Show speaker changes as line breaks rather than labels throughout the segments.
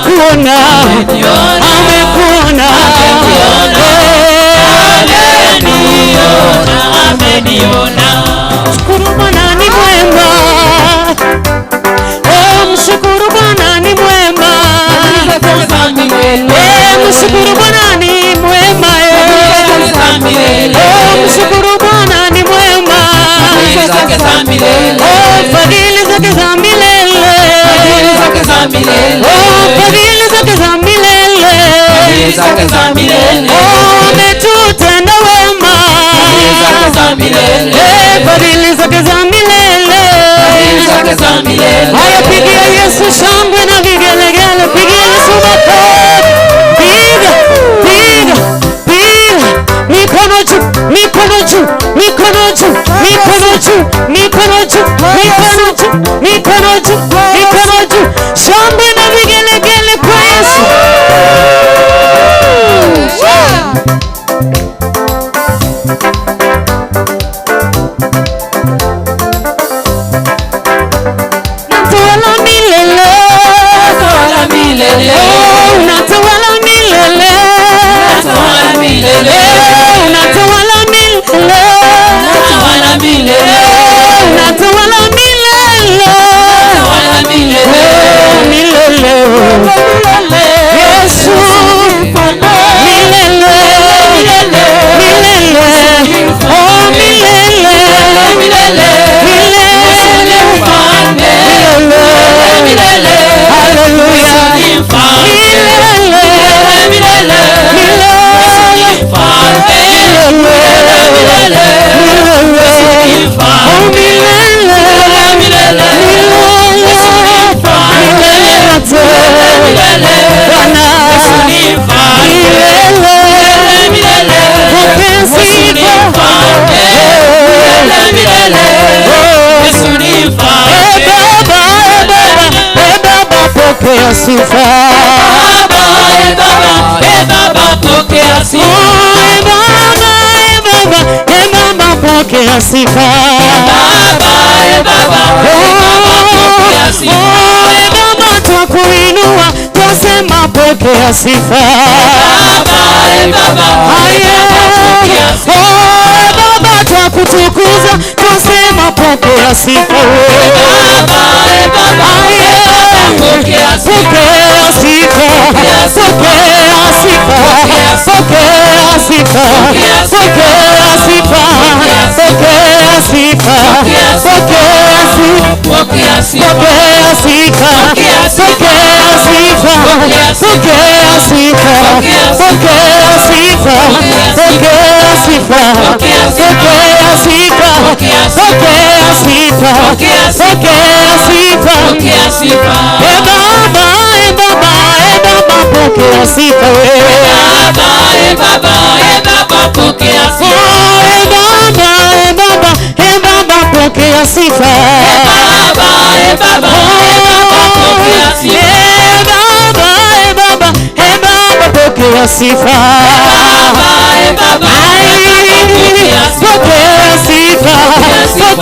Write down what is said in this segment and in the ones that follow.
Amekuona, amekuona,
ameniona, ameniona.
Mshukuru Bwana ni mwema. Oh, mshukuru Bwana ni mwema. Mshukuru Bwana ni mwema. Oh, mshukuru Bwana ni mwema. Oh, fadhili zake za milele. Oh, fadhili zake za milele. Oh, ametutenda wema. Fadhili zake za milele. Haya, pigia Yesu shangwe na vigelegele. Pigia Yesu makofi. Piga, piga, piga. Mikono juu, mikono juu, mikono juu, mikono juu, mikono juu, mikono juu, mikono juu, mikono juu. Shangwe na vigelegele kwa Yesu. Natawala milele. Oh, natawala milele. Natawala milele. Natawala milele. Milele. Yesu milele. Milele. Oh, milele. Milele. Milele. Hallelujah. Milele. Milele. Milele. Oh, milele. Milele. Milele. Bwana. Milele. Pokea sifa. Eh, Baba, eh, Baba, eh, Baba, pokea sifa. Oh, eh, Baba, eh, Baba, eh, Baba, pokea sifa. Oh, eh, Baba, twakuinua, twasema pokea sifa. Aye. Oh, Baba, twakutukuza, twasema pokea sifa. Aye. Pokea sifa, pokea sifa, pokea sifa, pokea sifa, pokea sifa, pokea sifa. Pokea sifa, pokea sifa, pokea sifa, pokea sifa, pokea sifa, pokea sifa, pokea sifa, pokea sifa. Eh, Baba, eh, Baba, eh, Baba, pokea sifa. Eh, Oh, eh, Baba, eh, Baba, eh, Baba, pokea sifa. Eh, Baba, eh, Baba, eh, Baba, pokea sifa. Ai, pokea sifa, pokea sifa,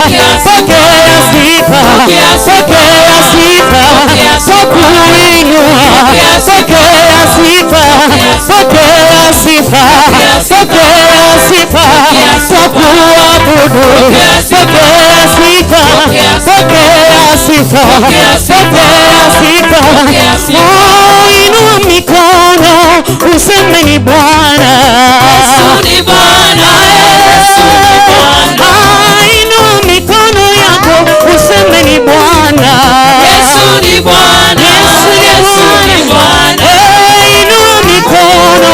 pokea sifa, pokea sifa, twakuinua, pokea sifa, pokea sifa, pokea sifa, twakuabudu, pokea sifa, pokea sifa, pokea sifa. Oh, inua mikono useme ni Bwana. Ah, inua mikono yako useme ni Bwana. Yesu ni Bwana. Eh, inua mikono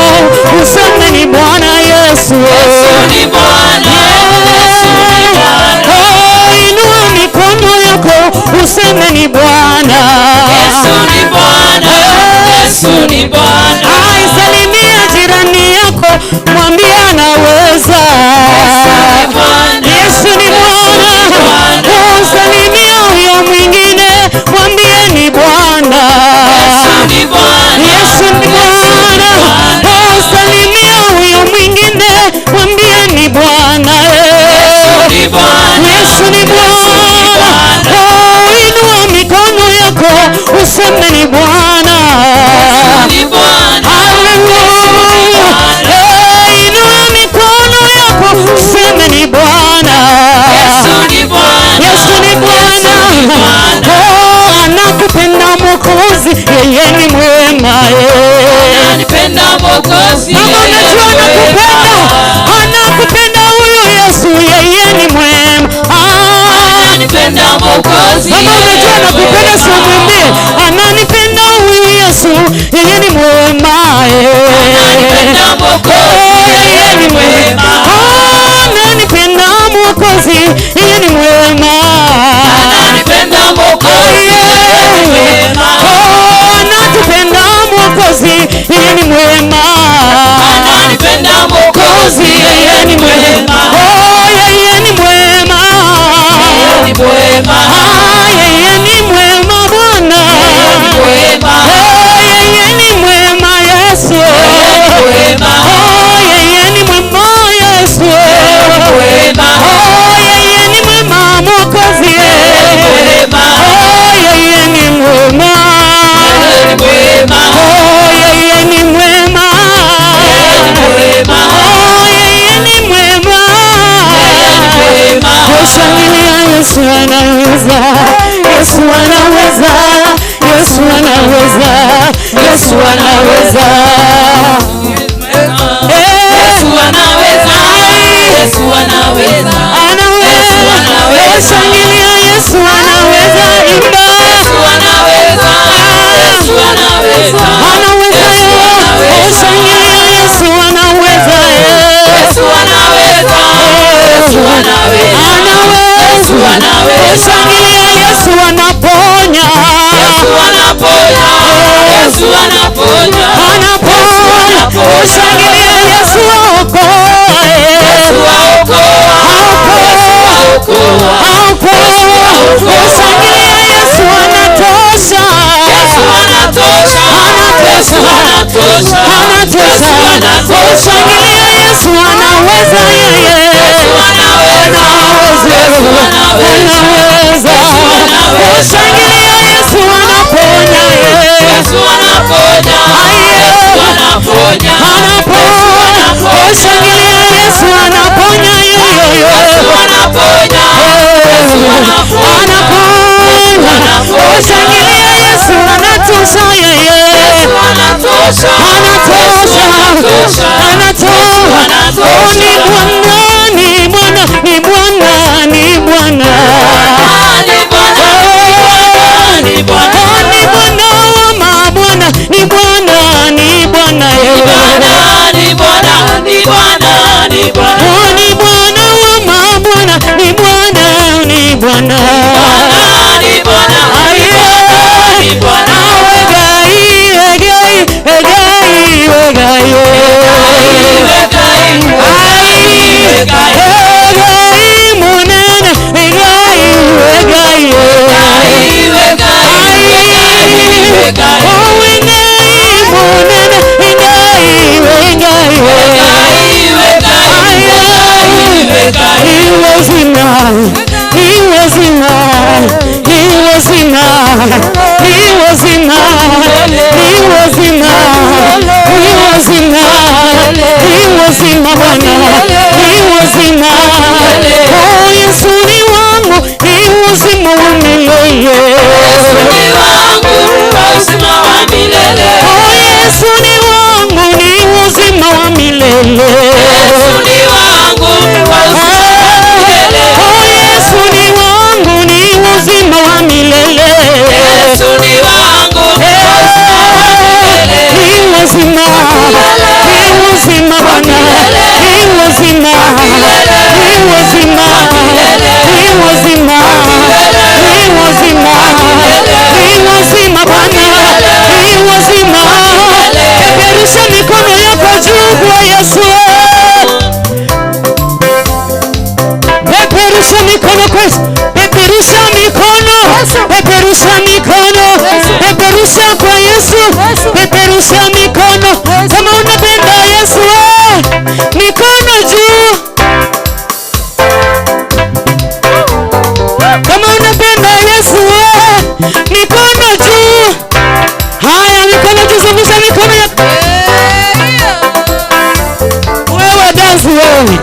useme ni Bwana Yesu. Oh, inua mikono yako useme ni Bwana. Ai, salimia jirani yako, mwambie anaweza. Yesu ni Bwana. Oh, salimia huyo mwingine, mwambie ni Bwana. Yesu ni Bwana. Oh, salimia huyo mwingine, mwambie ni Bwana. Yesu ni Bwana. Oh, inua mikono yako useme ni Bwana. Mwokozi, yeye ni mwema.
Ananipenda Mwokozi,
kama unajua anakupenda, anakupenda huyu Yesu, yeye ni mwema.
Ananipenda Mwokozi,
kama unajua anakupenda, si umwimbie, ananipenda huyu Yesu, yeye ni mwema.
Ananipenda Mwokozi,
yeye ni mwema. Ananipenda Mwokozi, yeye ni mwema.
Ananipenda Mwokozi, yeye ni mwema.
Anatupenda Mwokozi, yeye ni mwema.
Ananipenda Mwokozi, yeye ni mwema.
Yeye ni mwema.
Yeye ni mwema.
Yeye ni mwema Bwana.
Yeye ni mwema.
Yeye ni mwema Yesu.
Yeye ni mwema.
Yeye ni mwema Yesu.
Yeye ni mwema.
Yeye ni mwema Mwokozi.
Yeye ni mwema.
Yeye ni mwema.
Yeye ni mwema.
Yeye ni mwema.
Yeye ni mwema.
Yeye ni mwema.
Yeye ni mwema.
Shangilia, Yesu anaweza. Yesu anaweza. Yesu anaweza. Yesu anaweza.
Yesu anaweza. Yesu anaweza.
Anaweza. Shangilia, Yesu anaweza. Imba.
Yesu anaweza. Yesu anaweza.
Anaweza. Shangilia, Yesu anaweza.
Yesu anaweza. Yesu anaweza. Yesu anaweza.
Shangilia, Yesu anaponya.
Yesu anaponya. Yesu anaponya.
Anaponya. Shangilia, Yesu aokoa.
Yesu aokoa. Yesu aokoa.
Aokoa. Shangilia, Yesu anatosha.
Yesu anatosha. Yesu anatosha.
Anatosha. Shangilia, Yesu anaweza yeye.
Yesu anaweza. Yesu anaweza.
Anaweza. Shangilia, Yesu anaponya yeye.
Yesu anaponya. Yesu anaponya.
Anaponya. Shangilia, Yesu anaponya yeye.
Yesu anaponya. Yesu anaponya.
Anaponya. Shangilia, Yesu anatosha yeye.
Yesu anatosha.
Anatosha.
Yesu anatosha.
Anatosha. Ni Bwana, ni Bwana, ni Bwana, ni Bwana.
Ni Bwana. Ni Bwana.
Ni Bwana wa mabwana, ni Bwana, ni Bwana yeye.
Ni Bwana, ni Bwana, ni Bwana.
Ni Bwana wa mabwana, ni Bwana, ni Bwana.
Ni Bwana, ni Bwana.
Egai, egai, egai, egai.
Egai, egai,
Egai munene, egai, egai.
Egai, egai,
Oh, egai munene, egai, egai.
Egai,
Ni uzima, ni uzima, ni uzima, ni uzima, ni uzima, ni uzima, ni uzima Bwana, ni uzima. Oh, Yesu ni wangu, ni uzima wa milele.
Yesu ni wangu, uzima wa milele.
Oh, Yesu ni wangu, ni uzima wa milele.
Yesu ni wangu, uzima wa milele.
Oh, Yesu ni wangu, ni uzima wa milele.
Yesu ni wangu, uzima wa milele.
Ni uzima, ni uzima Bwana, ni uzima, ni uzima, ni uzima, ni uzima, ni uzima Bwana, ni uzima. Peperusha mikono yako juu kwa Yesu. Peperusha mikono kwa Yesu. Peperusha mikono. Peperusha mikono. Peperusha kwa Yesu. Peperusha mikono. Kama unapenda Yesu, mikono juu. Kama unapenda Yesu, mikono juu. Haya, mikono juu, zungusha mikono yako. Wewe dance wewe.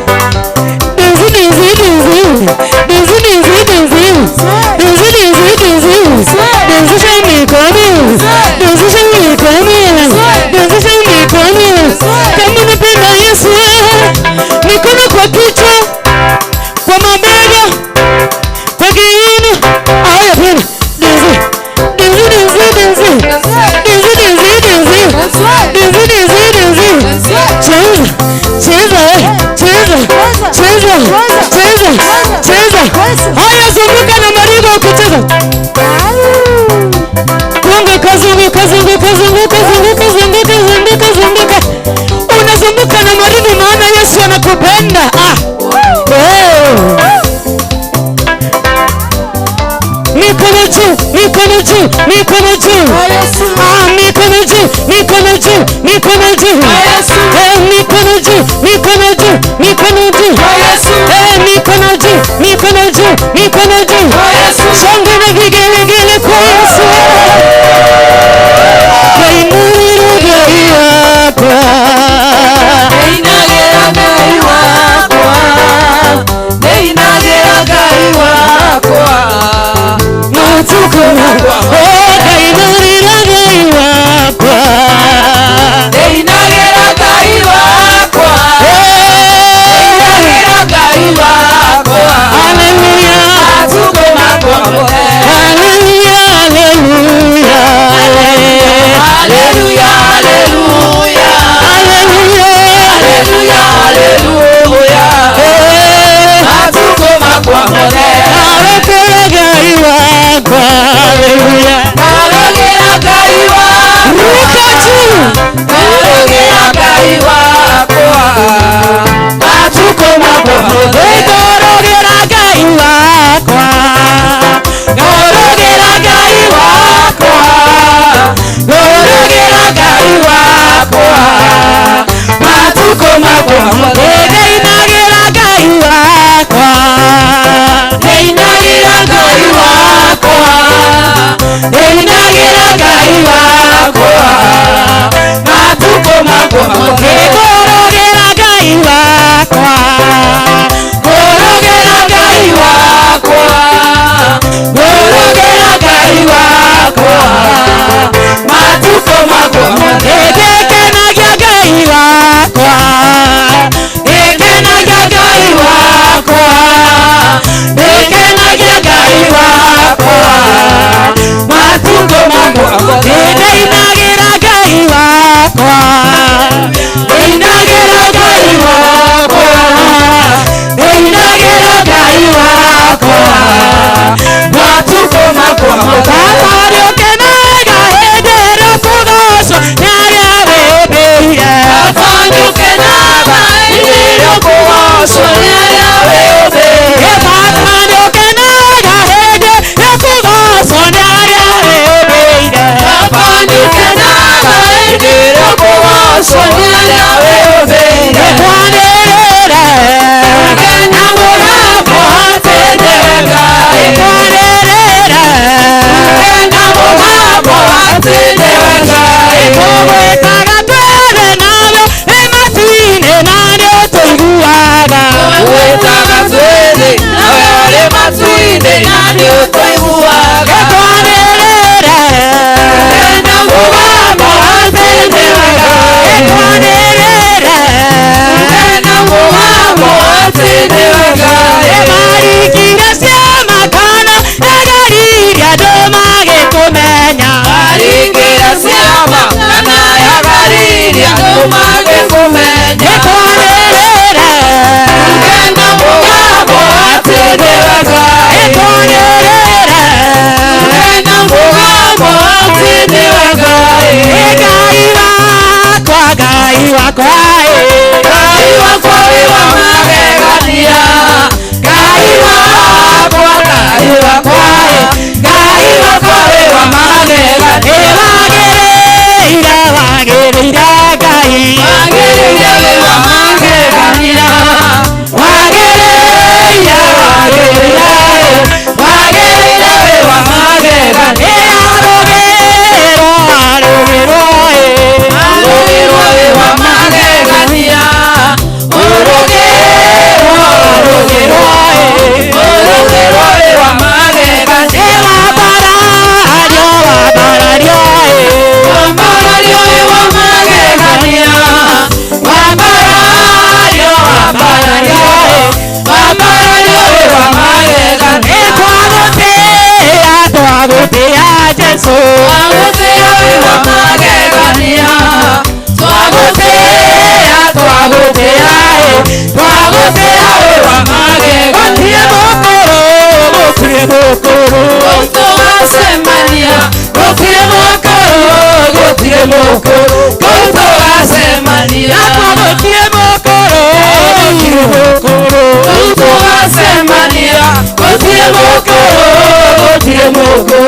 Dance, dance, dance. Dance, dance, dance. Dance, dance, dance. Dance mikono. Mikono juu, mikono juu. Ah, mikono juu, mikono juu, mikono juu. Eh, mikono juu, mikono juu, mikono juu. Eh, mikono juu, mikono juu, mikono juu. Shangwe na vigelegele kwa Yesu. Kainuru Ngai wakwa.
Ndeinagĩra Ngai wakwa, ndeinagĩra Ngai wakwa.
Matukũ makwa. Oh, kainurira Ngai wakwa.
Ndeinagĩra Ngai wakwa, ndeinagĩra Ngai wakwa.
Hallelujah.
Matukũ makwa mothe.
Hallelujah, hallelujah.
Haleluya, haleluya.
Hallelujah.
Haleluya, haleluya.
Eh,
Matukũ makwa mothe.
Arokera Ngai wakwa. Hallelujah.
Ngarogĩra Ngai wakwa.
Ruka juu.
Ngarogĩra Ngai wakwa. Matukũ makwa mothe.
Ngorogera Ngai wakwa.
Ngorogĩra Ngai wakwa. Ngorogĩra Ngai wakwa. Matukũ makwa mothe.
Ndeinagĩra Ngai wakwa.
Ndeinagĩra Ngai wakwa. Ndeinagĩra Ngai wakwa. Matukũ makwa mothe.
Ngorogera Ngai wakwa.
Ngorogĩra Ngai wakwa. Ngorogĩra Ngai wakwa. Matukũ makwa mothe.
Ngekenagia Ngai wakwa.
Ngekenagia Ngai wakwa. Ngekenagia Ngai wakwa. Matukũ makwa mothe.
Ndeinagĩra Ngai wakwa.
Ndeinagĩra Ngai wakwa. Ndeinagĩra Ngai wakwa. Matukũ makwa mothe.
Baba nĩũkenaga hĩndĩ ĩrĩa ũkũgocwo nĩ arĩa wĩmbĩire.
Baba nĩũkenaga hĩndĩ ĩrĩa ũkũgocwo nĩ arĩa wĩũmbĩire.
Ĩ Baba nĩũkenaga hĩndĩ ĩrĩa ũkũgocwo nĩ arĩa wĩũmbĩire.
Baba nĩũkenaga hĩndĩ ĩrĩa ũkũgocwo nĩ arĩa wĩũmbĩire.
Ĩtwanĩrĩre.
Kena mũgambo atĩ nĩwe Ngai.
Ĩtwanĩrĩre.
Kena mũgambo atĩ nĩwe Ngai.
Tũgwĩtaga twĩrĩ nawe wĩ matu-inĩ na nĩũtũiguaga.
Tũgwĩtaga twĩrĩ nawe ũrĩ matu-inĩ na nĩũtũiguaga.
Ĩtwanĩrĩre.
Kena mũgambo atĩ nĩwe Ngai.
Ĩtwanĩrĩre.
Kena mũgambo atĩ nĩwe Ngai.
Ĩmarikire ciama kana ĩgaririe andũ magĩkũmenya.
Aringire ciama kana yagaririe andũ magĩkũmenya.
Ĩtwanĩrĩre.
Kena mũgambo atĩ nĩwe Ngai.
Ĩtwanĩrĩre.
Kena mũgambo atĩ nĩwe Ngai.
Ĩ Ngai wakwa, Ngai wakwa, ĩ.
Ngai wakwa wĩ wa magegania. Ngai wakwa, Ngai wakwa, Ngai wakwa wĩ wa magegania.
Ĩ wagĩrĩire, wagĩrĩire Ngai.
Wagĩrĩire wĩ wa magegania. Wagĩrĩire, wagĩrĩire, wagĩrĩire wĩ wa magegania.
Ĩ arũgĩrwo, arũgĩrwo, ĩ.
Arũgĩrwo wĩ wa magegania. Ũrũgĩrwo, ũrũgĩrwo, ũrũgĩrwo wĩ wa magegania.
Ĩ wambarario, wambarario, ĩ.
Wambarario wĩ wa magegania. Wambarario, wambarario, wambarario wĩ wa magegania.
Ĩ twagũtĩĩa, twagũtĩĩa Jesũ.
Twagũtĩĩa wĩ wa magegania. Twagũtĩĩa, twagũtĩĩa, twagũtĩĩa wĩ wa magegania.
Gũtirĩ mũkũrũ, gũtirĩ mũkũrũ.
Tũgacemania, gũtirĩ mũkũrũ, gũtirĩ mũkũrũ. Tũgacemania,
Gũtirĩ mũkũrũ, gũtirĩ mũkũrũ.
tũgacemania, gũtirĩ mũkũrũ, gũtirĩ mũkũrũ.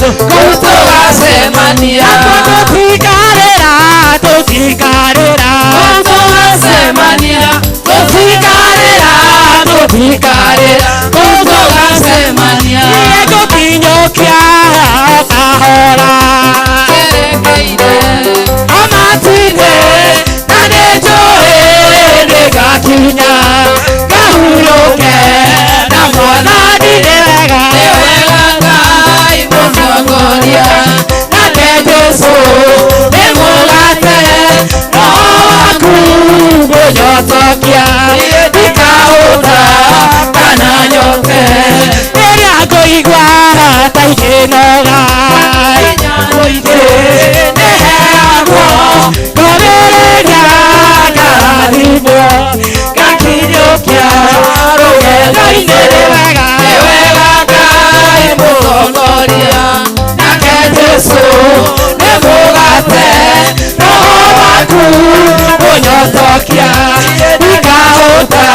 Jesu
Kũu tũgacemania.
Tũtikarĩra, tũtikarĩra.
Kũu tũgacemania. Tũtikarĩra, tũtikarĩra. Kũu tũgacemania.
Niĩ ngũkinyũkia kahora.
Njerekeire.
Amatinde na nĩnjũĩ nĩngakinya ngahurũke na Mwathani. Nĩ wega.
Nĩ wega Ngai mũtongoria.
Nake Jesu nĩ mũgate, roho waku ngũnyotokia, ndikahũta kana nyote. Rĩrĩa ngũigua ta ikĩnoga,
Mũingĩ
nĩheagwo ngomĩrĩria, ngarathimwo ngakinyũkia rũgendo-inĩ. Nĩ wega.
Nĩ wega Ngai mũtongoria. Nake Jesu nĩ mũgate,
roho waku ũnyotokia, ndikahũta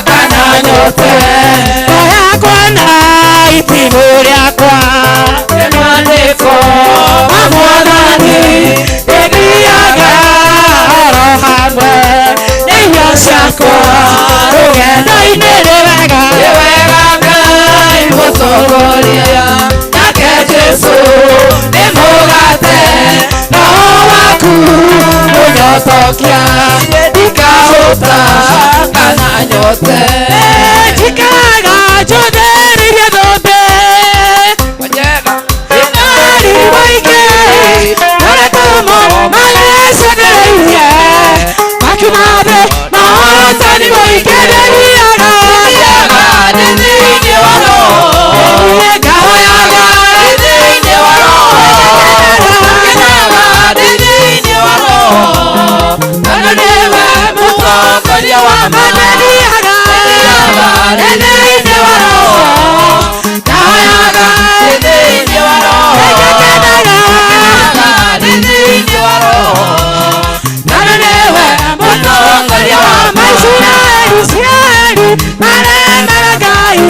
kana nyote.
Ngo yakwa na itimũ rĩakwa
Nĩ maandĩko
ma Mwathani, ĩthiaga oro hamwe nĩ irio ciakwa rũgendo-inĩ. Nĩ wega.
Nĩ wega Ngai mũtongoria. Nake Jesu nĩ mũgate,
roho waku ũnyotokia,
ndikahũta kana nyote.
Njikaraga njũthĩrĩirie thũmbĩ.
Wanyega.
Ari waingĩ maratomo magĩcokereirie makiuma thĩ mahotani mũingĩ. Ndĩthiaga.
Thiaga ndĩ thĩinĩ wa Roho.
Ngahoyaga.
Ndĩ thĩinĩ wa Roho. Ngenaga ndĩ thĩinĩ wa Roho. Tondũ nĩwe mũtongoria wa ma.
Ndĩthiaga.
Thiaga ndĩ thĩinĩ wa Roho.
Ngahoyaga.
Ndĩ thĩinĩ wa Roho.
Ngenaga.
Ngenaga ndĩ thĩinĩ wa Roho. Tondũ nĩwe mũtongoria wa ma.
Maisiraeli, Isiraeli maremera Ngai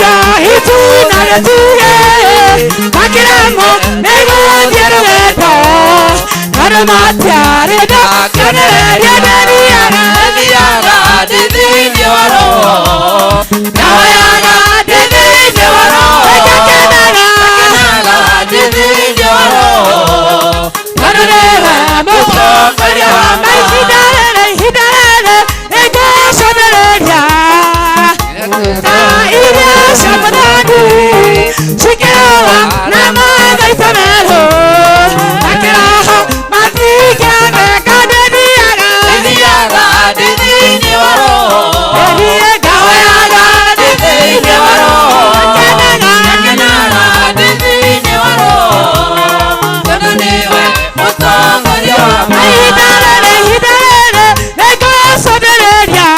Yahitu na gĩtugĩ makĩremwo nĩ gũthiĩ rũgendo tondũ matiarĩ na kĩonereria. Ndĩthiaga.
Thiaga ndĩ thĩinĩ wa Roho.
Ngahoyaga.
Ndĩ thĩinĩ wa Roho.
Ngekenaga.
Ngekenaga ndĩ thĩinĩ wa Roho.
Tondũ nĩwe
Mũtongoria wa ma.
Ihinda rĩrĩ, ihinda rĩrĩ nĩngũconereria ta iria cia Mwathani cikĩroa na mathaita merũ makĩroho matingĩameka. Ndĩthiaga.
Thiaga ndĩ thĩinĩ wa Roho.
Ndĩthiĩ ngahoyaga.
Ndĩ thĩinĩ wa Roho.
Ngekenaga.
Ngekenaga ndĩ thĩinĩ wa Roho. Tondũ nĩwe mũtongoria wa ma.
Ihinda rĩrĩ, ihinda rĩrĩ nĩngũconereria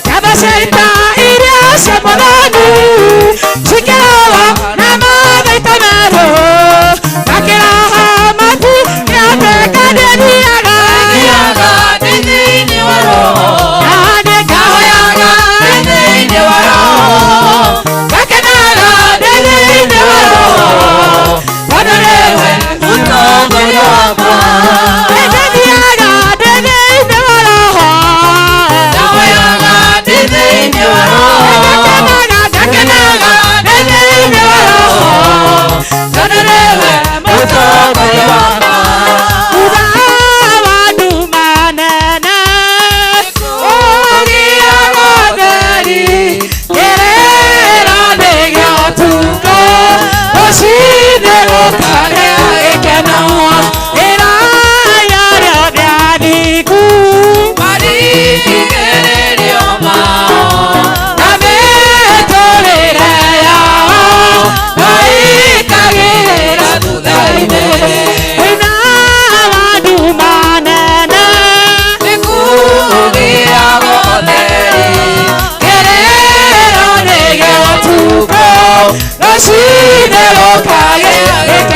ngatho cia ita iria cia Mwathani cikĩroa na mathaita merũ makĩroho matingĩateka. Ndĩthiaga.
Thiaga ndĩ thĩinĩ wa Roho.
Nĩ ngahoyaga.
Ndĩ thĩinĩ wa Roho.
Ngakenaga ndĩ thĩinĩ wa Roho tondũ nĩwe
Mũtongoria wa ma.
Ndĩthiaga ndĩ thĩinĩ wa Roho.
Ndahoyaga ndĩ thĩinĩ wa Roho.
Ngakenaga, ngakenaga ndĩ thĩinĩ wa Roho
Tondũ nĩwe mũtongoria wa ma.
Thutha wa nduma nene ũgĩa gotheri, kĩrĩro nĩ gĩa ũtukũ, rũciinĩ gũkagĩa gĩkeno. Ĩraya rĩothe athingu
Marigĩrĩrio mao.
Na mĩtũrĩre yao maikagĩrĩra
Thutha-inĩ.
Thĩna wa nduma nene
Nĩkũgĩa gotheri.
Kĩrĩro nĩ gĩa ũtukũ, rũciinĩ gũkagĩa gĩkeno.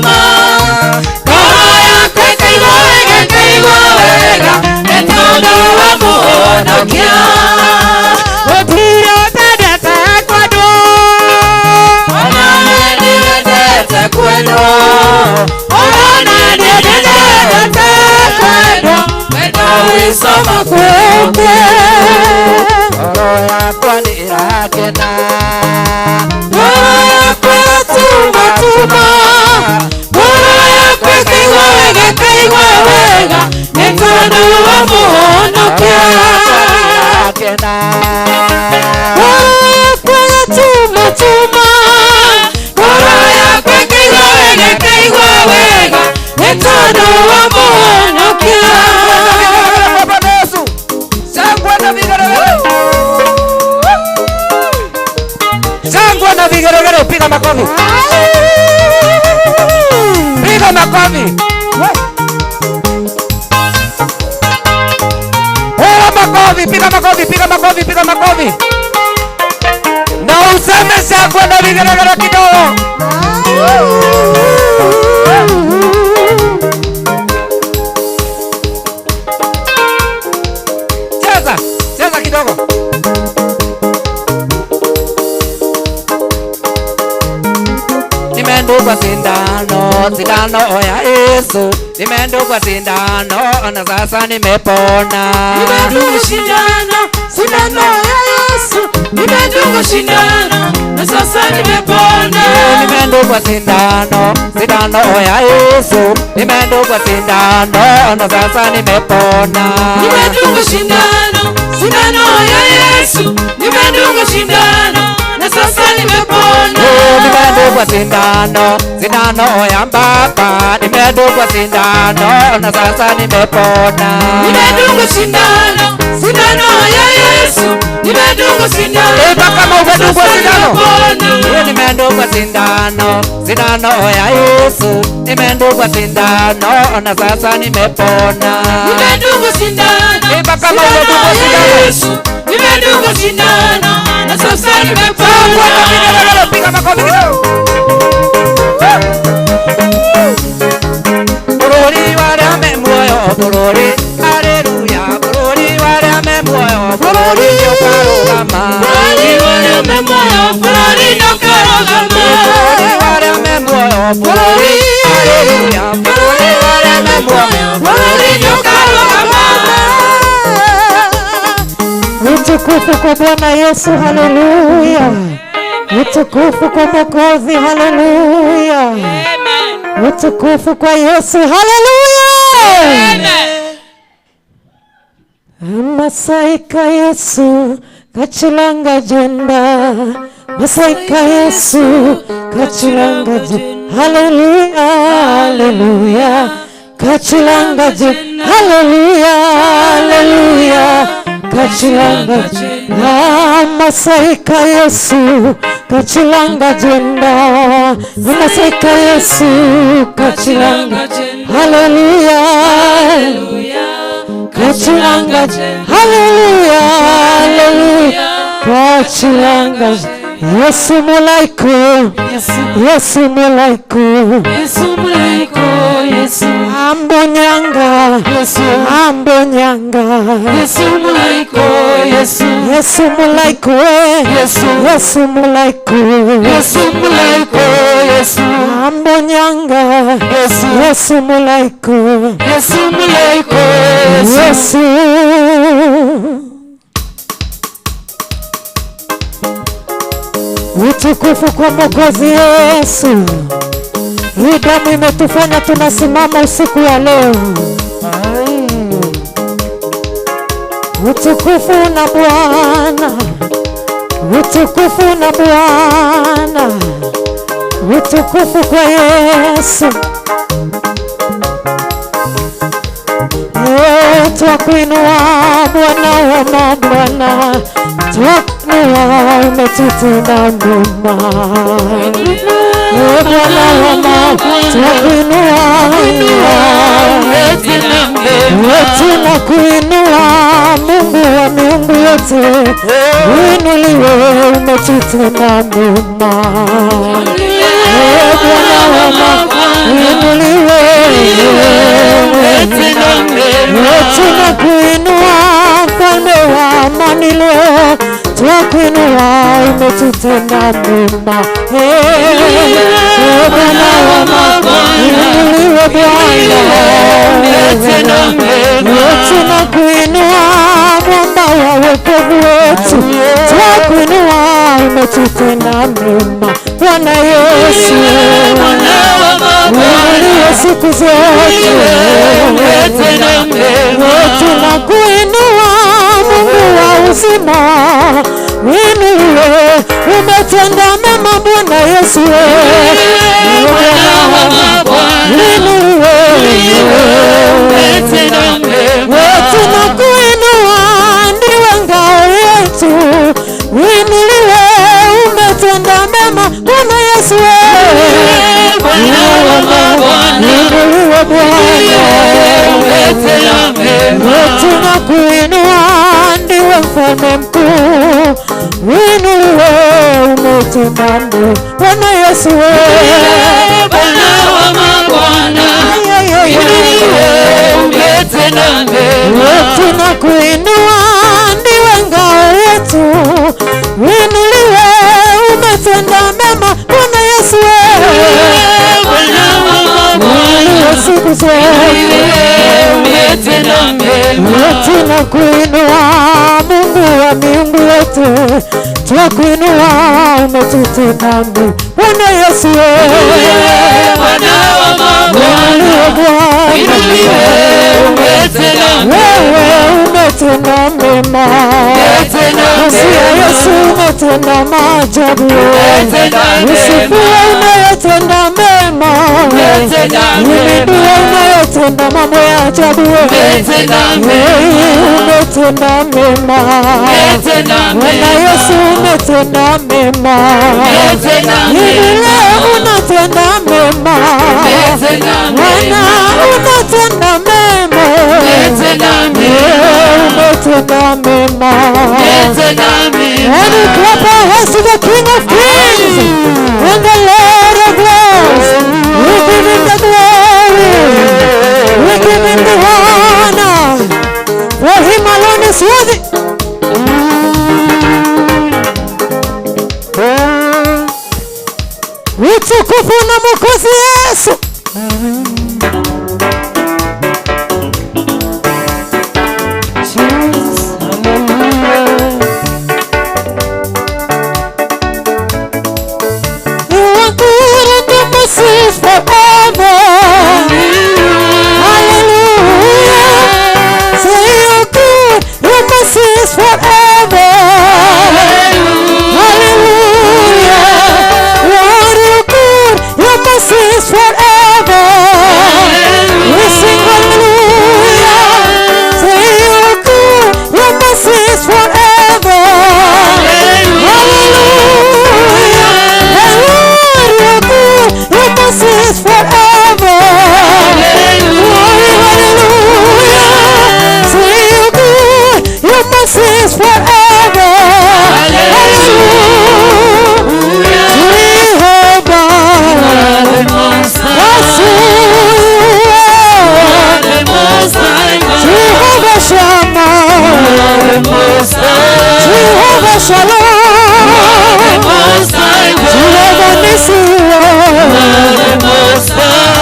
tuma. Ngoro yakwa ĩkaigua wega, ĩkaigua wega, nĩ tondũ wa Mũhonokia.
Gũtirĩ ũtendete kwendwo.
Ona nĩndĩendete kwendwo. Ona nĩndĩendete kwendwo. Wendo wĩ cama
Kweke.
Ngoro yakwa nĩĩrakena.
Ngoro yakwa ĩratuma tuma. Ngoro yakwa ĩkaigua wega, ĩkaigua wega, nĩ tondũ wa Mũhonokia.
Nĩĩrakena.
Ngoro yakwa ĩratuma tuma.
Ngoro yakwa ĩkaigua wega, ĩkaigua wega, nĩ tondũ wa Mũhonokia.
Bwana Yesu. Shangwe na vigelegele. Shangwe na vigelegele, piga makofi. Piga makofi. Piga makofi, piga makofi, piga makofi, piga makofi. Na useme shangwe na vigelegele kidogo. Cheza, cheza kidogo. Nimendungwa sindano, sindano ya Yesu. Nimendungwa sindano na sasa nimepona.
Nimedungwa sindano, sindano ya Yesu. Nimedungwa sindano na sasa nimepona.
Nimendungwa sindano, sindano ya Yesu. Nimendungwa sindano na sasa nimepona.
Nimedungwa sindano, sindano ya Yesu. Nimedungwa sindano na sasa nimepona.
Nimedungwa sindano, sindano ya Baba. Nimedungwa sindano na sasa nimepona.
Nimedungwa sindano, sindano ya Yesu. Nimedungwa sindano.
Imba kama umedungwa
sasa
sindano.
nimepona.
Nimedungwa sindano, sindano ya Yesu. Nimedungwa sindano na sasa nimepona.
Nimedungwa sindano,
Imba kama
sindano
umedungwa
ya
sindano.
Yesu. Nimedungwa sindano na sasa
Shangwe na
nimepona.
vigelegele, piga makofi kidogo. Bũrũri wa arĩa me muoyo, bũrũri, haleluya, bũrũri wa arĩa me muoyo, bũrũri nĩũkarũgama.
Bũrũri wa arĩa me muoyo, bũrũri nĩũkarũgama.
Bũrũri wa arĩa me muoyo, bũrũri, haleluya, bũrũri wa arĩa me muoyo,
Bũrũri nĩũkarũgama.
Utukufu kwa Bwana Yesu, haleluya. Utukufu kwa Mwokozi, haleluya. Utukufu kwa Yesu, haleluya. Masaika Yesu kachilanga jenda. Masaika Yesu kachilanga jenda. Haleluya, haleluya. Kachilanga jenda. Haleluya, haleluya. Kachilanga jenda. Masaika Yesu kachilanga jenda. Masaika Yesu kachilanga jenda. Haleluya. Kachilanga, haleluya, haleluya. Kachilanga, Yesu mulaiko, Yesu mulaiko,
Yesu mulaiko, Yesu.
Ambonyanga,
Yesu.
Ambonyanga,
Yesu mulaiko, Yesu.
Yesu mulaiko,
Yesu.
Yesu mulaiko,
Yesu mulaiko, Yesu.
Ambonyanga,
Yesu.
Yesu mulaiko,
Yesu mulaiko, Yesu.
Yesu. Utukufu kwa Mwokozi Yesu. Hii damu imetufanya tunasimama usiku wa leo. Utukufu na Bwana, utukufu na Bwana, utukufu kwa Yesu. Twakuinua Bwana wa mabwana, twakuinua umetutenda mema. Bwana wa mabwana, twakuinua, tunakuinua Mungu wa miungu yote, uinuliwe umetutenda mema. Bwana wa mabwana, duniani leo, twakuinua, umetutenda mema. Bwana wa mabwana, inuliwe Bwana, tunakuinua, mwamba wa wokovu wetu, twakuinua, umetutenda mema. Bwana Yesu, inuliwe siku zote, tunakuinua, Mungu wa uzima, inuliwe, umetenda mema Bwana Yesu, inuliwe, tunakuinua, ndiwe ngao yetu, inuliwe, umetenda mema Bwana Yesu, inuliwe Bwana, tunakuinua, ndiwe mfalme mkuu, inuliwe, umetenda mema Bwana Yesu,
Bwana wa mabwana, inuliwe, umetenda mema.
Tunakuinua, ndiwe ngao yetu, inuliwe, umetenda mema Bwana Yesu,
Bwana wa mabwana,
inuliwe siku zote,
umetenda mema.
Tunakuinua, Mungu wa miungu yote, twakuinua, umetutenda mema Bwana Yesu,
Bwana wa mabwana,
inuliwe Bwana,
umetenda mema.
Wewe umetenda mema, Masia Yesu, umetenda maajabu, usifiwe, unayotenda mema, inuliwe, unayotenda mambo ya ajabu, umetenda mema, Bwana Yesu, umetenda mema, hivi leo unatenda mema, Bwana unatenda mema, umetenda mema. And we clap our hands to the King of Kings and the Lord of Lords. We give him the glory. We give him the honor. For him alone is worthy. Utukufu na Mwokozi Yesu.
Jesus, hallelujah.
You are good and your mercy is forever. Hallelujah. Say you are good, your mercy is forever. Hallelujah. Lord, you are good, your mercy is forever. We sing hallelujah. Say you are good, your mercy is forever. Hallelujah. And Lord, you are good, your mercy is forever. Glory, hallelujah. Say you are good, your mercy is forever. Hallelujah. Jehovah, that's who you are. Jehovah Shammah, Jehovah Shalom, Jehovah Nissi,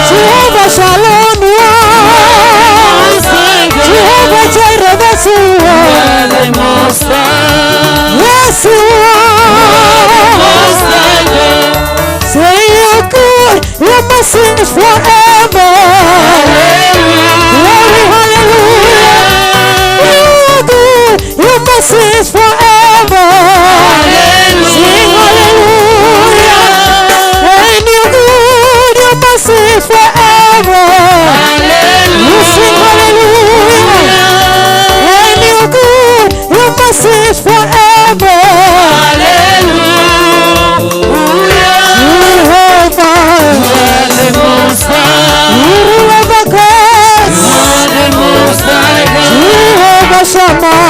Jehovah Shalom, Jehovah Jireh, that's who you are. Yes, you are. Say you're good, your mercy is forever. Glory, hallelujah. You're good, your mercy is forever. Sing hallelujah. And you're good, your mercy is forever. You sing hallelujah. And you're good, your mercy is forever. Jehovah, Jehovah grace, Jehovah Shammah,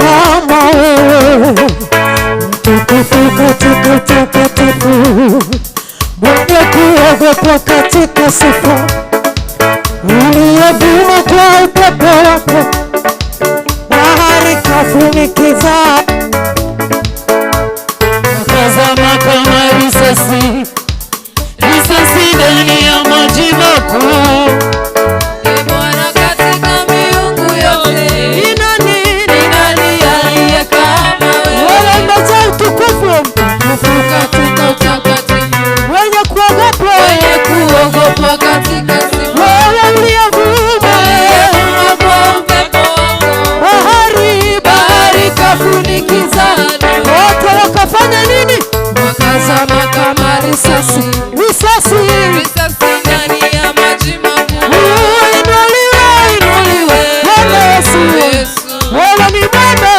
kama wewe, mtukufu katika utakatifu, mwenye kuogopwa katika sifa, uliyevuma kwa upepo wako, bahari kafunikiza, wakazama kama risasi, risasi ndani ya maji makuu.
Ee Bwana, katika miungu yote,
Ni nani?
ni nani aliye kama wewe?
Wewe umejaa utukufu,
Mtukufu katika utakatifu,
mwenye kuogopwa,
mwenye kuogopwa katika sifa,
wewe uliyevuma
uliyevuma kwa upepo wako,
bahari,
bahari kafunikiza adui,
wote wakafanya nini?
wakazama kama risasi,
Risasi.
risasi ndani ya maji makuu.
Uinuliwe,
Inuliwe,
Bwana Yesu,
Yesu.
wewe ni mwema.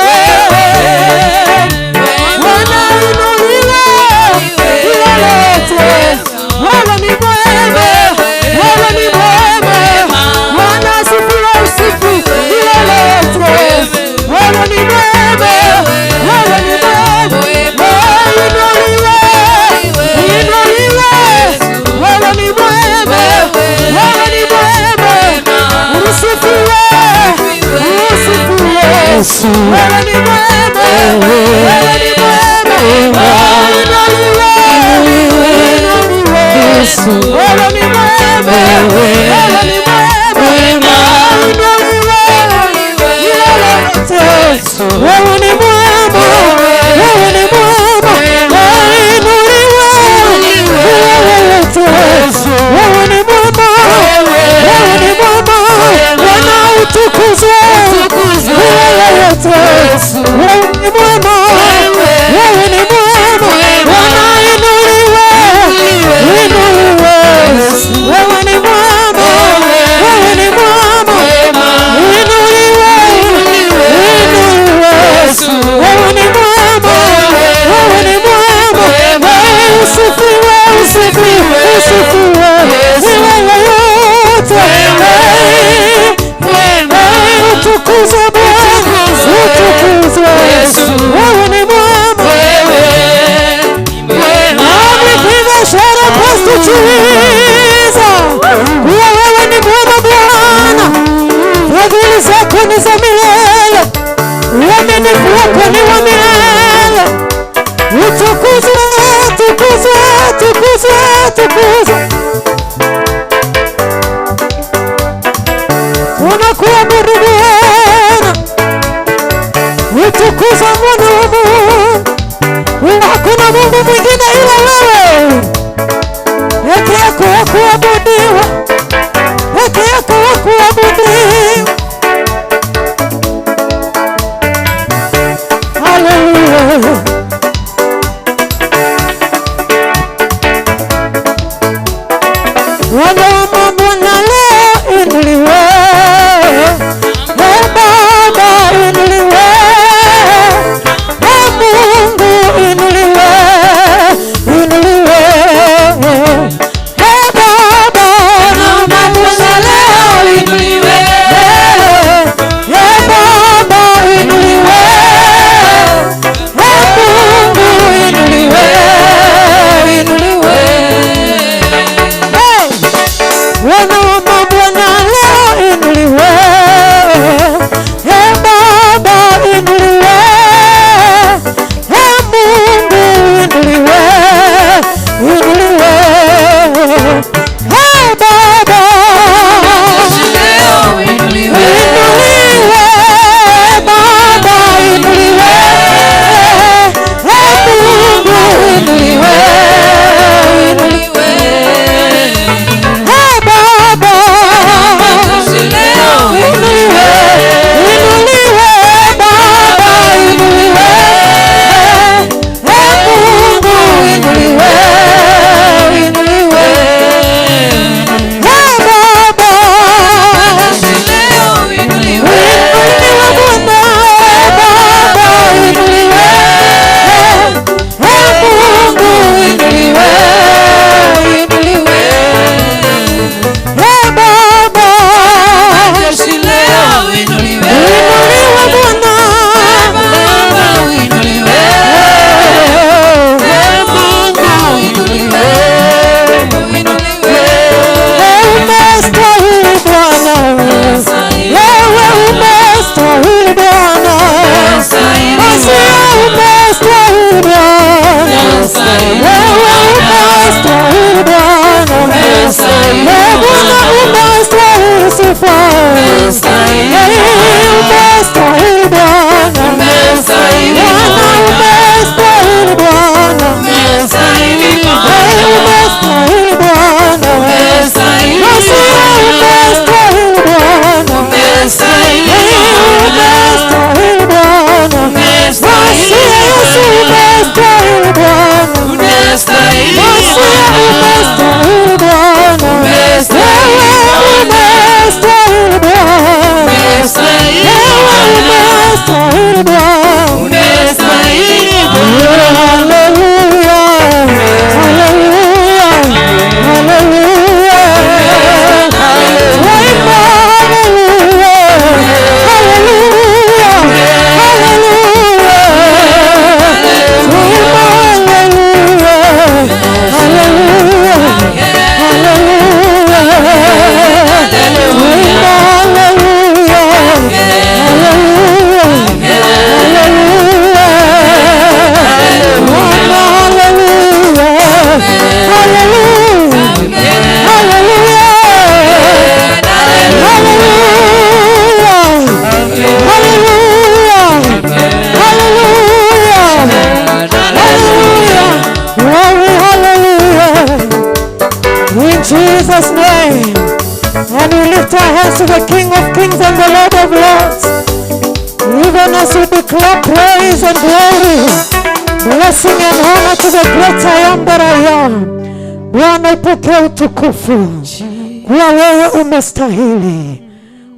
Bwana inuliwe milele yote. Wewe ni mwema, wewe ni mwema. Bwana asifiwe, usifu milele yote. Wewe ni mwema, wewe ni mwema. Inuliwe, inuliwe. Wewe ni mwema, wewe ni mwema. Usifiwe, usifiwe. Wewe ni mwema, wewe ni mwema. Inuliwe, inuliwe. Wewe ni mwema, wewe ni mwema. Inuliwe, milele yote. Wewe ni mwema, wewe ni mwema. Inuliwe, milele yote. Wewe ni mwema, wewe ni mwema. Bwana utukuzwe milele yote. Wewe ni mwema, wewe ni mwema. Bwana inuliwe, inuliwe. Wewe ni mwema, wewe ni mwema. Inuliwe, inuliwe. Wewe ni mwema, wewe ni mwema. Wewe usifiwe, usifiwe, usifiwe milele yote. Utukuzwe Bwana, utukuzwe. Wewe ni mwema. Nami ishara Pastor Jesus, kuwa wewe ni mwema Bwana, fadhili zako ni za milele, uaminifu wako ni wa milele. Utukuzwe, utukuzwe, utukuzwe, utukuzwe. Tunakuabudu Bwana, utukuzwe Mwana wa Mungu. Hakuna Mungu mwingine ila wewe. Peke yako wa kuabudiwa, peke yako wa kuabudiwa. Haleluya. Bwana wa mabwana leo inuliwe, e Baba inuliwe, e Mungu inuliwe, inuliwe.
Umestahili
Hallelujah, hallelujah, hallelujah. Waimba hallelujah, hallelujah, hallelujah. Waimba hallelujah, hallelujah, hallelujah. Waimba hallelujah, hallelujah, hallelujah. Bwana hallelujah, hallelujah, hallelujah. Hallelujah, hallelujah, hallelujah, hallelujah. Glory, hallelujah. In Jesus' name. And we lift our hands to the King of Kings and the Lord of Lords. Even as we declare praise and glory, blessing and honor to the great I am that I am. Bwana, ipokee utukufu, kuwa wewe umestahili,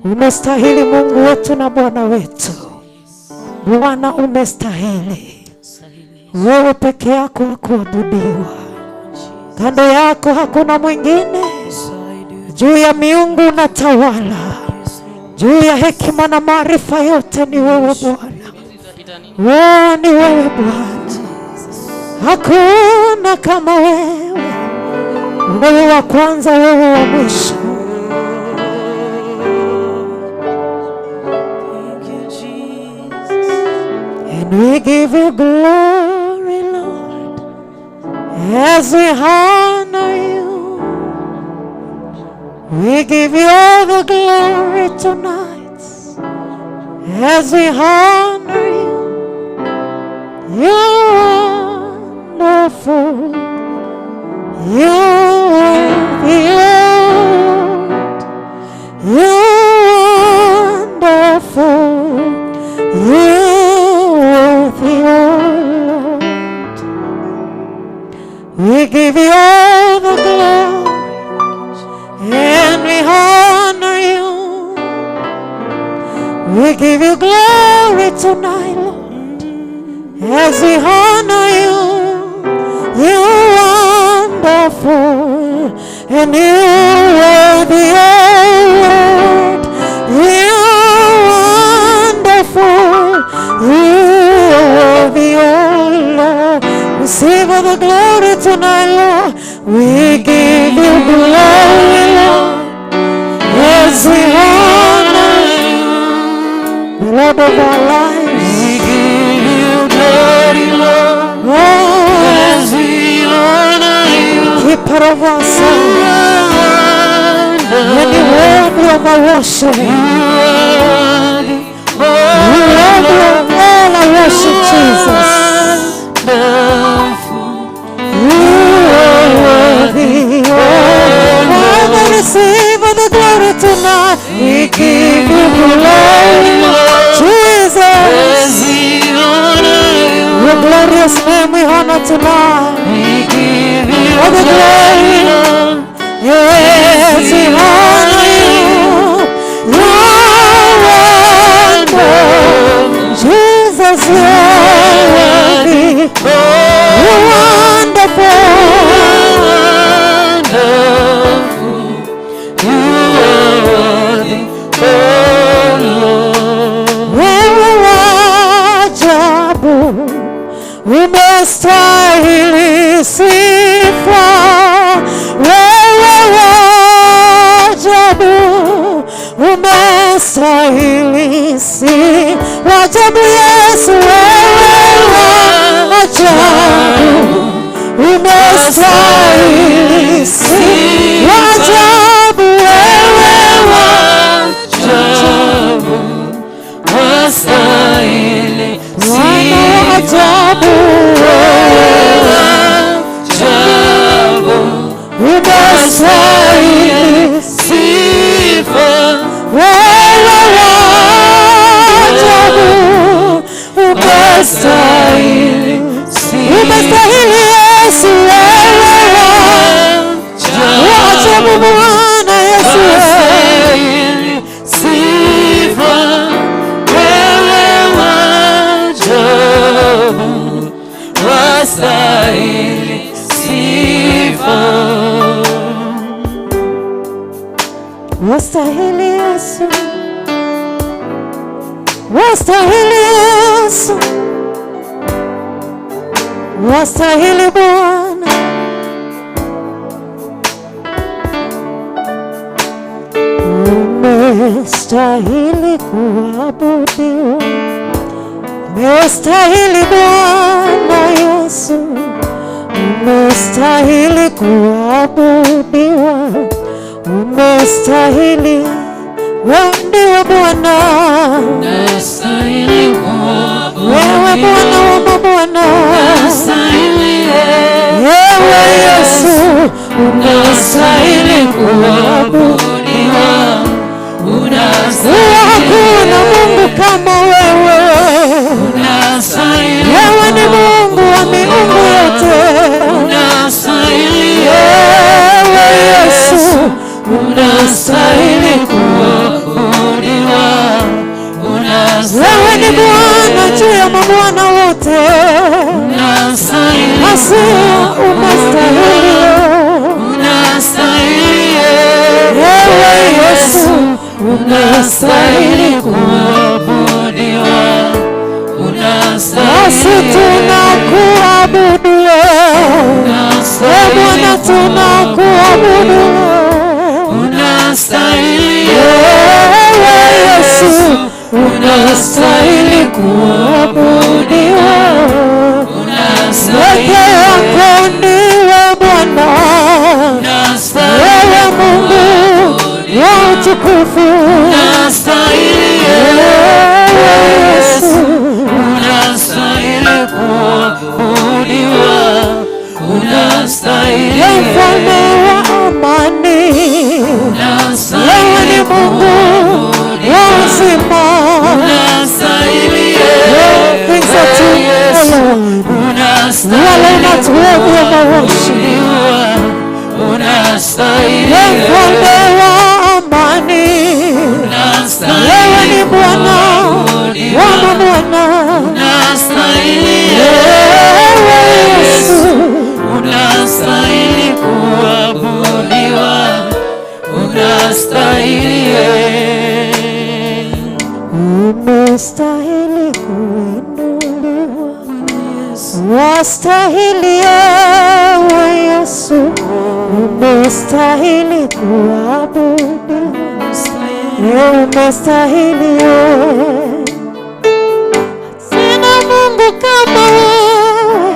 umestahili Mungu wetu na Bwana wetu. Bwana, umestahili, wewe peke yako kuabudiwa, kando yako hakuna mwingine. Juu ya miungu unatawala, juu ya hekima na maarifa yote ni wewe Bwana. Wewe ni wewe Bwana, hakuna kama wewe. Wewe wa kwanza, wewe wa mwisho.
Thank you, Jesus.
And we give you glory, Lord, as we honor you. We give you all the glory tonight as we honor you. You're wonderful. You're worthy, Lord. You're wonderful. You're worthy, oh Lord. We give you all the glory and we honor you. We give you glory tonight, Lord, as we honor you. You're wonderful and you're worthy, oh Lord. You're wonderful. You're worthy, oh Lord. Receive all the glory tonight, Lord. We give you glory, Lord, as we honor you, the Lord of our lives.
We give you glory, Lord,
Oh,
as we honor you.
keeper of our soul, and you worthy of our worship.
You worthy,
You worthy of all our worship, Jesus.
wonderful.
You are worthy, oh Father, receive all the glory tonight. We give you glory, Jesus.
As we honor you,
Your glorious name we honor tonight.
we give you
All the glory,
Lord.
Yes, we honor you. You are wonderful. Jesus, you are worthy. You're wonderful.
Wonderful. You are worthy, oh Lord.
Wewe wa ajabu, umestahili sifa. Wewe wa ajabu, umestahili sifa. Ajabu Yesu, wewe wa ajabu, umestahili sifa. Ajabu wewe wa
Ajabu, wastahili
Bwana wa ajabu,
ajabu,
umestahili
sifa.
Wewe wa ajabu, umestahili, umestahili Yesu, wewe wa ajabu Bwana Yesu,
Wastahili sifa, wewe wa ajabu.
Wastahili Bwana. Umestahili kuabudiwa, umestahili Bwana Yesu, umestahili kuabudiwa, umestahili, wewe ndiwe Bwana,
Unastahili kuabudiwa.
Wewe Bwana wa mabwana,
Unastahili,
wewe Yesu,
unastahili
umestahili kuabudiwa.
kuabudiwa. Unastahili,
Hakuna Mungu kama wewe.
unastahili,
Wewe ni Mungu wa miungu yote.
unastahili,
Wewe Yesu,
unastahili kuabudiwa.
wewe ni
Unastahili,
Bwana juu ya mabwana wote.
unastahili,
Masia, umestahili.
unastahili,
Wewe Yesu,
unastahili kuabudiwa.
Basi
Unastahili,
tunakuabudu wewe. Bwana, tunakuabudu.
Unastahili,
Wewe Yesu, unastahili kuabudiwa. Peke yako ndiwe Bwana, wewe Mungu wa utukufu.
Unastahili,
Wewe Yesu,
unastahili kuabudiwa. Unastahili,
wewe mfalme wa amani, wewe ni Mungu wa uzima.
Unastahili,
Things are too, Lord. You alone are worthy of our worship.
Unastahili,
Wewe mfalme wa amani, wewe ni Bwana wa mabwana.
Unastahili,
Wewe Yesu,
unastahili kuabudiwa, unastahili.
Umestahili kuinuliwa, wastahili ewe Yesu, umestahili kuabudiwa, umestahili wewe. Sina Mungu kama wewe,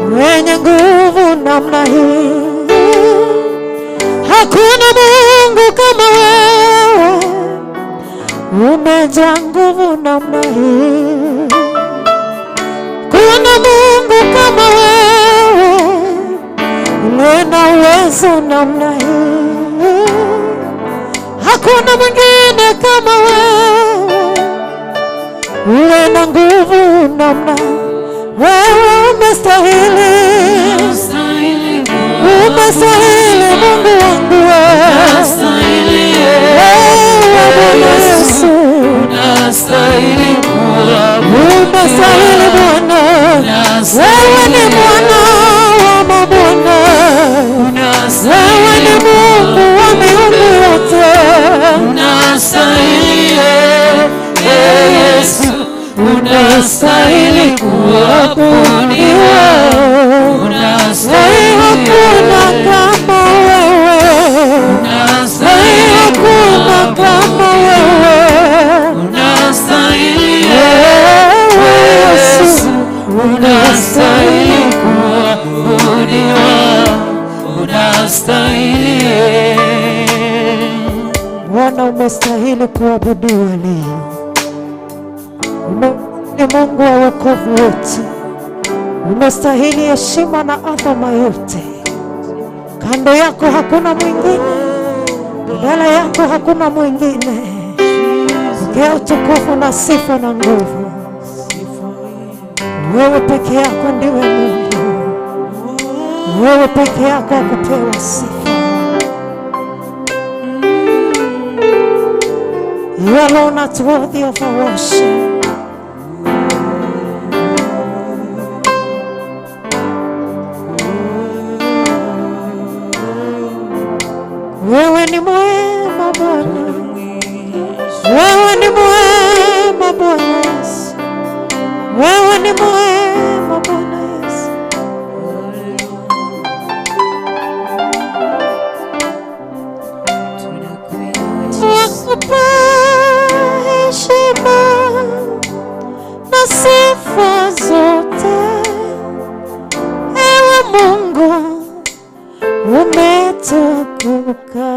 mwenye nguvu namna hii. Hakuna Mungu kama wewe, umejaa nguvu namna hii. Kuna Mungu kama wewe, uliye na uwezo namna hii. Hakuna mwingine kama wewe, uliye na nguvu namna. Wewe umestahili, umestahili Mungu wangu wewe. Wewe Bwana Yesu, umestahili Bwana. Wewe ni Bwana wa mabwana, wewe ni Mungu wa miungu yote.
Unastahili, Yesu, unastahili kuabudiwa,
Wewe hakuna kama wewe, wewe hakuna kama wewe.
Unastahili,
Wewe Yesu,
unastahili kuabudiwa, unastahili.
Bwana umestahili kuabudiwa leo. Ni Mungu wa wokovu wote, umestahili heshima na adhama yote. Kando yako hakuna mwingine, badala yako hakuna mwingine. Pokea utukufu na sifa na nguvu. Wewe peke yako ndiwe Mungu, wewe peke yako akupewa sifa. You alone are worthy of our worship. Wewe ni mwema Bwana, wewe ni mwema Bwana Yesu, wewe ni mwema Bwana Yesu. na sifa zote, ewe Mungu umetukuka.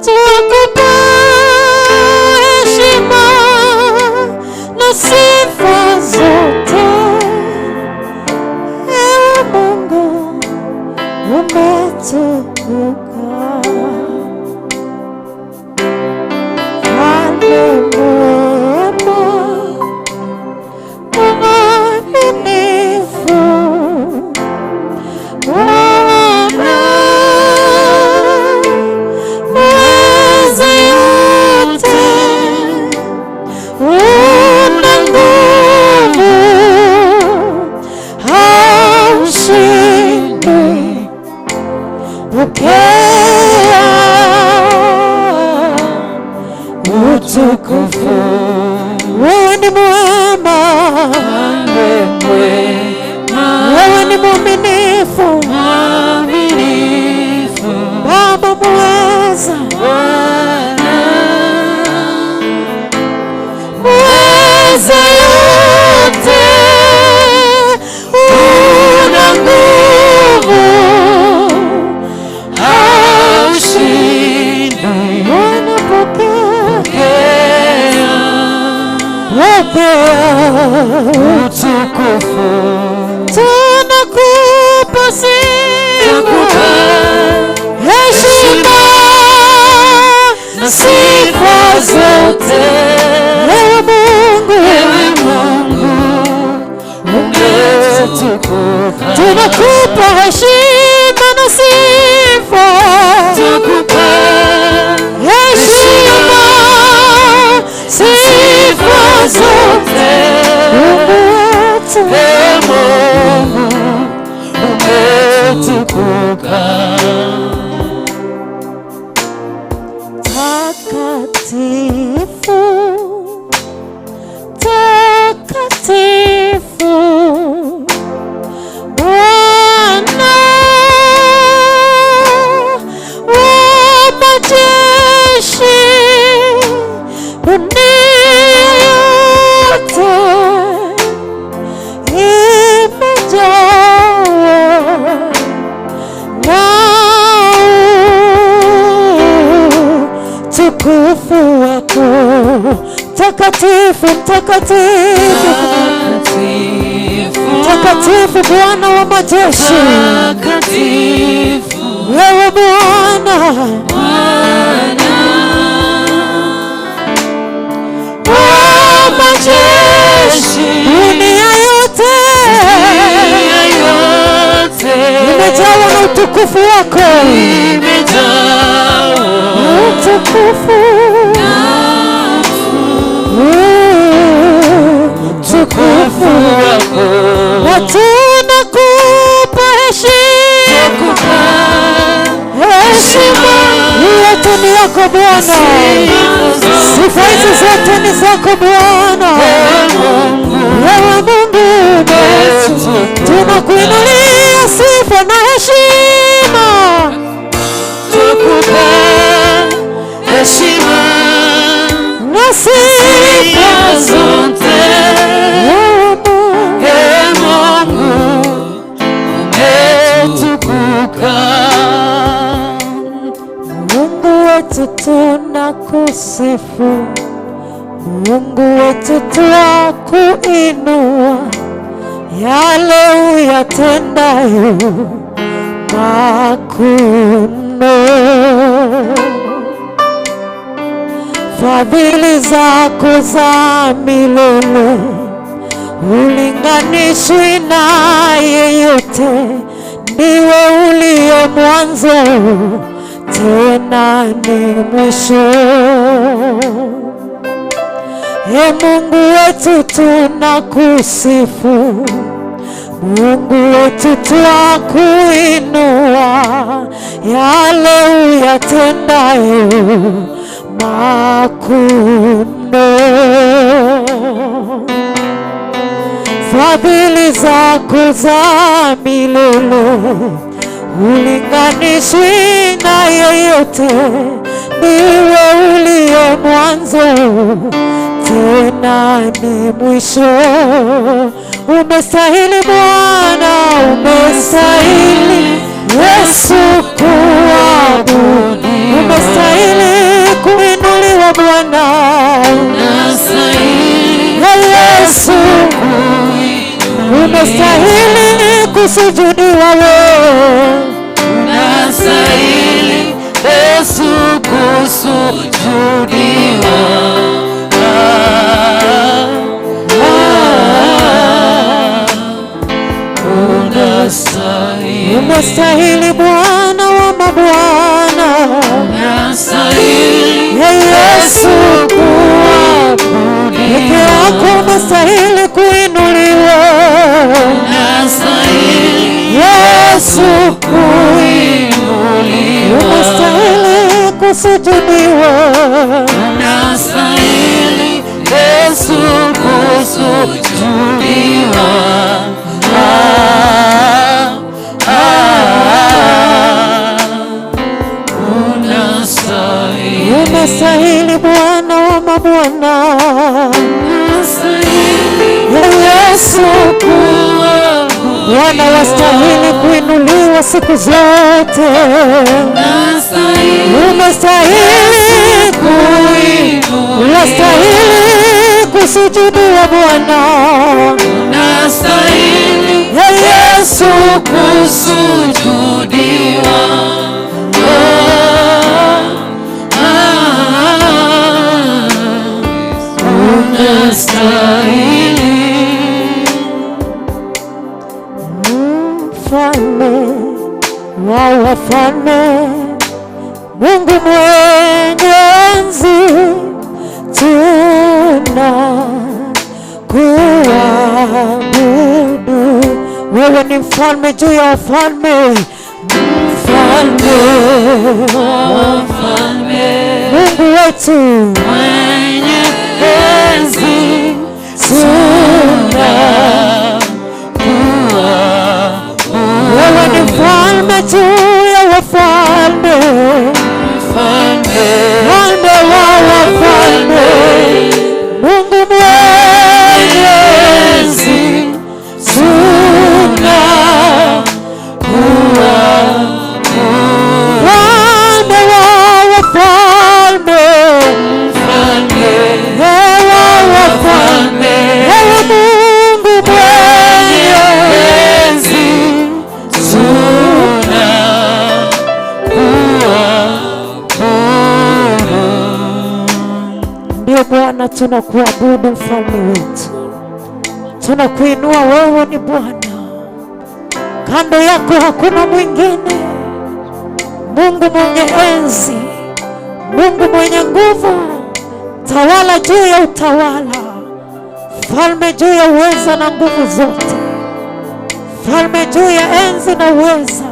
Tukupa heshima na sifa zote, ewe Mungu umetukuka. Mfalme mwema, mwaminifu, Bwana mweza yote, una nguvu, haushindwi. Pokea utukufu. Wewe ni mwema, wewe ni mwaminifu, Baba mweza, mweza yote, una nguvu, haushindwi. Bwana pokea, pokea
utukufu.
Tunakupa sifa, heshima
na sifa zote,
ewe Mungu,
ewe Mungu umetukuka.
Tunakupa heshima na sifa,
Tukupa
heshima, sifa zote, Mungu wetu,
ewe Mungu umetukuka.
Takatifu, takatifu, Bwana wa majeshi, dunia yote imejawa na utukufu wako. Mtakatifu, mtakatifu, mtakatifu, Bwana wa majeshi,
Takatifu,
wewe Bwana
Bwana
wa majeshi, dunia yote
dunia yote
imejawa na utukufu wako,
imejawa
utukufu, utukufu
wako.
Na tunakupa heshima,
Tukupa
heshima yote ni yako Bwana, sifa hizi zote ni zako Bwana, wewe Mungu wetu, tunakuinulia sifa na heshima,
tukupa heshima
na sifa
zote,
wewe Mungu.
Ee Mungu umetukuka.
Mungu wetu tunakusifu, Mungu wetu twakuinua, yale uyatendayo makuu mno. Fadhili zako za milele hulinganishwi na yeyote, ndiwe uliye mwanzo tena ni mwisho. E Mungu wetu tunakusifu, Mungu wetu twakuinua, yale uyatendayo makuu mno. Fadhili zako za milele hulinganishwi na yeyote, Ndiwe uliye mwanzo tena ni mwisho. Umestahili Bwana, umestahili Yesu kuabudu, umestahili kuinuliwa Bwana, Yesu umestahili kusujudiwa wewe,
Unastahili Yesu kusujudiwa. Ah, ah, unastahili.
Umestahili Bwana wa mabwana,
Unastahili
Yesu kuabudiwa, peke yako umestahili kuinuliwa,
Unastahili
Yesu
kuinuliwa.
Umestahili kusujudiwa,
Unastahili Yesu kusujudiwa. Ah, ah, unastahili.
Umestahili Bwana wa mabwana,
Unastahili
Yesu Bwana wastahili kuinuliwa siku zote,
Unastahili
umestahili unastahili kusujudiwa Bwana,
Unastahili
Yesu
kusujudiwa. Ah, ah, unastahili.
Mfalme wa wafalme, Mungu mwenye enzi, tunakuabudu. Wewe ni mfalme juu ya wafalme, mfalme
Mfalme
Mungu wetu,
mwenye enzi,
tuna wewe ni mfalme juu ya wafalme,
mfalme
mfalme wa wafalme, Mungu mwenye enzi, tuna mfalme wa wafalme,
mfalme
wa wafalme, ewe Mungu mwenye
enzi, tuna kuabudu.
Ndio Bwana, tunakuabudu mfalme wetu, tunakuinua wewe ni Bwana, kando yako hakuna mwingine. Mungu mwenye enzi, Mungu mwenye nguvu, tawala juu ya utawala, falme juu ya uweza na nguvu zote, falme juu ya enzi na uweza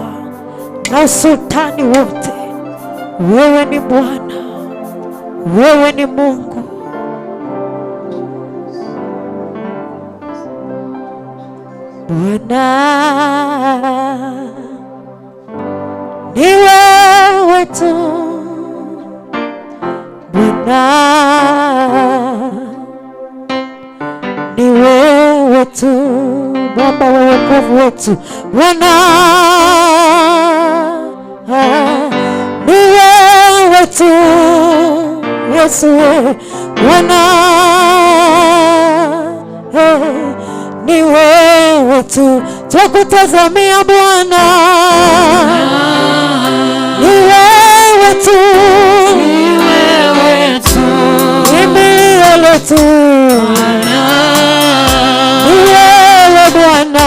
na usultani wote. Wewe ni Bwana, wewe ni Mungu. Bwana ni wewe tu, Bwana ni wewe tu, mwamba wa wokovu wetu. Bwana ni wewe tu, Yesu Bwana ni wewe tu, twakutazamia Bwana, ni wewe tu,
Ni wewe tu,
kimbilio letu,
Bwana.
Ni wewe Bwana,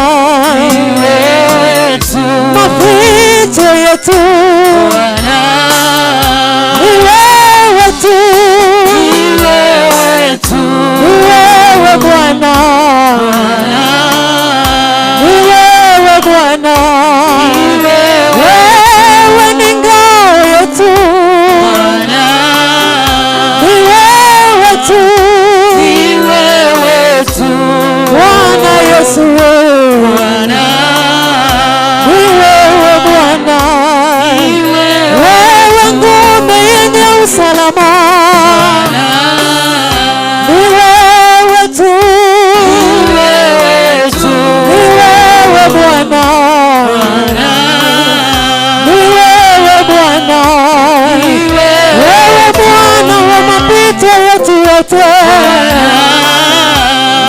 Ni wewe tu,
maficho yetu,
Bwana.
Ni wewe tu,
Ni wewe tu,
ni wewe Bwana,
Bwana.
Ni wewe Bwana,
Ni wewe
wewe ni ngao yetu,
Bwana.
Ni wewe tu,
Ni wewe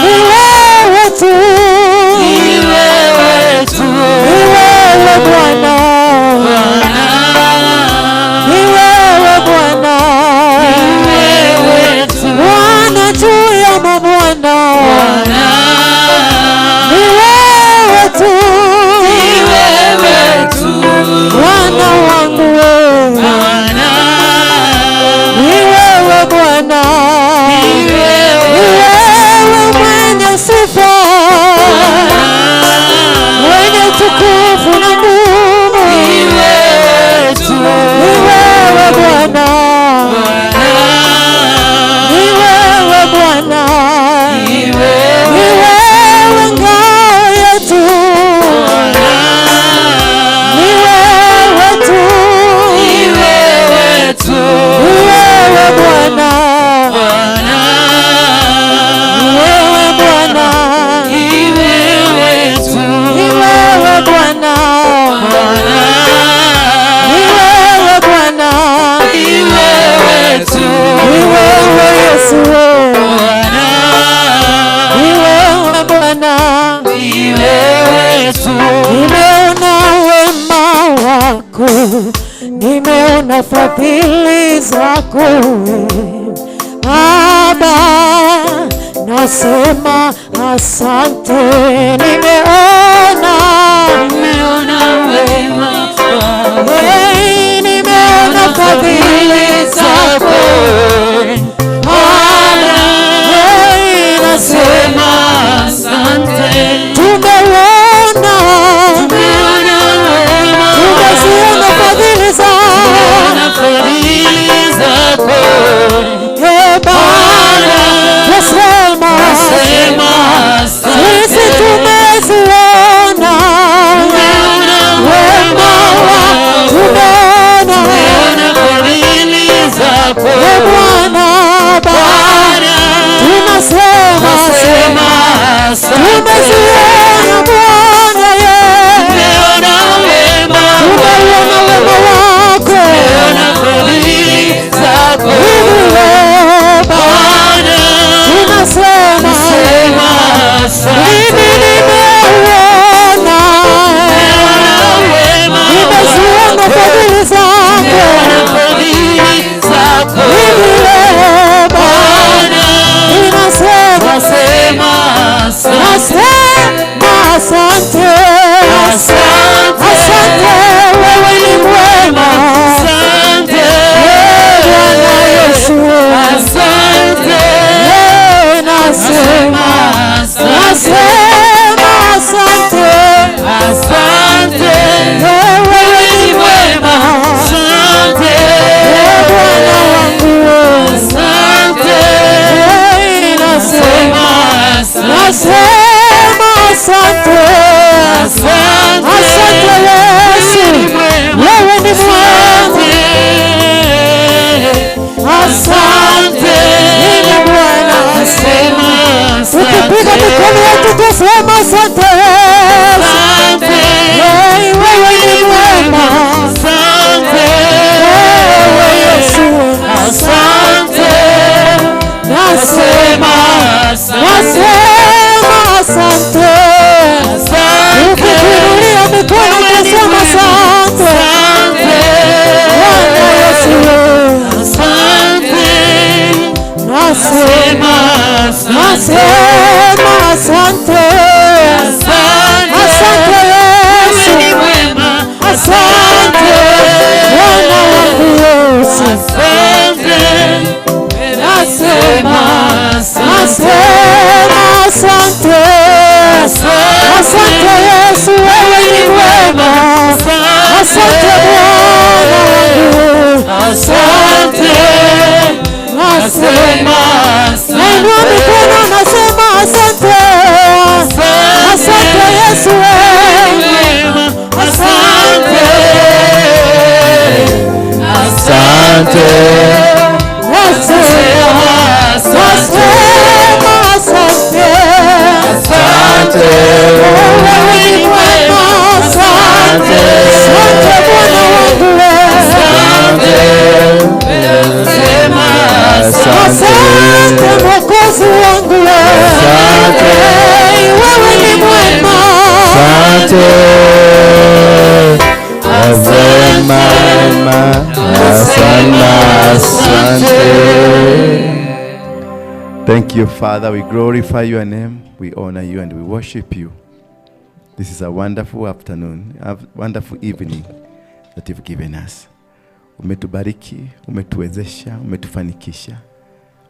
Ni wewe tu,
Ni wewe tu.
Ni wewe Bwana, ni wewe Bwana,
Wewe tu.
Bwana juu ya mabwana, ni wewe tu,
Ni wewe tu.
Bwana wangu wewe,
Bwana.
Ni wewe Bwana,
Ni
ni
wewe.
Wewe mwenye sifa, mwenye utukufu na nguvu,
Ni wewe tu.
Ni wewe Bwana, ni wewe Bwana,
Ni wewe.
Ni wewe ngao yetu, ni wewe tu,
Ni wewe tu.
Ni wewe Bwana,
Bwana.
Ni wewe Bwana,
Ni wewe tu.
Ni wewe Bwana,
Bwana.
Ni wewe Bwana,
Ni wewe tu.
Ni wewe Yesu,
Bwana.
Ni wewe Bwana.
Ni wewe tu.
Nimeona wema wako, nimeona fadhili zako Baba, nasema asante. Nimeona,
Nimeona wema wako.
Hey, nimeona fadhili zako Baba, hey, nasema
Asante.
Tumeona,
Tumeona wema.
Tumeziona fadhili zako
Tumeona fadhili zako.
Ee Bwana, twasema
Sema asante.
Sisi tumeziona
Tumeona
wema wako, tumeona
Tumeona fadhili zako.
Ee Bwana Baba, tunasema
Sema asante.
Tumeziona Bwana ye,
Tumeona wema.
Tumeuona wema wako
Tumeona fadhili zako.
Hivi wewe Baba,
Bwana,
tunasema
sema asante.
Mimi nimeuona,
Tumeona wema
nimeziona
wako.
fadhili zako
Tumeona fadhili zako.
Hivi wewe Baba,
Bwana,
ninasema
sema asante.
Nasema asante,
Asante.
Asante, wewe ni mwema.
Asante.
Ee Bwana Yesu,
Asante.
Ee, nasema
Asante.
Nasema asante,
Asante.
Ee, wewe ni mwema.
Asante.
Ee Bwana wangu,
Asante.
Ee, nasema
Asante.
Nasema asante,
Asante.
Asante Yesu, wewe ni mwema. Asante, mimi Bwana. Tukipiga mikono yetu tusema asante Yesu. Hey, wewe ni mwema. Wewe Yesu. Nasema, nasema asante. Ukituinulia mikono tusema asante. Bwana Yesu. Nasema, nasema asante. Asante Yesu. Asante Bwana wangu Yesu. Nasema, nasema asante. Asante Yesu, wewe ni mwema. Asante Bwana wangu. Nasema, nainua mikono nasema asante. Asante Yesu wewe. Asante.
Asante.
Nasema, nasema asante.
Asante.
Wewe ni mwema. Asante. Asante Bwana wangu wewe.
Asante.
Nasema
Nasema nasema asante.
Thank you, Father. We glorify your name, we honor you, and we worship you. This is a wonderful afternoon, a wonderful evening that you've given us. Umetubariki, umetuwezesha, umetufanikisha.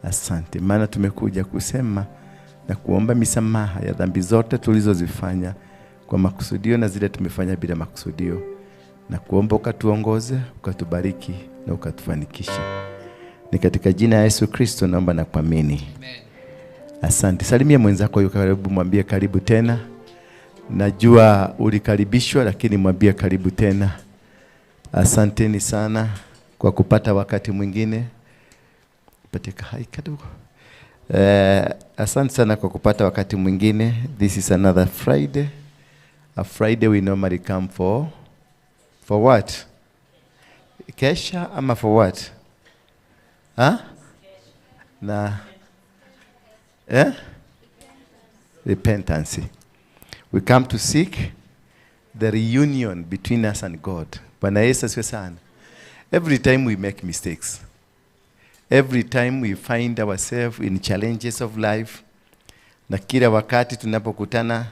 Asante, maana tumekuja kusema na kuomba misamaha ya dhambi zote tulizozifanya kwa makusudio na zile tumefanya bila makusudio, na kuomba ukatuongoze, ukatubariki na ukatufanikishe. Ni katika jina ya Yesu Kristo naomba na kuamini. Asante. Salimia mwenzako yuko karibu, mwambie karibu tena. Najua ulikaribishwa, lakini mwambie karibu tena. Asanteni sana kwa kupata wakati mwingine. Patika hai kidogo. Asante sana kwa kupata wakati mwingine. This is another Friday. A Friday we normally come for what? Kesha ama for what? Huh? Na eh? Repentance. We come to seek the reunion between us and God. Bwana Yesu asifiwe sana. Every time we make mistakes, every time we find ourselves in challenges of life, na kila wakati tunapokutana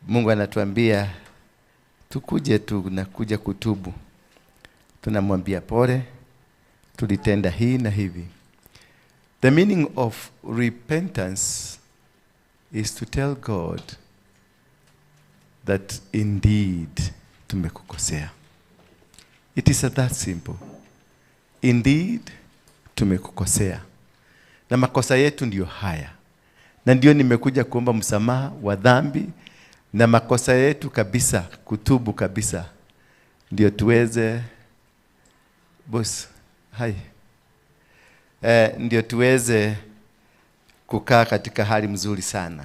Mungu anatuambia tukuje tu na kuja kutubu. Tunamwambia pole, tulitenda hii na hivi. The meaning of repentance is to tell God that indeed tumekukosea. It is that simple. Indeed tumekukosea. Na makosa yetu ndiyo haya. Na ndio nimekuja kuomba msamaha wa dhambi na makosa yetu kabisa, kutubu kabisa. Ndio tuweze boss, hai. Ndio tuweze kukaa katika hali mzuri sana.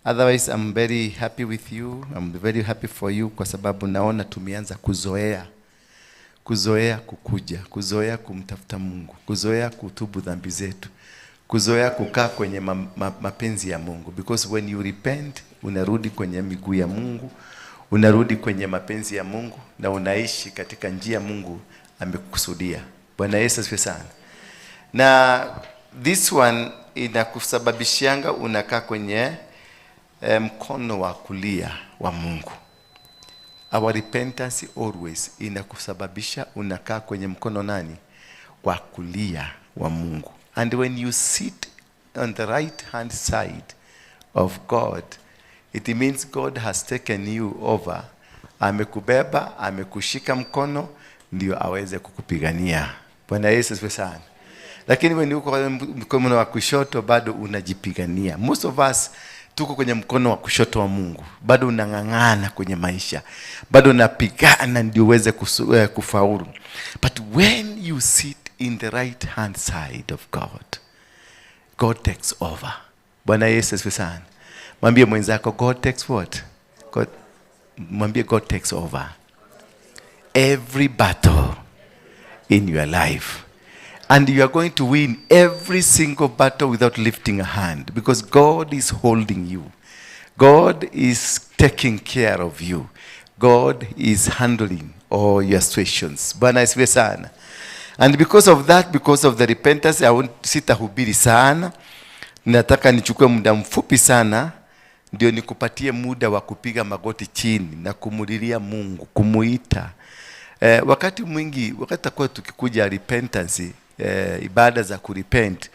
Otherwise, I'm very happy with you. I'm very happy for you kwa sababu naona tumeanza kuzoea. Kuzoea kukuja, kuzoea kumtafuta Mungu, kuzoea kutubu dhambi zetu, kuzoea kukaa kwenye mapenzi ya Mungu. Because when you repent, unarudi kwenye miguu ya Mungu, unarudi kwenye mapenzi ya Mungu na unaishi katika njia Mungu amekukusudia. Bwana Yesu asifiwe sana. Na this one inakusababishianga unakaa kwenye mkono wa kulia wa Mungu. Our repentance always inakusababisha unakaa kwenye mkono nani? Wa kulia wa Mungu. And when you sit on the right hand side of God, it means God has taken you over. Amekubeba, amekushika mkono ndio aweze kukupigania. Bwana Yesu asifiwe sana. Lakini when uko kwenye mkono wa kushoto bado unajipigania. Most of us tuko kwenye mkono wa kushoto wa Mungu. Bado unang'ang'ana kwenye maisha. Bado unapigana ndio uweze kufaulu. But when you sit in the right hand side of God, God takes over. Bwana Yesu asifiwe sana. Mwambie mwenzako, God takes what? God, mwambie God takes over every battle in your life. And you are going to win every single battle without lifting a hand, because God is holding you. God is taking care of you. God is handling all your situations. Bwana asifiwe sana. And because of that, because of the repentance, I won't sitahubiri sana. Nataka nichukue muda mfupi sana ndio nikupatie muda wa kupiga magoti chini na kumulilia Mungu, kumuita. Wakati mwingi, wakati takuwa tukikuja repentance, ibada za kurepent,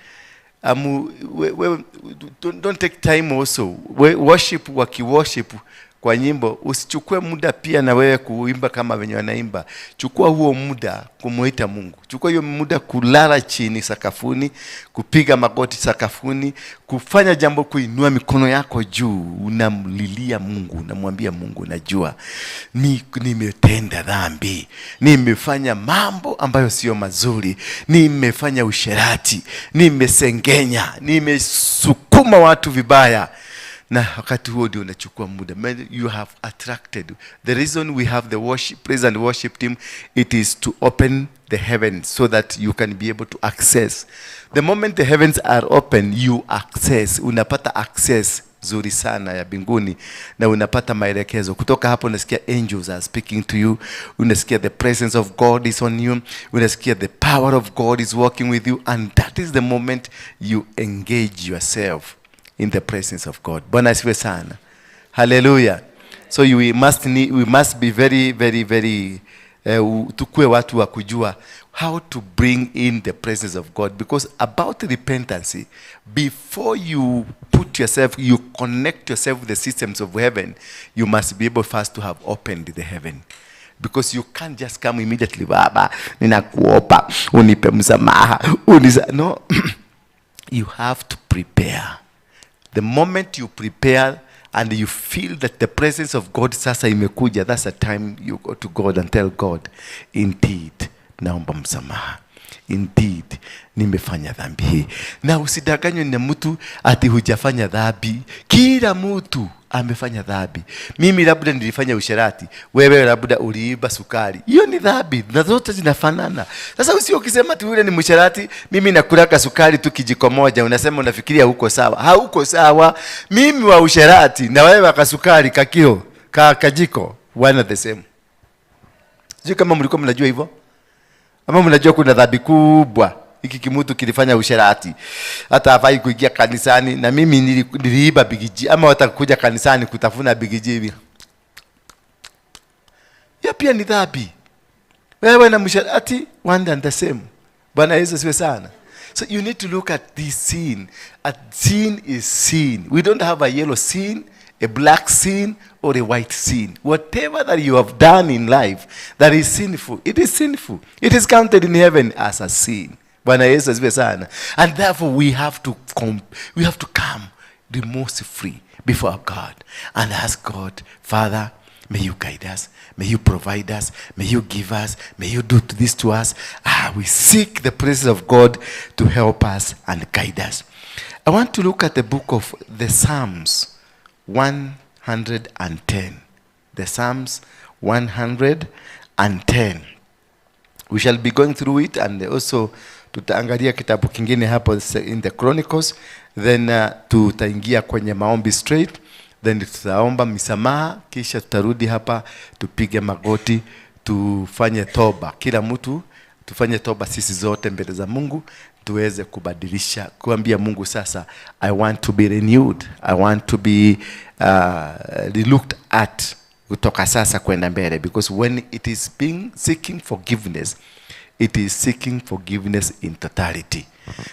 don't take time also. Worship, wakiworship kwa nyimbo, usichukue muda pia na wewe kuimba kama wenye wanaimba. Chukua huo muda kumuita Mungu. Chukua hiyo muda kulala chini sakafuni, kupiga magoti sakafuni, kufanya jambo, kuinua mikono yako juu, unamlilia Mungu, unamwambia Mungu, najua nimetenda dhambi, nimefanya mambo ambayo sio mazuri, nimefanya usherati, nimesengenya, nimesukuma watu vibaya. Na wakati huo ndio unachukua muda. You have attracted. The reason we have the worship, praise and worship team, it is to open the heavens so that you can be able to access. The moment the heavens are open, you access. Unapata access nzuri sana ya mbinguni, na unapata maelekezo kutoka hapo. Unasikia angels are speaking to you, unasikia the presence of God is on you, unasikia the power of God is working with you, and that is the moment you engage yourself in the presence of God. Bwana asifiwe sana. Hallelujah. So you, we must need, we must be very, very, very tukue watu wa kujua how to bring in the presence of God, because about repentance, before you put yourself, you connect yourself with the systems of heaven, you must be able first to have opened the heaven, because you can't just come immediately, "Baba, ninakuomba unipe msamaha, no. You have to prepare. The moment you prepare and you feel that the presence of God sasa imekuja, that's the time you go to God and tell God, "Indeed, naomba msamaha. Indeed, nimefanya dhambi hii." Na usidanganywe na mtu ati hujafanya dhambi. Kila mtu amefanya dhambi. Mimi labda nilifanya usherati, wewe labda uliiba sukari. Hiyo ni dhambi na zote zinafanana. Sasa usio ukisema ati yule ni msherati, mimi nakulaka sukari tu kijiko moja, unasema unafikiria huko sawa. Hauko sawa. Mimi wa usherati na wewe wa kasukari kakilo ka kajiko, one are the same. Sijui kama mlikuwa mnajua hivyo. Ama mnajua kuna dhambi kubwa? Hiki kimutu kilifanya usherati, hata hafai kuingia kanisani, na mimi niliiba Big G, ama watakuja kanisani kutafuna Big G hivi. Hiyo pia ni dhambi. Wewe na msherati, one and the same. Bwana Yesu asifiwe sana. So you need to look at this sin. A sin is sin. We don't have a yellow sin, a black sin, or a white sin. Whatever that you have done in life that is sinful, it is sinful. It is counted in heaven as a sin. Bwana Yesu asifiwe sana. And therefore we have to come remorse free before God and ask God, "Father, may you guide us, may you provide us, may you give us, may you do this to us." Ah, we seek the presence of God to help us and guide us. I want to look at the book of the Psalms 110. The Psalms 110. We shall be going through it, and also tutaangalia kitabu kingine hapo in the Chronicles, then tutaingia kwenye maombi straight, then tutaomba misamaha, kisha tutarudi hapa tupige magoti, tufanye toba. Kila mtu tufanye toba sisi zote mbele za Mungu, tuweze kubadilisha, kuambia Mungu sasa, "I want to be renewed, I want to be looked at kutoka sasa kwenda mbele," because when it is being seeking forgiveness, it is seeking forgiveness in totality.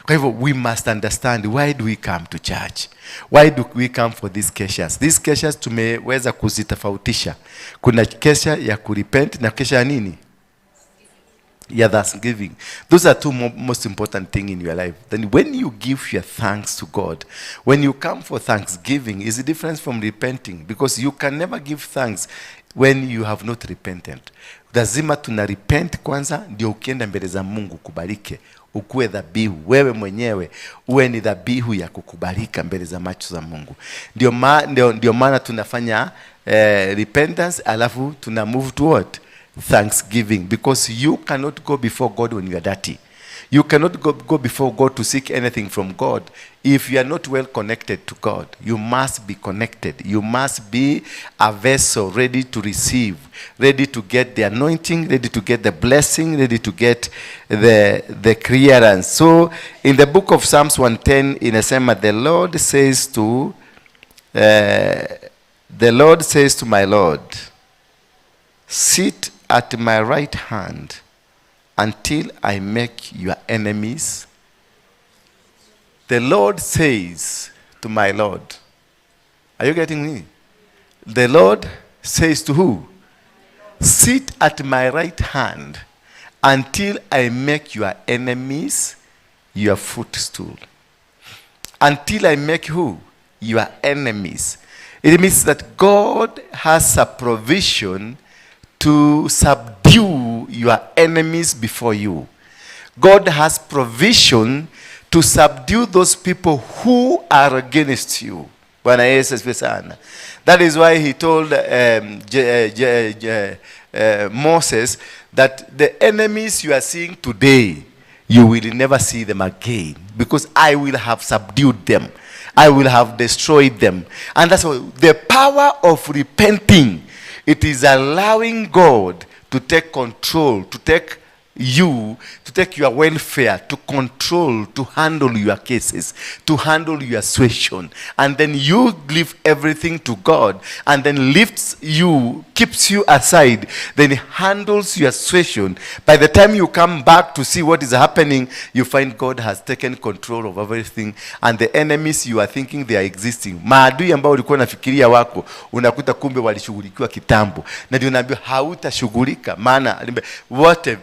Kwa hivyo we must understand, why do we come to church? Why do we come for these keshas? These keshas tumeweza kuzitofautisha. Kuna kesha ya kurepent na kesha ya nini? Ya thanksgiving. Those are two most important thing in your life. Then when you give your thanks to God, when you come for thanksgiving, is different from repenting, because you can never give thanks when you have not repented. Lazima tuna repent kwanza ndio ukienda mbele za Mungu kubarike, ukuwe dhabihu, wewe mwenyewe uwe ni dhabihu ya kukubalika mbele za macho za Mungu. Ndio maana tunafanya repentance, alafu tuna move to what? Thanksgiving, because you cannot go before God when you are dirty. You cannot go before God to seek anything from God if you are not well connected to God. You must be connected. You must be a vessel ready to receive, ready to get the anointing, ready to get the blessing, ready to get the clearance. So in the book of Psalms 110 inasema, The Lord says to my Lord, 'Sit at my right hand until I make your enemies.'" The Lord says to my Lord. Are you getting me? The Lord says to who? "Sit at my right hand until I make your enemies your footstool." Until I make who? Your enemies. It means that God has a provision to subdue your enemies before you. God has provision to subdue those people who are against you. Bwana Yesu asifiwe sana. That is why he told Moses that the enemies you are seeing today, you will never see them again. Because I will have subdued them. I will have destroyed them. And that's why the power of repenting, it is allowing God to take control, to take you, to take your welfare, to control, to handle your cases, to handle your situation. And then you leave everything to God, and then lifts you, keeps you aside, then handles your situation. By the time you come back to see what is happening, you find God has taken control of everything, and the enemies you are thinking they are existing, maadui ambao ulikuwa unafikiria wako, unakuta kumbe walishughulikiwa kitambo. Na ndio naambiwa hautashughulika, maana wote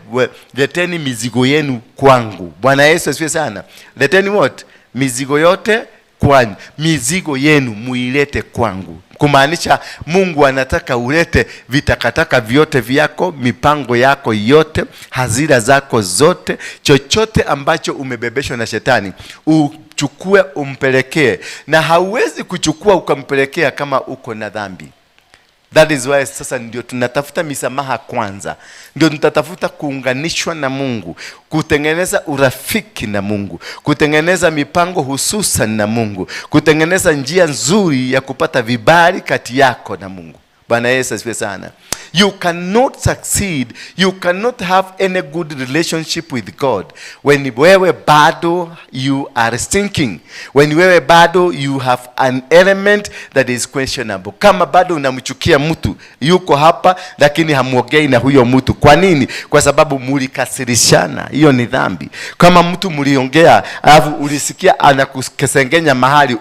leteni mizigo yenu kwangu. Bwana Yesu asifiwe sana. Leteni what? Mizigo yote kwangu. Mizigo yenu muilete kwangu. Kumaanisha Mungu anataka ulete vitakataka vyote vyako, mipango yako yote, hazira zako zote, chochote ambacho umebebeshwa na shetani, uchukue umpelekee. Na hauwezi kuchukua ukampelekea kama uko na dhambi. That is why sasa ndio tunatafuta misamaha kwanza, ndio tunatafuta kuunganishwa na Mungu, kutengeneza urafiki na Mungu, kutengeneza mipango hususan na Mungu, kutengeneza njia nzuri ya kupata vibali kati yako na Mungu. Bwana Yesu asifiwe sana. You cannot succeed, you cannot have any good relationship with God when wewe bado you are stinking, when wewe bado you have an element that is questionable. Kama bado unamchukia mtu yuko hapa lakini hamuongei na huyo mtu, kwa nini? Kwa sababu mulikasirishana, hiyo ni dhambi. Kama mtu muliongea alafu ulisikia anakusengenya mahali,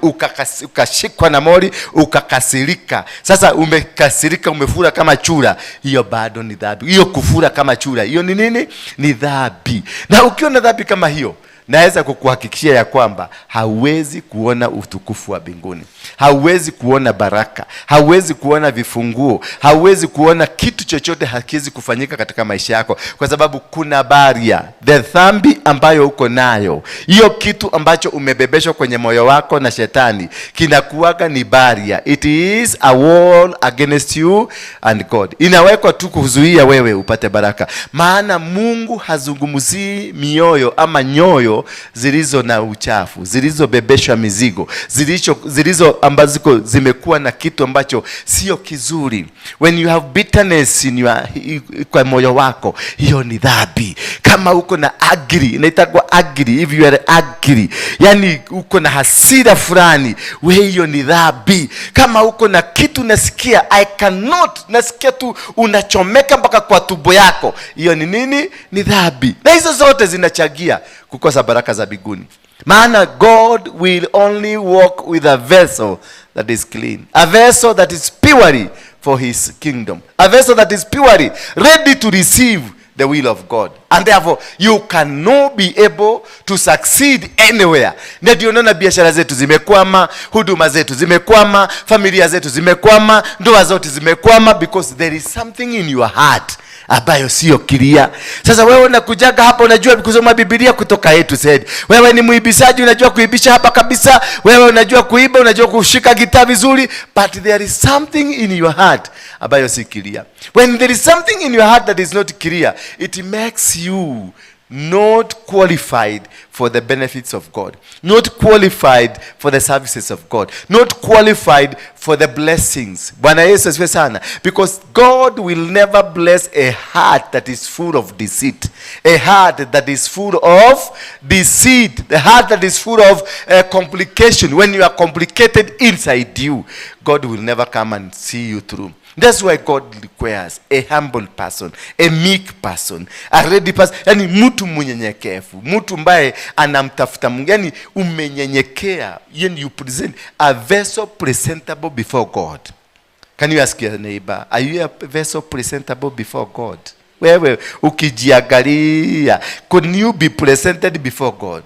ukashikwa na mori, ukakasirika. Sasa umekasirika, umefura kama chura, hiyo bado ni dhambi. Hiyo kufura kama chura, hiyo ni nini? Ni dhambi. Na ukiwa na dhambi kama hiyo, naweza kukuhakikishia ya kwamba hauwezi kuona utukufu wa mbinguni, hauwezi kuona baraka, hauwezi kuona vifunguo, hauwezi kuona kitu chochote, hakiwezi kufanyika katika maisha yako, kwa sababu kuna baria, the dhambi ambayo uko nayo, hiyo kitu ambacho umebebeshwa kwenye moyo wako na shetani, kinakuwaga ni baria. It is a wall against you and God. Inawekwa tu kuzuia wewe upate baraka, maana Mungu hazungumzii mioyo ama nyoyo zilizo na uchafu, zilizobebeshwa mizigo, zilizo ambazo zimekuwa na kitu ambacho sio kizuri. When you have bitterness in your, kwa moyo wako, hiyo ni dhambi. Kama uko na agri, inaitwa agri, if you are angry, yani uko na hasira fulani, we hiyo ni dhambi. Kama uko na kitu nasikia I cannot, nasikia tu unachomeka mpaka kwa tumbo yako, hiyo ni nini? Ni dhambi. Na hizo zote zinachangia kukosa baraka za mbinguni. Maana God will only work with a vessel that is clean, a vessel that is purely for his kingdom, a vessel that is purely ready to receive the will of God. And therefore you cannot be able to succeed anywhere. Na ndio unaona biashara zetu zimekwama, huduma zetu zimekwama, familia zetu zimekwama, ndoa zote zimekwama, because there is something in your heart ambayo sio clear. Sasa wewe unakujaga hapa, unajua kusoma Biblia kutoka A to Z. Wewe ni muibisaji, unajua kuibisha hapa kabisa. Wewe unajua kuiba, unajua kushika gitaa vizuri, but there is something in your heart ambayo si clear. When there is something in your heart that is not clear, it makes you not qualified for the benefits of God, not qualified for the services of God, not qualified for the blessings. Bwana Yesu asifiwe sana. Because God will never bless a heart that is full of deceit, a heart that is full of deceit, the heart that is full of complication. When you are complicated inside you, God will never come and see you through. That's why God requires a humble person, a meek person, a ready person, yani mtu mnyenyekevu, mtu ambaye anamtafuta Mungu, yani umenyenyekea, yani you present a vessel presentable before God. Can you ask your neighbor, are you a vessel presentable before God? Wewe ukijiangalia, could you be presented before God?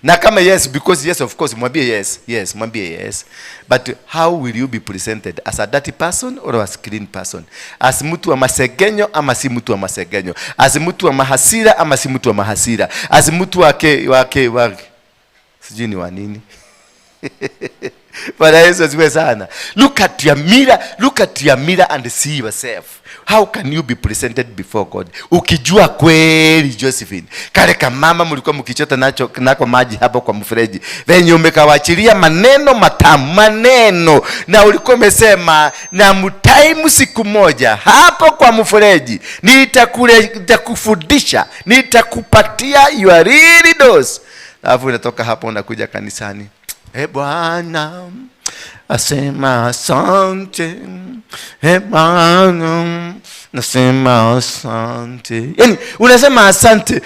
Na kama yes, because yes, of course, mwambie yes, yes, mwambie yes. But how will you be presented? As a dirty person or as a clean person? As mtu wa masegenyo ama si mtu wa masegenyo? As mtu wa mahasira ama si mtu wa mahasira? As mtu wake, wake, wake, sijui ni wa nini? Bwana Yesu asifiwe sana. Look at your mirror, look at your mirror and see yourself. How can you be presented before God? Ukijua kweli Josephine, kale kamama mlikuwa mkichota nacho nako maji hapo kwa mfereji, venye umekawachilia maneno matamu, maneno, na ulikuwa umesema na mtaimu siku moja hapo kwa mfereji nitakufundisha, nitakupatia your real dose. Alafu unatoka hapo unakuja kanisani. E Bwana asema asante, e Bwana nasema asante. Yaani unasema asante,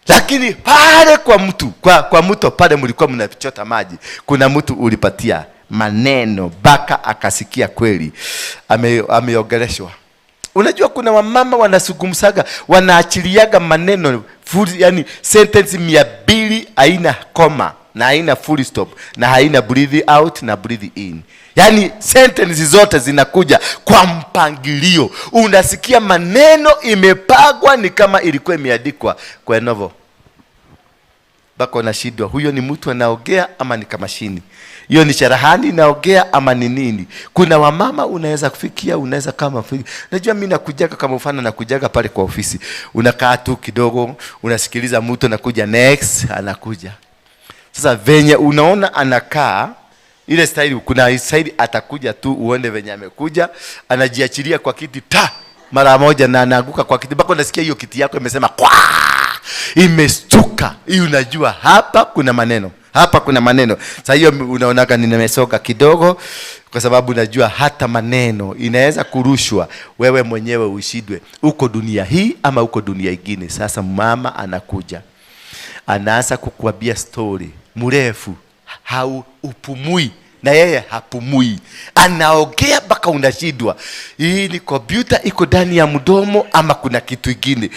lakini pale kwa mtu, kwa mto pale mlikuwa mnachota maji, kuna mtu ulipatia maneno baka akasikia kweli ameongeleshwa. Unajua kuna wamama wanasugumsaga, wanaachiliaga maneno full, yani sentence 200 haina koma na haina full stop na haina breathe out na breathe in. Yani sentence zote zinakuja kwa mpangilio. Unasikia maneno imepagwa ni kama ilikuwa imeandikwa kwa novel. Bako nashindwa, huyo ni mtu anaongea ama ni kamashini? Hiyo ni cherehani inaongea ama ni nini? Kuna wamama unaweza kufikia, unaweza kama najua mimi nakujaga kama mfano, nakujaga pale kwa ofisi. Unakaa tu kidogo, unasikiliza mtu anakuja next, anakuja. Sasa venye unaona anakaa ile style, kuna style atakuja tu uone venye amekuja, anajiachilia kwa kiti ta mara moja na anaanguka kwa kiti. Mpaka unasikia hiyo kiti yako imesema kwa, imestuka. Hii unajua hapa kuna maneno. Hapa kuna maneno. Sasa hiyo unaonaga nimesoka kidogo kwa sababu najua hata maneno inaweza kurushwa, wewe mwenyewe ushindwe. Uko dunia hii ama uko dunia ingine. Sasa mama anakuja, anaanza kukuambia story mrefu, hauupumui na yeye hapumui, anaongea mpaka unashindwa. Hii ni kompyuta iko ndani ya mdomo ama kuna kitu kingine?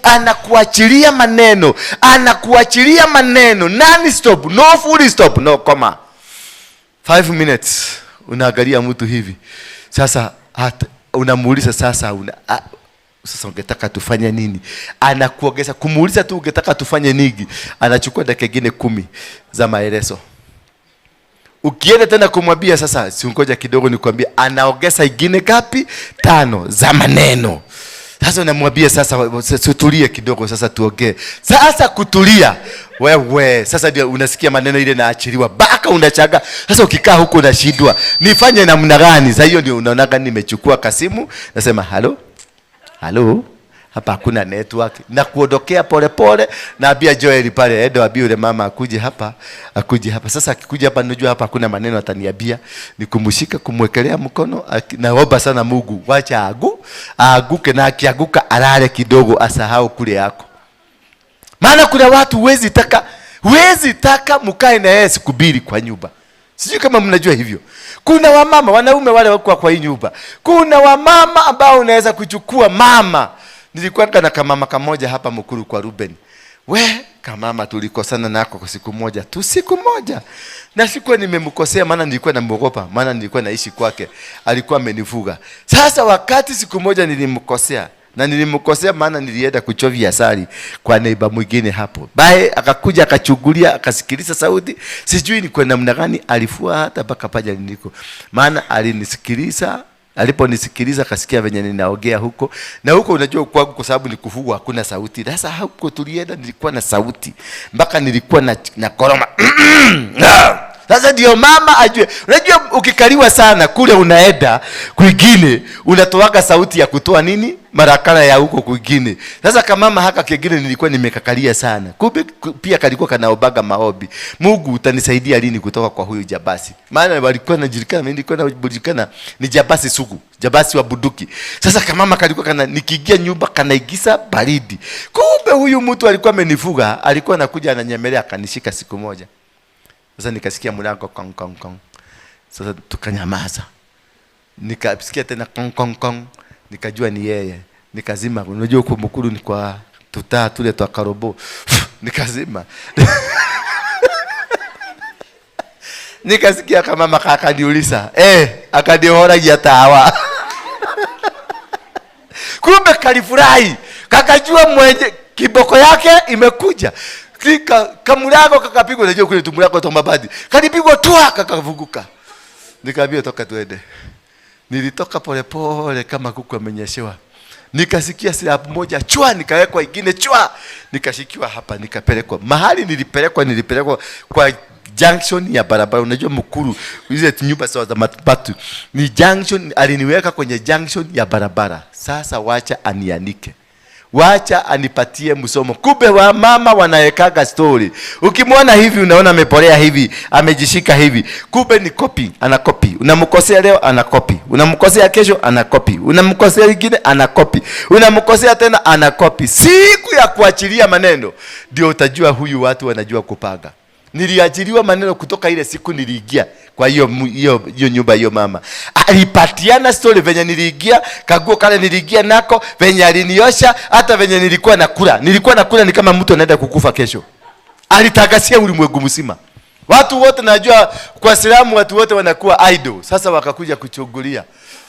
Anakuachilia maneno, anakuachilia maneno non stop, no full stop, no comma. 5 minutes unaangalia mtu hivi. Sasa unamuuliza sasa sasa ungetaka tufanye nini? Anakuongeza kumuuliza tu ungetaka tufanye nini, anachukua dakika nyingine 10 za maelezo. Ukienda tena kumwambia sasa si ngoja kidogo nikwambie, anaongeza ingine ngapi? 5 za maneno. Sasa unamwambia sasa tutulie kidogo, sasa tuongee. Sasa kutulia wewe, sasa ndio unasikia maneno ile naachiliwa baka unachaga. Sasa ukikaa huko unashindwa nifanye namna gani? Sasa hiyo ndio unaonaga nimechukua kasimu nasema halo halo, hapa hakuna network, na kuondokea pole pole. Naambia Joel pale, endo ambie yule mama akuje hapa, akuje hapa. Sasa akikuja hapa najua hapa hakuna maneno ataniambia, nikumshika kumwekelea mkono. Naomba sana Mungu wacha aaguke, na akiaguka alale kidogo asahau kule yako. Maana kuna watu huwezi taka mkae na yeye siku mbili kwa nyumba. Sijui kama mnajua hivyo. Kuna wamama, wanaume wale wako kwa hii nyumba. Kuna wamama ambao unaweza kuchukua mama. Nilikuwa na kamama kamoja hapa Mukuru kwa Ruben. We, kamama tulikosana nako kwa siku moja tu, siku moja. Na sikuwa nimemkosea maana nilikuwa namuogopa, maana nilikuwa naishi kwake. Alikuwa amenifuga. Sasa wakati siku moja nilimkosea, na nilimkosea maana nilienda kuchovya asali kwa neighbor mwingine hapo. Bae akakuja akachungulia, akasikiliza sauti. Sijui ni kwa namna gani alifua hata mpaka paja niliko. Maana alinisikiliza. Aliponisikiliza akasikia venye ninaongea huko. Na huko unajua kwangu kwa sababu nikufugwa hakuna sauti. Sasa huko tulienda nilikuwa na sauti. Mpaka nilikuwa na koroma. Sasa ndio mama ajue. Unajua ukikaliwa sana kule unaenda kwingine unatoaga sauti ya kutoa nini? Marakala ya huko kwingine. Sasa kama mama haka kingine nilikuwa nimekakalia sana. Kumbe pia kalikuwa kanaobaga maombi. Mungu utanisaidia lini kutoka kwa huyu jabasi? Maana walikuwa wanajulikana, mimi nilikuwa najulikana ni jabasi sugu, jabasi wa bunduki. Sasa kama mama kalikuwa kana nikiingia nyumba kanaigisa baridi. Kumbe huyu mtu alikuwa amenifuga, alikuwa anakuja ananyemelea akanishika siku moja. Sasa nikasikia mlango kong kong kong. Sasa tukanyamaza. Nikasikia tena kong kong kong. Nikajua ni yeye. Nikazima. Unajua huko Mukuru ni kwa tutaa tule twa karobo. Nikazima. Nikasikia kama mama akaniuliza, akaniora jatawa. Kumbe kalifurahi. Kakajua mwenye kiboko yake imekuja. Kika kamulago kakapigwa, unajua kule tumulago wa mabadi. Kalipigwa tu kakavuguka. Nikaambia toka tuende. Nilitoka polepole kama kuku amenyeshewa. Nikasikia slap moja chwa, nikawekwa ingine chwa, nikashikiwa hapa, nikapelekwa mahali nilipelekwa. Nilipelekwa kwa junction ya barabara. Unajua Mukuru hizo nyumba za mabati ni junction. Aliniweka kwenye junction ya barabara. Sasa wacha anianike, wacha anipatie msomo. Kumbe wa mama wanawekaga story. Ukimwona hivi unaona amepolea hivi, amejishika hivi, kumbe ni copy, ana copy. Unamkosea leo ana copy, unamkosea kesho ana copy, unamkosea lingine ana copy, unamkosea tena ana copy. Siku ya kuachilia maneno ndio utajua huyu watu wanajua kupanga. Niliachiliwa maneno kutoka ile siku niliingia kwa hiyo hiyo hiyo nyumba. Hiyo mama alipatiana story venye niliingia, kaguo kale niliingia nako, venye aliniosha, hata venye nilikuwa nakula. Nilikuwa nakula ni kama mtu anaenda kukufa kesho. Alitagasia ulimwengu mzima. Watu wote, najua kwa Islamu watu wote wanakuwa idle. Sasa wakakuja kuchungulia.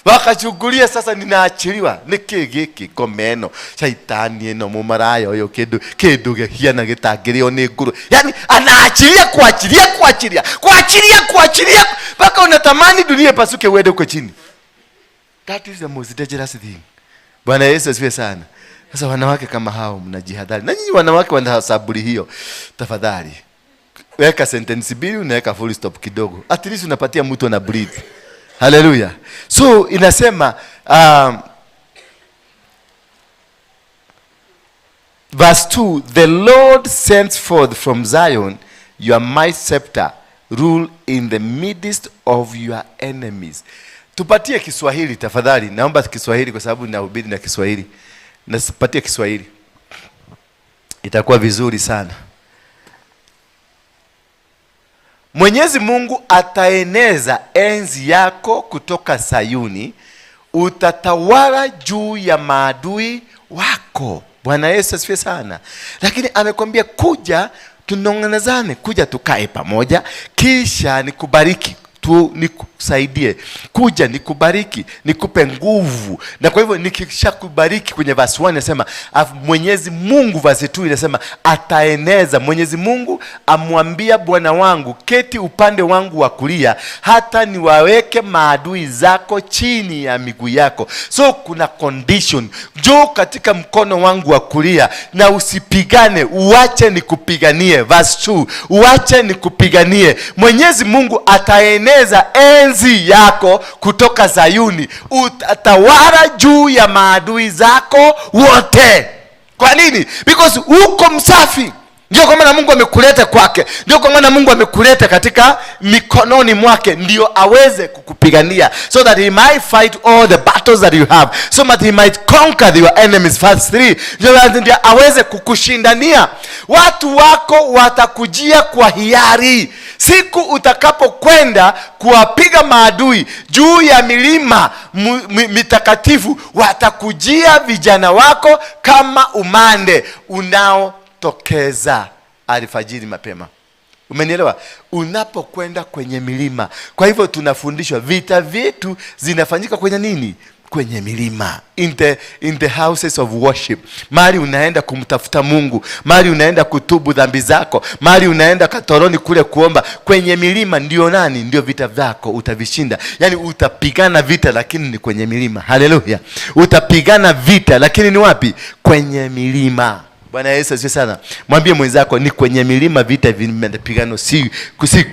Wakachungulia sasa ninaachiliwa. Niki giki komeno. Shaitani eno mumaraya uyu kindu kindu gihiana gitangĩrĩo nĩ nguru. Yani anaachilia, kuachilia, kuachilia, kuachilia, kuachilia mpaka unatamani dunia ipasuke uende huko chini. That is the most dangerous thing. Bwana Yesu asifiwe sana. Sasa wanawake kama hao mnajihadhari. Na nyinyi wanawake wana saburi hiyo. Tafadhali weka sentence mbili, unaweka full stop kidogo. At least unapatia mtu ana breathe. Hallelujah. So inasema, verse 2, "The Lord sends forth from Zion your might scepter, rule in the midst of your enemies." Tupatie Kiswahili tafadhali. Naomba Kiswahili kwa sababu ninahubiri na Kiswahili. Nasipatie Kiswahili. Itakuwa vizuri sana. Mwenyezi Mungu ataeneza enzi yako kutoka Sayuni, utatawala juu ya maadui wako. Bwana Yesu asifiwe sana. Lakini amekwambia kuja tunong'onezane, kuja tukae pamoja, kisha nikubariki tu, nikusaidie, kuja nikubariki, nikupe nguvu. Na kwa hivyo nikishakubariki, kwenye verse 1 inasema Mwenyezi Mungu, verse 2 inasema ataeneza. Mwenyezi Mungu amwambia Bwana wangu, keti upande wangu wa kulia hata niwaweke maadui zako chini ya miguu yako. So kuna condition. Njoo katika mkono wangu wa kulia na usipigane, uache nikupiganie. Verse 2, uache nikupiganie. Mwenyezi Mungu ataeneza enzi yako kutoka Zayuni, utatawala juu ya maadui zako wote. Kwa nini? Because uko msafi. Ndio kwa maana Mungu amekuleta kwake. Ndio kwa maana Mungu amekuleta katika mikononi mwake, ndio aweze kukupigania, so that he might fight all the battles that you have, so that he might conquer your enemies. Verse 3, ndio aweze kukushindania. Watu wako watakujia kwa hiari siku utakapokwenda kuwapiga maadui juu ya milima mitakatifu. Watakujia vijana wako kama umande unaotokeza alfajiri mapema. Umenielewa? Unapokwenda kwenye milima. Kwa hivyo tunafundishwa vita vyetu zinafanyika kwenye nini? Kwenye milima. In the houses of worship. Mahali unaenda kumtafuta Mungu, mahali unaenda kutubu dhambi zako, mahali unaenda katoroni kule kuomba, kwenye milima ndio nani? Ndio vita vyako utavishinda. Yani utapigana vita lakini ni kwenye milima. Haleluya. Utapigana vita lakini ni wapi? Kwenye milima. Bwana Yesu asifiwe sana. Mwambie mwenzako ni kwenye milima vita vimepigano, si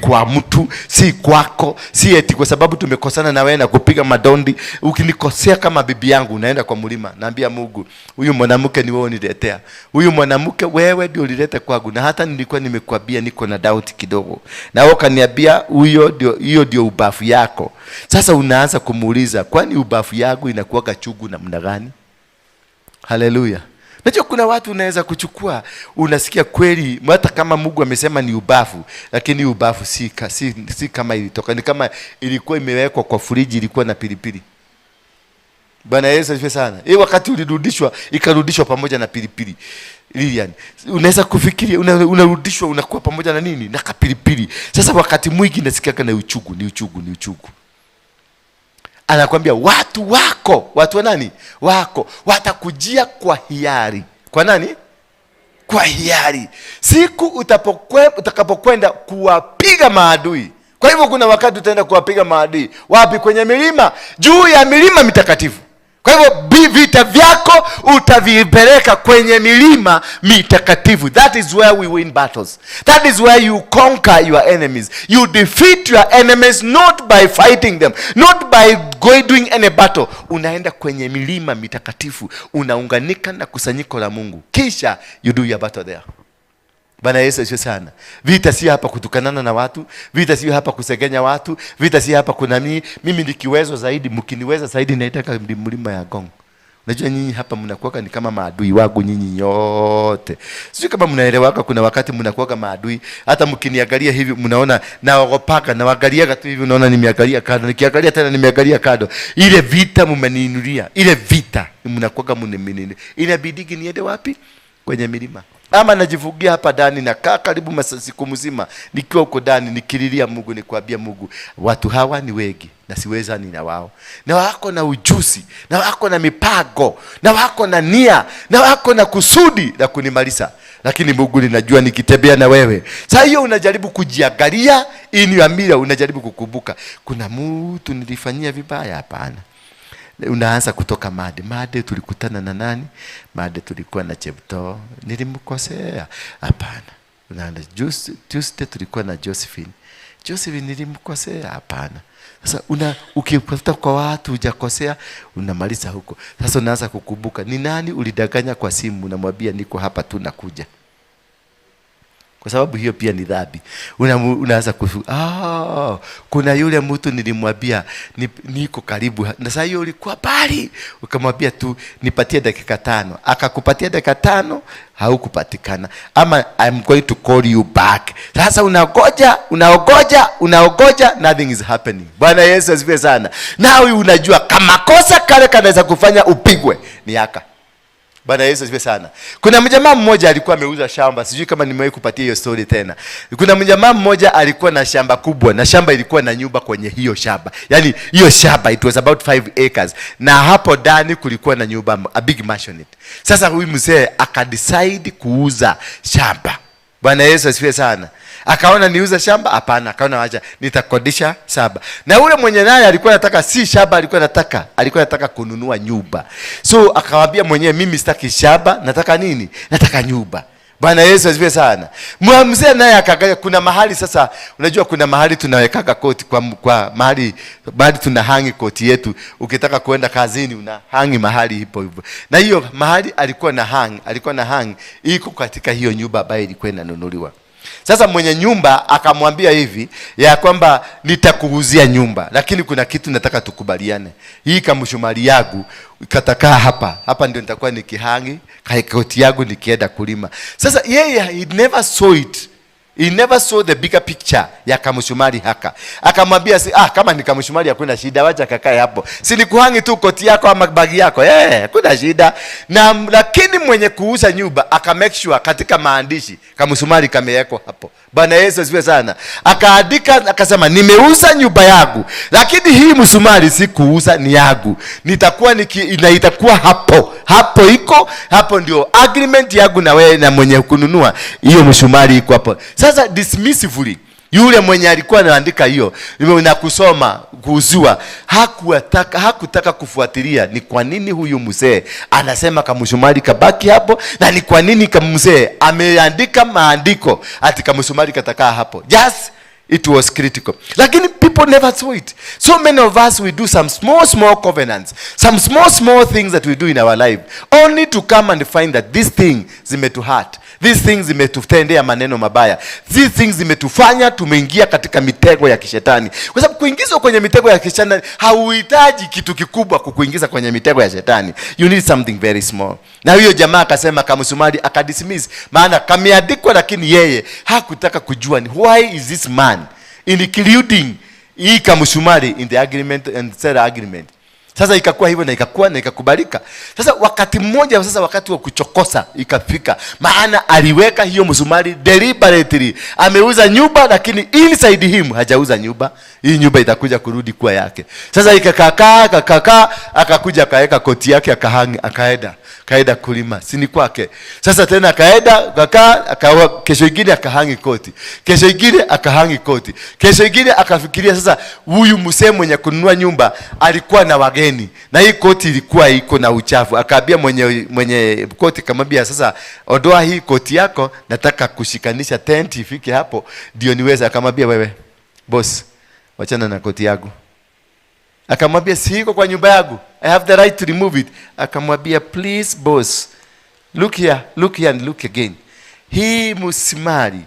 kwa mtu, si kwako, si eti kwa sababu tumekosana na wewe na kupiga madondi. Ukinikosea kama bibi yangu, unaenda kwa mlima, naambia Mungu, huyu mwanamke ni wewe uniletea. Huyu mwanamke wewe ndio ulileta kwangu, na hata nilikuwa nimekwambia niko na doubt kidogo. Na wewe ukaniambia huyo ndio, hiyo ndio ubafu yako. Sasa unaanza kumuuliza, kwani ubafu yangu inakuwa chungu namna gani? Haleluya. Najua kuna watu unaweza kuchukua, unasikia kweli, hata kama Mungu amesema ni ubafu, lakini ubafu si kama ilitoka, ni kama ilikuwa imewekwa kwa friji, ilikuwa na pilipili. Bwana Yesu asifiwe sana. Hii wakati ulirudishwa, ikarudishwa pamoja na pilipili. Lilian, unaweza kufikiria unarudishwa unakuwa pamoja na nini? Na kapilipili. Sasa wakati mwingi nasikia kana uchungu, ni uchungu, ni uchungu. Anakuambia watu wako, watu wa nani? Wako, watakujia kwa hiari. Kwa nani? Kwa hiari. Siku utakapokwenda kuwapiga maadui. Kwa hivyo kuna wakati utaenda kuwapiga maadui. Wapi? Kwenye milima, juu ya milima mitakatifu. Kwa hivyo vita vyako utavipeleka kwenye milima mitakatifu. That is where we win battles. That is where you conquer your enemies. You defeat your enemies not by fighting them, not by going doing any battle. Unaenda kwenye milima mitakatifu, unaunganika na kusanyiko la Mungu, kisha you do your battle there. Bwana Yesu asifiwe sana. Vita si hapa kutukanana na watu, vita si hapa kusegenya watu, vita si hapa kuna mimi nikiwezwa zaidi, mkiniweza zaidi naitaka mlima ya Ngong. Unajua nyinyi hapa mnakuwa ni kama maadui wangu nyinyi nyote. Sijui kama mnaelewaka, kuna wakati mnakuwa maadui, hata mkiniangalia hivi mnaona naogopaka, nawaangalia tu hivi unaona nimeangalia kando, nikiangalia tena nimeangalia kando. Ile vita mmeniinulia, ile vita mnakuwa mnimini. Inabidi niende wapi? Kwenye milima. Ama najifungia hapa ndani na kaa karibu siku mzima nikiwa huko ndani nikililia Mungu, nikwambia Mungu, watu hawa ni wengi na siweza ni na wao, na wako na ujuzi, na wako na mipango, na wako na nia, na wako na kusudi la kunimaliza, lakini Mungu ninajua nikitembea na wewe. Sasa hiyo unajaribu kujiangalia in your mirror, unajaribu kukumbuka kuna mtu nilifanyia vibaya. Hapana. Unaanza kutoka Made. Made tulikutana na nani? Made tulikuwa na Chepto. Nilimkosea? Hapana. Unaanza Tuesday tulikuwa na Josephine. Josephine nilimkosea? Hapana. Sasa ukipata kwa watu hujakosea, unamaliza huko. Sasa unaanza kukumbuka ni nani ulidanganya kwa simu, unamwambia niko hapa tu nakuja. Kwa sababu hiyo pia ni dhambi. Unaanza kuna yule mtu nilimwambia niko karibu, na sasa hiyo ulikuwa mbali, ukamwambia tu nipatie dakika 5, akakupatia dakika 5, haukupatikana. Ama I'm going to call you back. Sasa unagoja, unaogoja, unaogoja, nothing is happening. Bwana Yesu asifiwe sana. Nawe unajua kama kosa kale kanaweza kufanya upigwe ni haka. Bwana Yesu asifiwe sana. Kuna mjamaa mmoja alikuwa ameuza shamba, sijui kama nimewahi kupatia hiyo story tena. Kuna mjamaa mmoja alikuwa na shamba kubwa, na shamba ilikuwa na nyumba kwenye hiyo shamba. Yaani hiyo shamba it was about 5 acres. Na hapo ndani kulikuwa na nyumba, a big mansion. Sasa huyu mzee akadecide kuuza shamba. Bwana Yesu asifiwe sana. Akaona niuza shamba? Hapana, akaona acha nitakodisha shamba. Na ule mwenye naye alikuwa anataka si shamba, alikuwa anataka kununua nyumba. So akamwambia mwenyewe, mimi sitaki shamba, nataka nini? Nataka nyumba. Bwana Yesu asifiwe sana. Mzee naye akaangalia kuna mahali sasa, unajua kuna mahali tunawekaga koti kwa mahali tunahangi koti yetu. Ukitaka kuenda kazini unahangi mahali ipo hivyo. Na hiyo mahali alikuwa na hang iko katika hiyo nyumba ambayo ilikuwa inanunuliwa. Sasa mwenye nyumba akamwambia hivi ya kwamba nitakuuzia nyumba, lakini kuna kitu nataka tukubaliane. Hii kamshumari yangu katakaa hapa. Hapa ndio nitakuwa nikihangi koti yangu nikienda kulima. Sasa yeye he never saw it. He never saw the bigger picture ya kamshumari haka. Akamwambia kama ni kamshumari hakuna shida, wacha kakae hapo. Si nikuhangi tu koti yako ama bagi yako. Hakuna shida. Na lakini mwenye kuuza nyumba aka make sure katika maandishi kamshumari kamewekwa hapo. Bwana Yesu asifiwe sana. Akaandika akasema nimeuza nyumba yangu, lakini hii msumari si kuuza, ni yangu. Nitakuwa na itakuwa hapo. Hapo iko, hapo ndio agreement yangu na wewe na mwenye kununua. Hiyo msumari iko hapo. Sasa dismissively yule mwenye alikuwa anaandika hiyo na kusoma kuuzua hakutaka kufuatilia ni kwa nini huyu mzee anasema kamshumari kabaki hapo, na ni kwa nini kamzee ameandika maandiko ati kamshumari katakaa hapo. Just it was critical. Lakini people never saw it. So many of us, we do some small covenants, some small things that we do in our life, only to come and find that this thing zimetuhurt. These things zimetutendea maneno mabaya. These things zimetufanya tumeingia katika mitego ya kishetani. Kwa sababu kuingizwa kwenye mitego ya kishetani hauhitaji kitu kikubwa kukuingiza kwenye mitego ya shetani. You need something very small. Na huyo jamaa akasema kamsumari akadismiss, maana kameandikwa, lakini yeye hakutaka kujua ni why is this man including hii kamsumari in the agreement and sell agreement. Sasa ikakuwa hivyo na ikakuwa na ikakubalika. Sasa wakati mmoja, sasa wakati wa kuchokosa ikafika. Maana aliweka hiyo msumari deliberately. Ameuza nyumba lakini inside him hajauza nyumba. Hii nyumba itakuja kurudi kuwa yake. Sasa ikakakaa, akakuja akaweka koti yake akahangi, akaenda. Kaenda kulima, si ni kwake. Sasa tena akaenda kakaa, akawa kesho ingine akahangi koti. Kesho ingine akahangi koti. Kesho ingine akafikiria sasa huyu msee mwenye kununua nyumba alikuwa na wageni na hii koti ilikuwa iko na uchafu. Akaambia mwenye koti, kamwambia sasa ondoa hii koti yako, nataka kushikanisha tent ifike hapo ndio niweze. Akamwambia wewe boss, wachana na koti yangu. Akamwambia si iko kwa nyumba yangu, I have the right to remove it. Akamwambia please boss, look here, look here and look again. Hii msimari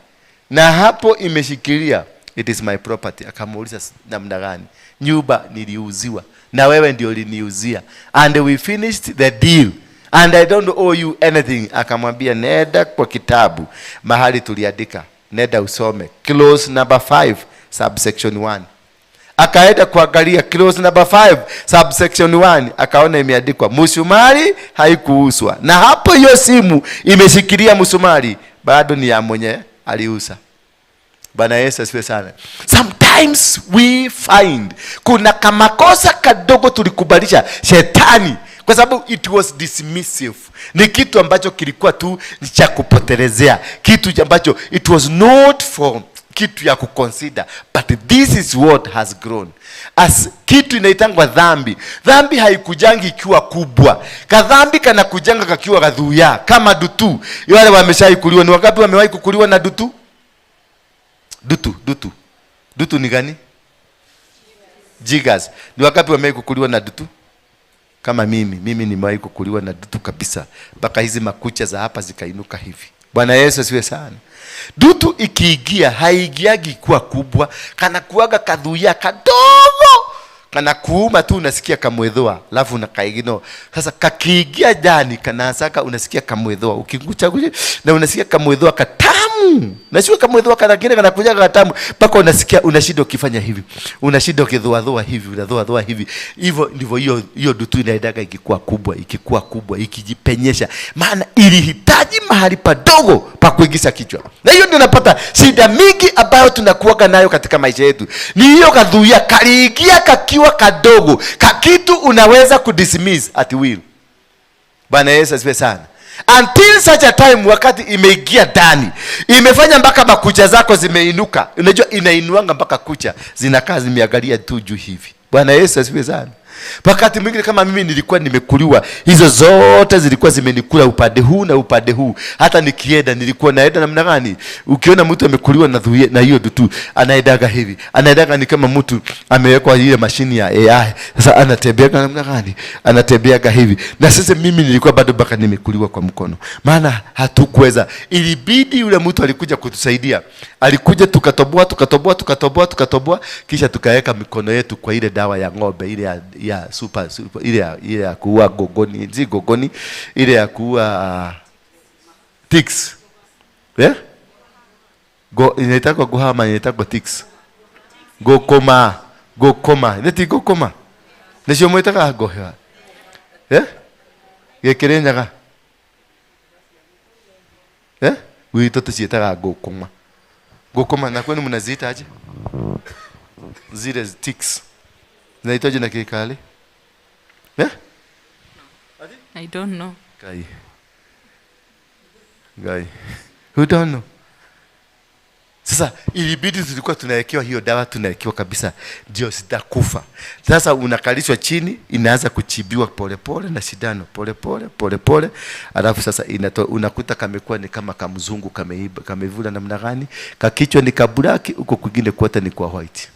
na hapo imeshikilia, it is my property. Akamuuliza namna gani? Nyumba niliuziwa na wewe ndio uliniuzia, and we finished the deal and I don't owe you anything. Akamwambia nenda kwa kitabu mahali tuliandika, nenda usome clause number 5 subsection 1. Akaenda kuangalia clause number 5 subsection 1, akaona imeandikwa msumari haikuuzwa, na hapo hiyo simu imeshikilia msumari bado ni ya mwenye aliuza. Bwana Yesu asifiwe sana. Sometimes we find kuna kamakosa kadogo tulikubalisha shetani, kwa sababu it was dismissive. Ni kitu ambacho kilikuwa tu ni cha kupotelezea, kitu ambacho it was not for kitu ya kuconsider, but this is what has grown as kitu inaitangwa dhambi. Dhambi haikujangi ikiwa kubwa, kadhambi kana kujanga kakiwa kadhuya kama dutu. Wale wameshai kuliwa, ni wangapi wamewahi kukuliwa na dutu? Dutu, dutu, dutu ni gani? Jiggers. Ni wangapi wamewahi kukuliwa na dutu? Kama mimi nimewahi kukuliwa na dutu kabisa, mpaka hizi makucha za hapa zikainuka hivi. Bwana Yesu asifiwe sana. Dutu ikiingia haiingiagi kuwa kubwa, kana kuaga kadhuya kadogo, kana kuuma tu unasikia kamwedhoa, alafu unakaigino. Sasa kakiingia ndani kanaasaka unasikia kamwedhoa, ukigucha na unasikia kamwedhoa katamu. Nasikia kamwedhoa kana kile kanakuja katamu mpaka unasikia unashinda ukifanya hivi. Unashinda ukidhoa hivi, unadhoa hivi. Hivyo ndivyo hiyo dutu inaendaga ikikuwa kubwa, ikikuwa kubwa, ikijipenyesha. Maana ilihitaji mahali padogo pa kuingiza kichwa. Na hiyo ndio napata shida mingi ambayo tunakuwa nayo katika maisha yetu. Ni hiyo kadhuya kaliingia kakiwa kadogo, kakitu unaweza kudismiss at will. Bwana Yesu asifiwe sana. Until such a time wakati imeingia ndani, imefanya mpaka makucha zako zimeinuka. Unajua inainuanga mpaka kucha zinakaa zimeangalia tu juu hivi. Bwana Yesu asifiwe sana. Wakati mwingine kama mimi nilikuwa nimekuliwa, hizo zote zilikuwa zimenikula upande huu na upande huu. Hata nikienda nilikuwa naenda namna gani? Ukiona mtu amekuliwa na hiyo dutu, anaendaga hivi. Anaendaga ni kama mtu amewekwa ile mashini ya AI. Sasa anatembeaga namna gani? Anatembeaga hivi. Na sasa mimi nilikuwa bado mpaka nimekuliwa kwa mkono. Maana hatukuweza. Ilibidi yule mtu alikuja kutusaidia. Alikuja tukatoboa, tukatoboa, tukatoboa, tukatoboa, kisha tukaweka mikono yetu kwa ile dawa ya ng'ombe ile ya super ile ya kuua gogoni, zi gogoni, ile ya kuua ticks. Yeah? Go inaitwa gohama, inaitwa ticks. Gokoma, gokoma. Neti gokoma. Ndio mwitaka gohwa. Eh? Gekerenyaga. Eh? Wito tuciitaga gokoma. Gokoma na kwenu mnaziita aje? Zile ticks. Zinaitwaje na Kikale? Eh?
I don't know.
Guy. Guy. Who don't know? Sasa ilibidi tulikuwa tunawekewa hiyo dawa, tunawekewa kabisa ndio sitakufa. Sasa unakalishwa chini, inaanza kuchibiwa pole pole na sindano, pole pole pole pole. Alafu sasa unakuta kamekuwa ni kama kamzungu kameiba, kamevula namna gani? Kakichwa ni kabulaki, huko kwingine kote ni kwa white.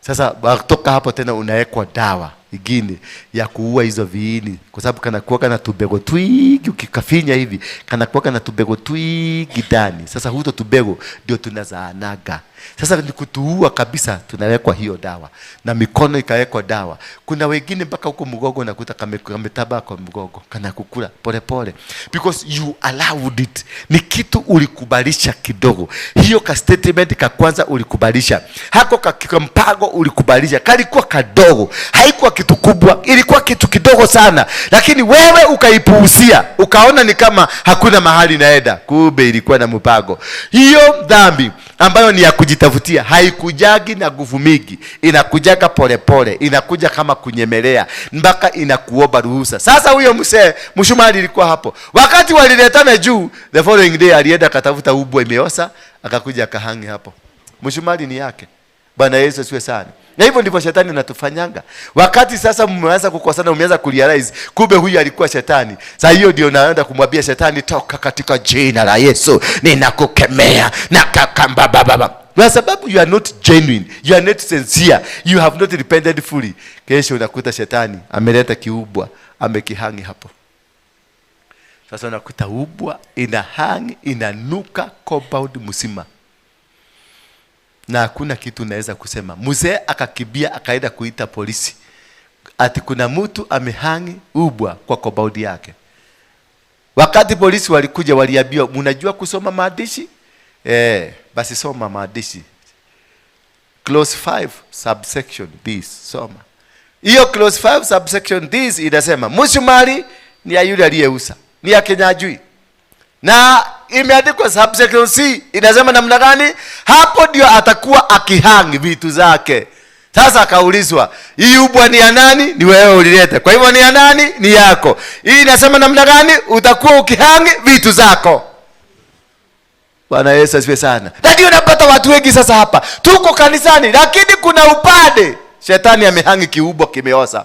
Sasa kutoka hapo tena unawekwa dawa ingine ya kuua hizo viini, kwa sababu kanakuwa kana tubego twingi, ukikafinya hivi kanakuwa kana tubego twingi ndani. Sasa huto tubego ndio tunazaanaga. Sasa ni kutuua kabisa, tunawekwa hiyo dawa na mikono ikawekwa dawa. Kuna wengine mpaka huko mgogo unakuta kametaba kwa mgogo kana kukula pole pole, because you allowed it. Ni kitu ulikubalisha kidogo. Hiyo ka statement ka kwanza ulikubalisha, hako ka mpango ulikubalisha, kalikuwa kadogo, haikuwa kitu kubwa, ilikuwa kitu kidogo sana, lakini wewe ukaipuuzia, ukaona ni kama hakuna mahali naenda, kumbe ilikuwa na mpango. Hiyo dhambi ambayo ni ya kujitafutia haikujagi na nguvu mingi, inakujaga polepole, inakuja kama kunyemelea mpaka inakuomba ruhusa. Sasa huyo mzee mshumari ilikuwa hapo, wakati waliletana juu, the following day alienda akatafuta ubwa imeosa, akakuja akahangi hapo. Mshumari ni yake. Bwana Yesu asifiwe sana. Na hivyo ndivyo shetani anatufanyanga. Wakati sasa mmeanza kukosana, umeanza kurealize kumbe huyu alikuwa shetani. Sasa hiyo ndio naenda kumwambia shetani, toka katika jina la Yesu, ninakukemea na kakamba baba. Kwa sababu you are not genuine, you are not sincere, you have not repented fully. Kesho unakuta shetani ameleta kiubwa, amekihangi hapo. Sasa unakuta ubwa inahangi, inanuka compound mzima. Na hakuna kitu naweza kusema. Mzee akakibia akaenda kuita polisi ati kuna mtu amehangi ubwa kwa compound yake. Wakati polisi walikuja waliambiwa, mnajua kusoma maandishi? Basi soma maandishi. Clause 5 subsection this, soma. Hiyo clause 5 subsection this inasema msumari ni ya yule aliyeusa, ni ya Kenyajui. Na imeandikwa subsection C inasema namna gani? Hapo ndio atakuwa akihangi vitu zake. Sasa akaulizwa, hii ubwa ni ya nani? Ni wewe ulileta. Kwa hivyo ni ya nani? Ni yako. Hii inasema namna gani? Utakuwa ukihangi vitu zako. Bwana Yesu asifiwe sana. Na ndio unapata watu wengi sasa hapa. Tuko kanisani lakini kuna upande shetani amehangi kiubwa kimeoza.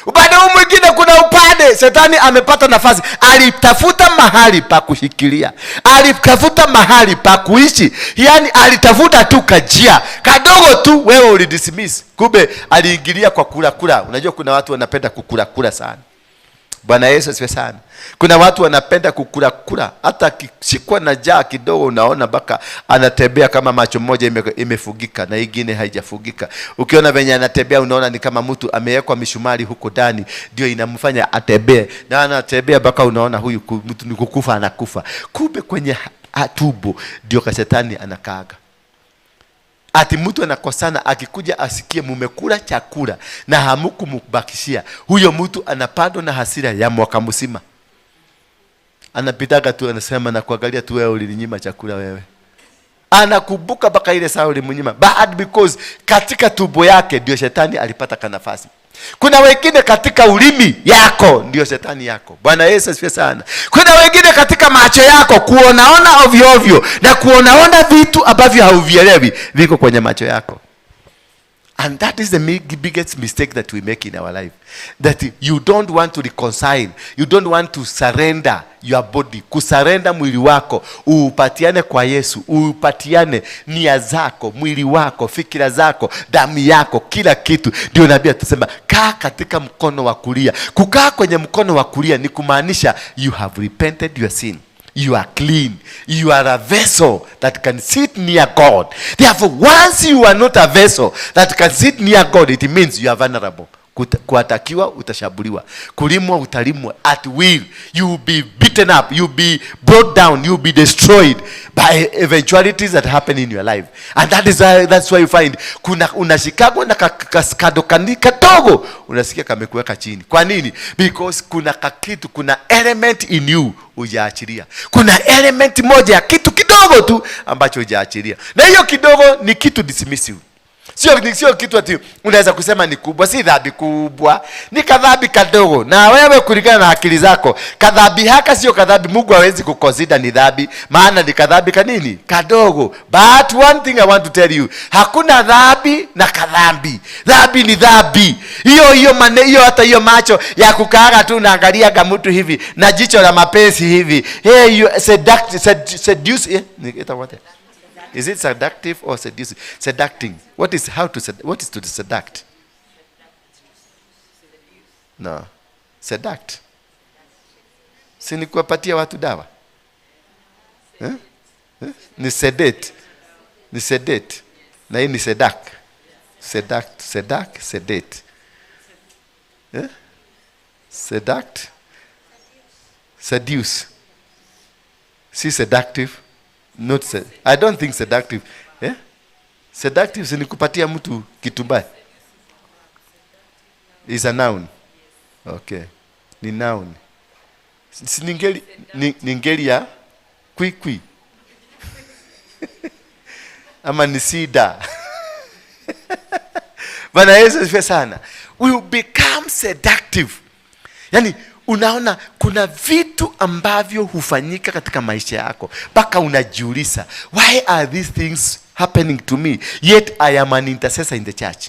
Upande huu mwingine kuna upande shetani amepata nafasi. Alitafuta mahali pa kushikilia, alitafuta mahali pa kuishi, yani alitafuta tu kajia kadogo tu, wewe ulidismiss. Kumbe aliingilia kwa kula kula. Unajua kuna watu wanapenda kukula kula sana. Bwana Yesu asifiwe sana. Kuna watu wanapenda kukula kula, hata akishikwa na njaa kidogo unaona mpaka anatembea kama macho moja imefugika na ingine haijafugika. Ukiona venye anatembea unaona ni kama mtu amewekwa mishumari huko ndani ndio inamfanya atembee, na anatembea mpaka unaona huyu mtu ni kukufa anakufa. Kumbe kwenye tumbo ndio kashetani anakaaga. Ati mtu anakosana akikuja asikie mumekula chakula na hamkumbakishia, huyo mtu anapandwa na hasira ya mwaka mzima. Anapitaga tu anasema na kuangalia tu, wewe ulininyima chakula wewe. Anakumbuka mpaka ile saa ulimnyima. But because katika tumbo yake ndio shetani alipata kanafasi. Kuna wengine katika ulimi yako ndio shetani yako. Bwana Yesu asifiwe sana. Kuna wengine katika macho yako kuonaona ovyo ovyo na kuonaona vitu ambavyo hauvielewi viko kwenye macho yako. And that is the biggest mistake that we make in our life. That you don't want to reconcile. You don't want to surrender your body. Kusurrender mwili wako. Uupatiane kwa Yesu. Uupatiane nia zako, mwili wako, fikira zako, damu yako, kila kitu. Ndio nabii atasema, kaa katika mkono wa kulia. Kukaa kwenye mkono wa kulia ni kumaanisha you have repented your sin. You are clean. You are a vessel that can sit near God. Therefore, once you are not a vessel that can sit near God, it means you are vulnerable. Kuatakiwa utashambuliwa, kulimwa utalimwa at will. You will be beaten up, you will be brought down, you will be destroyed by eventualities that happen in your life. And that is why, that's why you find kuna unashikagwa na kadogo kadogo, unasikia kamekuweka chini. Kwa nini? Because kuna kakitu, kuna element in you hujaachilia. Kuna element moja ya kitu kidogo tu ambacho hujaachilia, na hiyo kidogo ni kitu dismissive. Sio kitu ati unaweza kusema ni kubwa, si dhambi kubwa, ni kadhambi kadogo. Na wewe kulingana na akili zako, kadhambi haka sio kadhambi, Mungu hawezi kuconsider ni dhambi, maana ni kadhambi kanini? Kadogo. But one thing I want to tell you, hakuna dhambi na kadhambi. Dhambi ni dhambi. Hiyo hiyo mane, hiyo hata hiyo macho ya kukaaga tu unaangalia mtu hivi na jicho la mapenzi hivi. Hey, you seduct, seduce, what? Is it seductive or seducing? Seducting. What is how to what is to seduct? No. Seduct. Si ni kuwapatia watu dawa? Eh? Eh? Ni sedate. Ni sedate. Na hii ni seduct. Seduct, seduct, sedate. Eh? Seduct. Seduce. Si seductive. Not I don't think seductive. Eh? Seductive si ni kupatia mtu kitu mbaya. Is a noun. Okay. Ni noun. Si ningeli, ningeli ya kwi kwi. Ama ni sida. Bwana Yesu asifiwe sana. We become seductive. Yaani unaona kuna vitu ambavyo hufanyika katika maisha yako mpaka unajiuliza, why are these things happening to me, yet I am an intercessor in the church?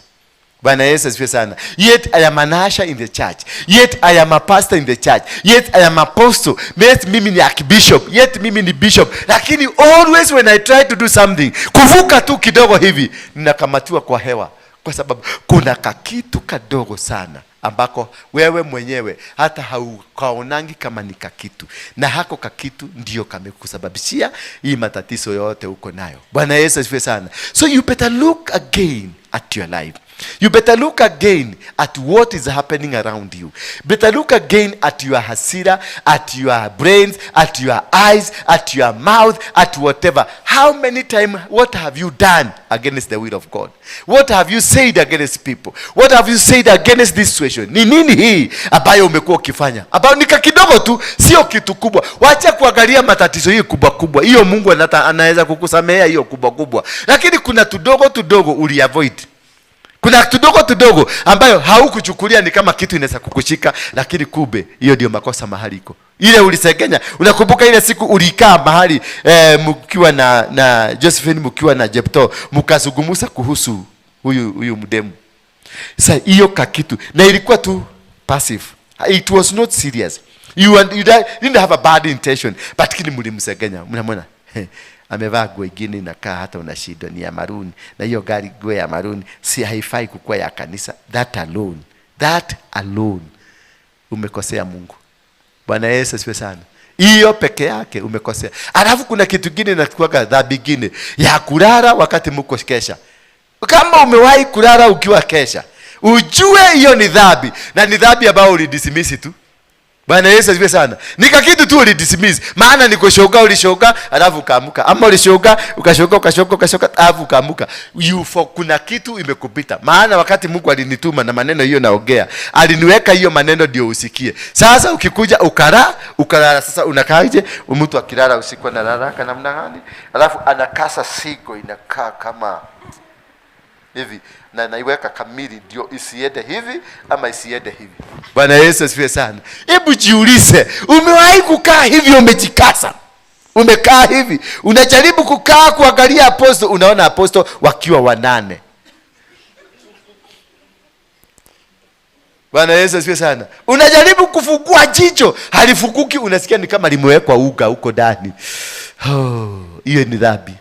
Bwana Yesu asifiwe sana. Yet I am an usher in the church. Yet I am a pastor in the church. Yet I am apostle. Yet mimi ni archbishop. Yet mimi ni bishop. Lakini always when I try to do something, kuvuka tu kidogo hivi, ninakamatiwa kwa hewa. Kwa sababu kuna kakitu kadogo sana ambako wewe mwenyewe hata haukaonangi kama ni kakitu, na hako kakitu ndio kamekusababishia hii matatizo yote uko nayo. Bwana Yesu asifiwe sana. So you better look again at your life. You better look again at what is happening around you. Better look again at your hasira, at your brains, at your eyes, at your mouth, at whatever. How many times, what have you done against the will of God? What have you said against people? What have you said against this situation? Ni nini hii ambayo umekuwa ukifanya? Ambayo ni kidogo tu, sio kitu kubwa. Wacha kuangalia matatizo hii kubwa kubwa. Hiyo Mungu anaweza kukusamehea hiyo kubwa kubwa. Lakini kuna tudogo tudogo uliavoid. Kuna tudogo tudogo ambayo haukuchukulia ni kama kitu inaweza kukushika, lakini kumbe hiyo ndio makosa mahali iko. Ile ulisegenya, unakumbuka ile siku ulikaa mahali mkiwa na Josephine, mkiwa na Jepto, mkazungumza kuhusu huyu mdemu. Sasa hiyo kakitu na ilikuwa tu passive. It was not serious. You didn't have a bad intention, but kile mlimsegenya, mnamwona amevaa nguo ingine inakaa hata unashindwa ni ya maruni, na hiyo gari nguo ya maruni si haifai kukua ya kanisa. That alone umekosea Mungu. Bwana Yesu asifiwe sana. Hiyo peke yake umekosea. Alafu kuna kitu kingine inakuwa dhambi nyingine ya kulala wakati mko kesha. Kama umewahi kulala ukiwa kesha, ujue hiyo ni dhambi, na ni dhambi ambayo ulidismiss tu. Bwana Yesu asifiwe sana. Nika kitu tu ulidismiss, maana ni kushoka, ulishoka alafu ukaamuka, ama ulishoka ukashoka ukashoka ukashoka alafu ukaamuka. Kuna kitu imekupita. Maana wakati Mungu alinituma na maneno hiyo naongea, aliniweka hiyo maneno ndio usikie. Sasa ukikuja ukalala, sasa unakaaje? Mtu akilala usiku analala kana namna gani? Alafu anakasa sigo inakaa kama hivi, na naiweka kamili ndio isiende hivi ama isiende hivi. Bwana Yesu asifiwe sana. Hebu jiulize, umewahi kukaa hivi umejikasa? Umekaa hivi, unajaribu kukaa kuangalia apostle, unaona apostle wakiwa 8. Bwana Yesu asifiwe sana. Unajaribu kufungua jicho, halifunguki, unasikia ni kama limewekwa uga huko ndani. Oh, hiyo ni dhambi.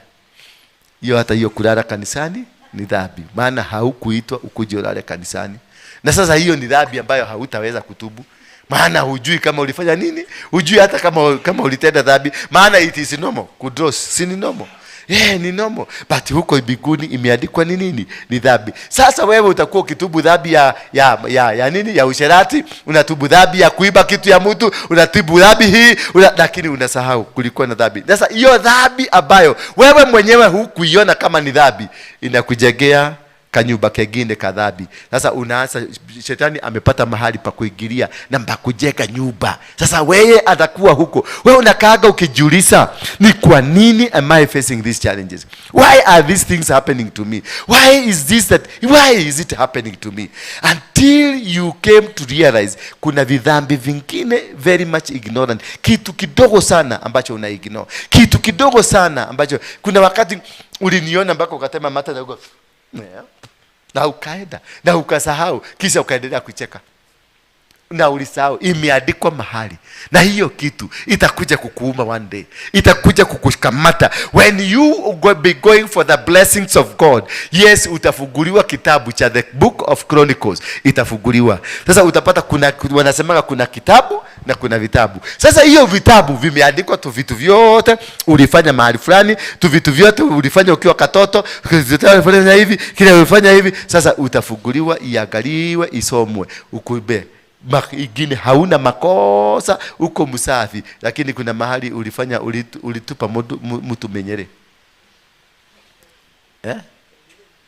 Hiyo hata hiyo kulala kanisani ni dhambi, maana haukuitwa ukuje ulale kanisani. Na sasa hiyo ni dhambi ambayo hautaweza kutubu, maana hujui kama ulifanya nini, hujui hata kama ulitenda dhambi, maana it is normal kudros, si ni normal? Yeah, ni normal. But huko mbinguni imeandikwa ni nini? Ni dhambi. Sasa wewe utakuwa ukitubu dhambi ya nini? Ya usherati, unatubu dhambi ya kuiba kitu ya mtu, unatubu dhambi hii, lakini unasahau kulikuwa na dhambi. Sasa hiyo dhambi ambayo wewe mwenyewe hukuiona kama ni dhambi inakujengea kanyumba kengine ka dhambi. Sasa unaanza, shetani amepata mahali pa kuingilia na pa kujenga nyumba. Sasa wewe atakuwa huko. Wewe unakaaga ukijiuliza, ni kwa nini am I facing these challenges? Why are these things happening to me? Why is this that? Why is it happening to me? Until you came to realize kuna vidhambi vingine very much ignorant. Kitu kidogo sana ambacho una ignore. Kitu kidogo sana ambacho kuna wakati uliniona mpaka ukatema mata na uko yeah. Na ukaenda na ukasahau, kisha ukaendelea kucheka na ulisahau imeandikwa mahali, na hiyo kitu itakuja kukuuma one day, itakuja kukushikamata. When you be going for the blessings of God, yes, utafunguliwa kitabu cha the book of Chronicles, itafunguliwa. Sasa utapata kuna, wanasemaga kuna kitabu na kuna vitabu. Sasa hiyo vitabu vimeandikwa tu vitu vyote ulifanya mahali fulani, tu vitu vyote ulifanya ukiwa katoto, ulifanya hivi, kile ulifanya hivi. Sasa utafunguliwa, iangaliwe, isomwe, ukube ingine hauna makosa, uko msafi, lakini kuna mahali ulifanya ulitupa mtu menyere. Eh?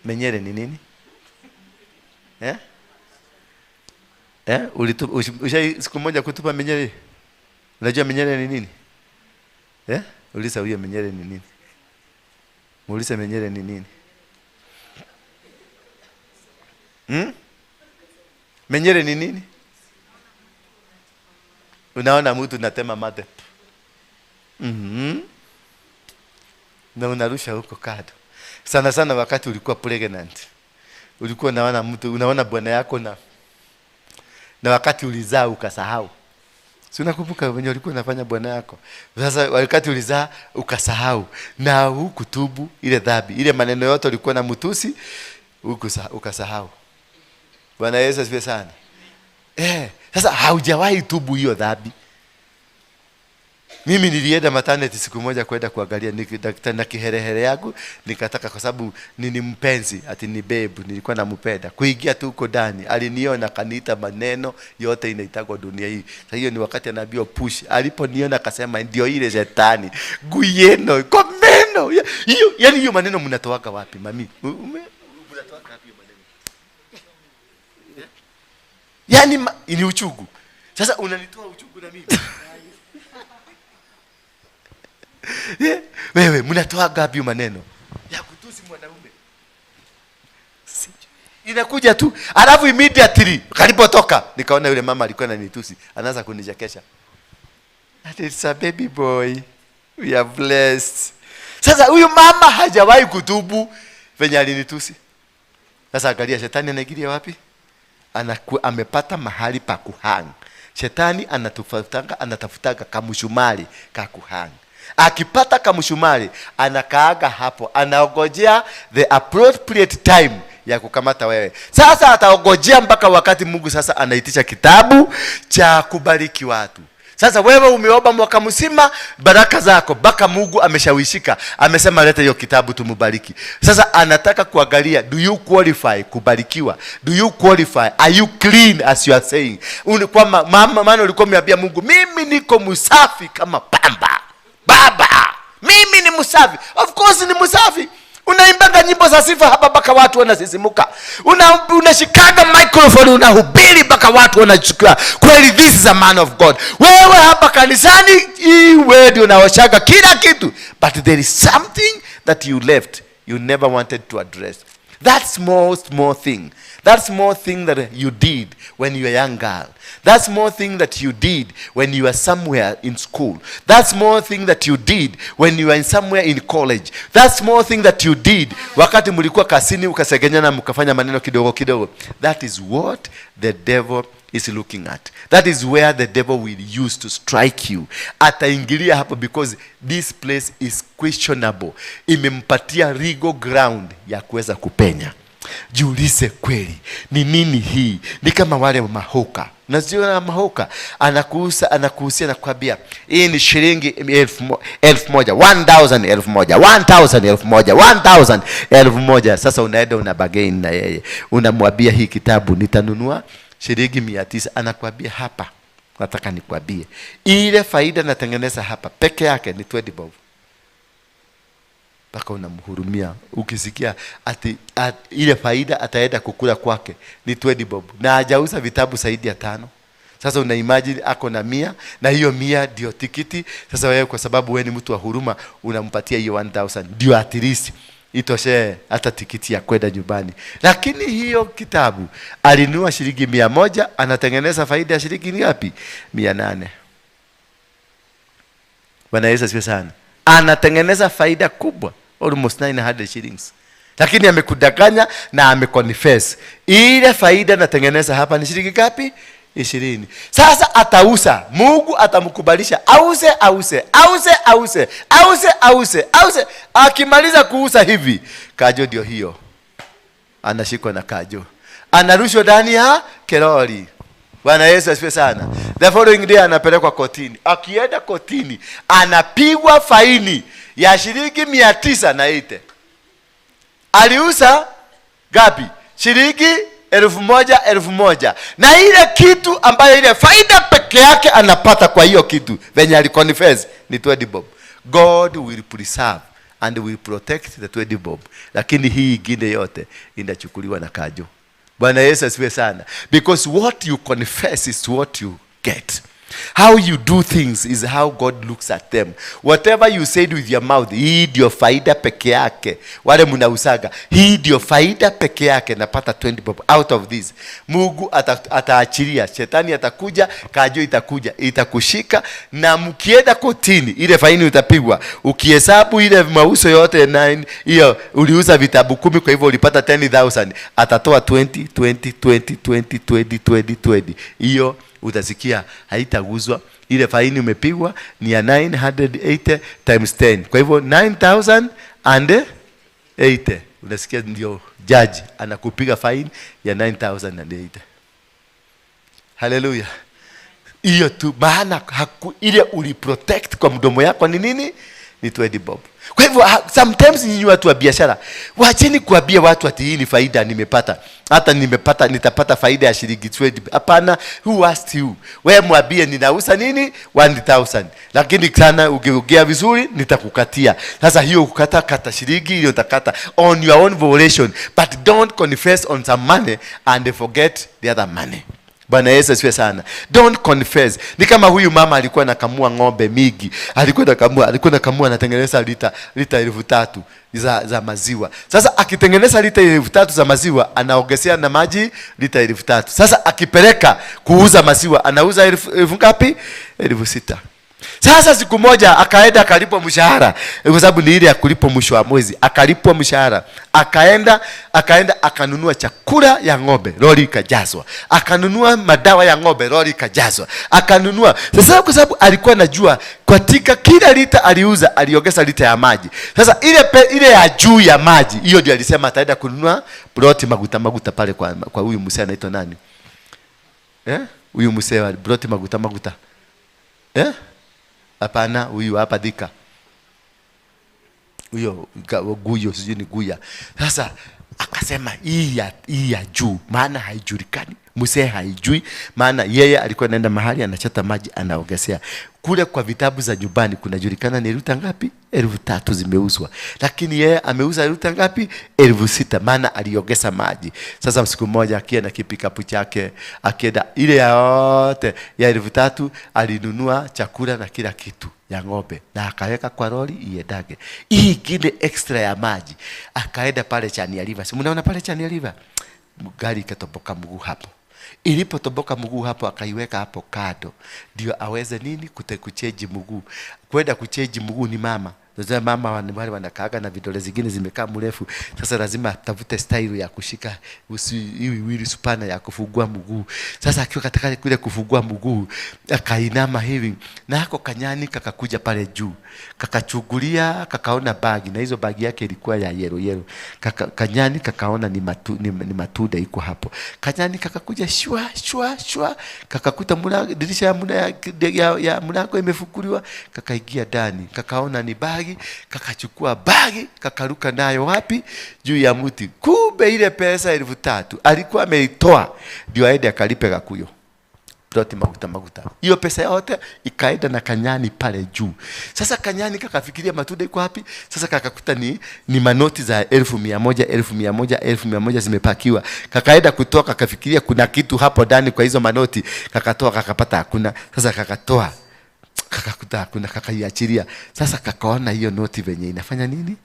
Menyere ni nini? Eh? Eh? Ulitupa, ushai siku moja kutupa menyere? Unajua menyere ni nini? Eh? Ulisa huyo menyere ni nini? Muulize menyere ni nini? Menyere ni nini? Unaona mtu unatema mate. Na unarusha huko kado. Sana sana wakati ulikuwa pregnant. Ulikuwa unaona mtu, unaona bwana yako na wakati ulizaa ukasahau. Si unakumbuka wenye ulikuwa unafanya bwana yako? Sasa wakati ulizaa ukasahau na hukutubu ile dhambi, ile maneno yote ulikuwa na mtusi ukasahau. Bwana Yesu asifiwe sana. Sasa haujawahi tubu hiyo dhambi. Mimi nilienda maternity siku moja kwenda kuangalia daktari na kiherehere yangu, nikataka kwa sababu ni mpenzi, ati ni babe, nilikuwa nampenda. Kuingia tu huko ndani, aliniona akaniita maneno yote inaitagwa dunia hii. Sasa hiyo ni wakati anaambiwa push. Aliponiona akasema ndio ile shetani. Guyeno, komeno. Hiyo yani hiyo maneno mnatoaga wapi mami? Mnatoaga wapi hiyo maneno? Yaani ni uchungu. Sasa unanitoa uchungu na mimi. Wewe mnatoa gapi maneno ya kutusi mwanaume? Inakuja tu, alafu immediately kalipotoka nikaona yule mama alikuwa ananitusi, anaanza kunichekesha. That is a baby boy. We are blessed. Sasa huyu mama hajawahi kutubu venye alinitusi. Sasa angalia shetani anaingilia wapi? Amepata mahali pa kuhang. Shetani anatafutanga kamshumari ka kuhang. Akipata kamshumari anakaaga hapo, anaogojea the appropriate time ya kukamata wewe. Sasa ataogojea mpaka wakati Mungu sasa anaitisha kitabu cha kubariki watu. Sasa wewe umeomba mwaka mzima baraka zako, mpaka Mungu ameshawishika, amesema leta hiyo kitabu tumubariki. Sasa anataka kuangalia, do you qualify kubarikiwa? Do you qualify? Are you clean as you are saying? Kwa maana ulikuwa umeambia Mungu, mimi niko msafi kama pamba. Baba, mimi ni msafi. Of course ni msafi. Unaimbaga nyimbo za sifa hapa mpaka watu wanasisimuka. Unashikaga microphone unahubiri mpaka watu wanachukua. Kweli this is a man of God. Wewe hapa kanisani wewe ndio unaoshaga kila kitu. But there is something that you left, you never wanted to address. That small small thing. That small thing that you did when you were a young girl. That small thing that you did when you were somewhere in school. That small thing that you did when you were somewhere in college. That small thing that you did wakati mlikuwa kasini ukasegenyana mkafanya maneno kidogo kidogo. That is what the devil is looking at. That is where the devil will use to strike you. Ataingilia hapo because this place is questionable. Imempatia legal ground ya kuweza kupenya. Jiulize kweli ni nini hii? Ni kama wale mahoka. Unaziona mahoka anakuhusia na kukwambia hii ni shilingi 1,000, 1,000, 1,000, 1,000, 1,000. Sasa unaenda una bargain na yeye. Unamwambia hii kitabu nitanunua shilingi 900. Anakuambia hapa nataka nikwambie ile faida natengeneza hapa peke yake ni 20 bob. Mpaka unamhurumia ukisikia ati ile faida ataenda kukula kwake ni 20 bob na hajauza vitabu zaidi ya 5. Sasa una imagine ako na 100 na hiyo 100 ndio tikiti. Sasa wewe kwa sababu wewe ni mtu wa huruma unampatia hiyo 1000 ndio at least itoshe hata tikiti ya kwenda nyumbani. Lakini hiyo kitabu alinunua shilingi 100, anatengeneza faida ya shilingi ngapi? 800. Bwana Yesu asifiwe sana. Anatengeneza faida kubwa, almost 900 shillings. Lakini amekudanganya na ameconfess. Ile faida natengeneza hapa ni shilingi ngapi? 20. Sasa atauza, Mungu atamkubalisha auze auze auze auze auze auze auze. Akimaliza kuuza hivi, kajo ndio hiyo. Anashikwa na kajo. Anarushwa ndani ya keroli. Bwana Yesu asifiwe sana. The following day anapelekwa kotini. Akienda kotini anapigwa faini ya shilingi 908. Aliuza gapi? Shilingi 1,000, 1,000. Na ile kitu ambayo ile faida peke yake anapata kwa hiyo kitu venye aliconfess ni 20 bob. God will preserve and will protect the 20 bob. Lakini hii ingine yote inachukuliwa na kajo. Bwana Yesu asifiwe sana. Because what you confess is what you get. How you do things is how God looks at them. Whatever you said with your mouth, hii ndio faida peke yake. Wale mnausaga, hii ndio faida peke yake, napata 20 bob out of this. Mungu ataachilia, shetani atakuja, kajo itakuja, itakushika, na mkienda kotini, ile faini utapigwa. Ukihesabu ile mauso yote 9, hiyo uliuza vitabu 10, kwa hivyo ulipata 10,000. Atatoa 20, 20, 20, 20, 20, 20, 20. Hiyo utasikia haitaguzwa. Ile faini umepigwa ni ya 980 times 10. Kwa hivyo 9,080. Unasikia ndio judge anakupiga faini ya 9,080. Hallelujah. Hiyo tu maana ile uliprotect kwa mdomo yako ni nini? Ni 20 bob. Kwa hivyo sometimes nyinyi watu wa biashara, waacheni kuambia watu ati hii ni faida nimepata. Hata nimepata, nitapata faida ya shilingi 20. Hapana, who asked you? Wewe mwambie ninauza nini? 1,000. Lakini sana ukiongea vizuri nitakukatia. Sasa hiyo kukata kata shilingi hiyo utakata on your own volition, but don't confess on some money and forget the other money. Bwana Yesu asifiwe sana. Don't confess. Ni kama huyu mama alikuwa anakamua ng'ombe mingi. Alikuwa anakamua anatengeneza lita 3,000 za maziwa. Sasa akitengeneza lita 3,000 za maziwa anaongezea na maji lita 3,000. Sasa akipeleka kuuza maziwa anauza elfu ngapi? 6,000. Sasa siku moja akaenda akalipwa mshahara, kwa sababu ni ile ya kulipwa mwisho wa mwezi. Akalipwa mshahara, akaenda akanunua chakula ya ng'ombe, lori ikajazwa. Akanunua madawa ya ng'ombe, lori ikajazwa. Akanunua. Sasa kwa sababu alikuwa anajua katika kila lita aliuza aliongeza lita ya maji. Sasa ile ya juu ya maji, hiyo ndio alisema ataenda kununua ploti maguta pale kwa huyu mzee anaitwa nani? Huyu mzee wa ploti maguta. Hapana, huyu hapa Thika. Huyo Guyo, sijui ni Guya. Sasa akasema hii ya juu maana haijulikani. Mzee haijui maana yeye alikuwa anaenda mahali anachota maji anaongezea. Kule kwa vitabu za nyumbani kunajulikana ni lita ngapi? 3,000 zimeuzwa. Lakini yeye ameuza lita ngapi? 6,000 maana aliongeza maji. Sasa siku moja akienda kipikapu chake, akienda ile yote ya 3,000 alinunua chakula na kila kitu ya ng'ombe na akaweka kwa lori iendage. Hii ingine extra ya maji akaenda pale Chania River. Si mnaona pale Chania River? Gari ikatoboka mguu hapo. Ilipotoboka mguu hapo akaiweka hapo kando ndio aweze nini kucheji mguu. Kwenda kucheji mguu ni mama. Sasa mama wale wanakaaga na vidole zingine zimekaa mrefu. Sasa lazima atafute style ya kushika hivi supana ya kufungua mguu. Sasa akiwa katika kule kufungua mguu akainama hivi na hako kanyani kakakuja pale juu. Kakachugulia kakaona bagi na hizo bagi yake ilikuwa ya yellow yellow. Kanyani kakaona ni matunda iko hapo. Kanyani kakakuja shwa shwa shwa, kakakuta dirisha ya mlango imefunguliwa, kakaingia ndani. Kakaona ni bagi, kakachukua bagi, kakaruka nayo wapi? Juu ya mti. Kumbe ile pesa 3,000 alikuwa ameitoa ndio aende akalipe Gakuyo. Ploti maguta. Hiyo pesa yote ikaenda na kanyani pale juu. Sasa kanyani kakafikiria matunda iko wapi? Sasa kakakuta ni manoti za 100,000, 100,000, 100,000 zimepakiwa. Kakaenda kutoa kakafikiria kuna kitu hapo ndani kwa hizo manoti. Kakatoa kakapata hakuna. Sasa kakatoa kakakuta hakuna, kakaiachilia. Sasa kakaona hiyo noti venye inafanya nini?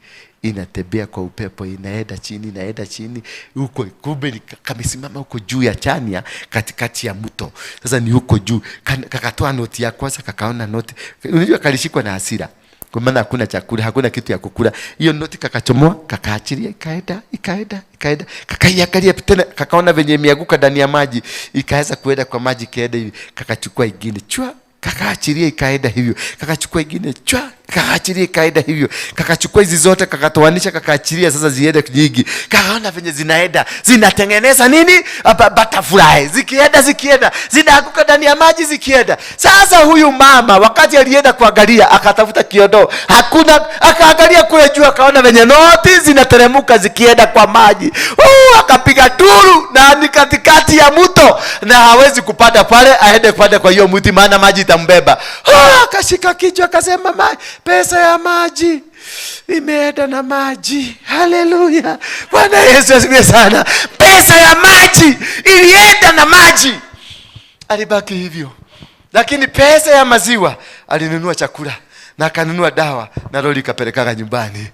Inatembea kwa upepo, inaenda chini, inaenda chini. Huko kumbe kamesimama huko juu ya chania katikati ya mto. Sasa ni huko juu. Kakatoa noti ya kwanza, kakaona noti. Unajua kalishikwa na hasira. Kwa maana hakuna chakula, hakuna kitu ya kukula. Hiyo noti kakachomoa, kakaachilia, ikaenda, ikaenda, ikaenda. Kakaiangalia tena, kakaona venye imeanguka ndani ya maji, ikaanza kuenda kwa maji kaenda hivi. Kakachukua ingine, chwa, kakaachilia ikaenda hivyo. Kakachukua ingine, chwa, kakaachilia ikaenda hivyo. Kakachukua hizi zote kakatoanisha, kakaachilia sasa ziende nyingi. Kakaona venye zinaenda, zinatengeneza nini? Butterfly. Zikienda zikienda, zinaanguka ndani ya maji zikienda. Sasa huyu mama wakati alienda kuangalia akatafuta kiondoo, hakuna. Akaangalia kule juu akaona venye noti zinateremuka zikienda kwa maji. Akapiga duru na ni katikati ya mto na hawezi kupanda pale aende kupanda kwa hiyo mti maana maji itambeba. Akashika kichwa akasema pesa ya maji imeenda na maji. Haleluya. Bwana Yesu asifiwe sana. Pesa ya maji ilienda na maji. Alibaki hivyo. Lakini pesa ya maziwa alinunua chakula na akanunua dawa na lori ikapelekaga nyumbani.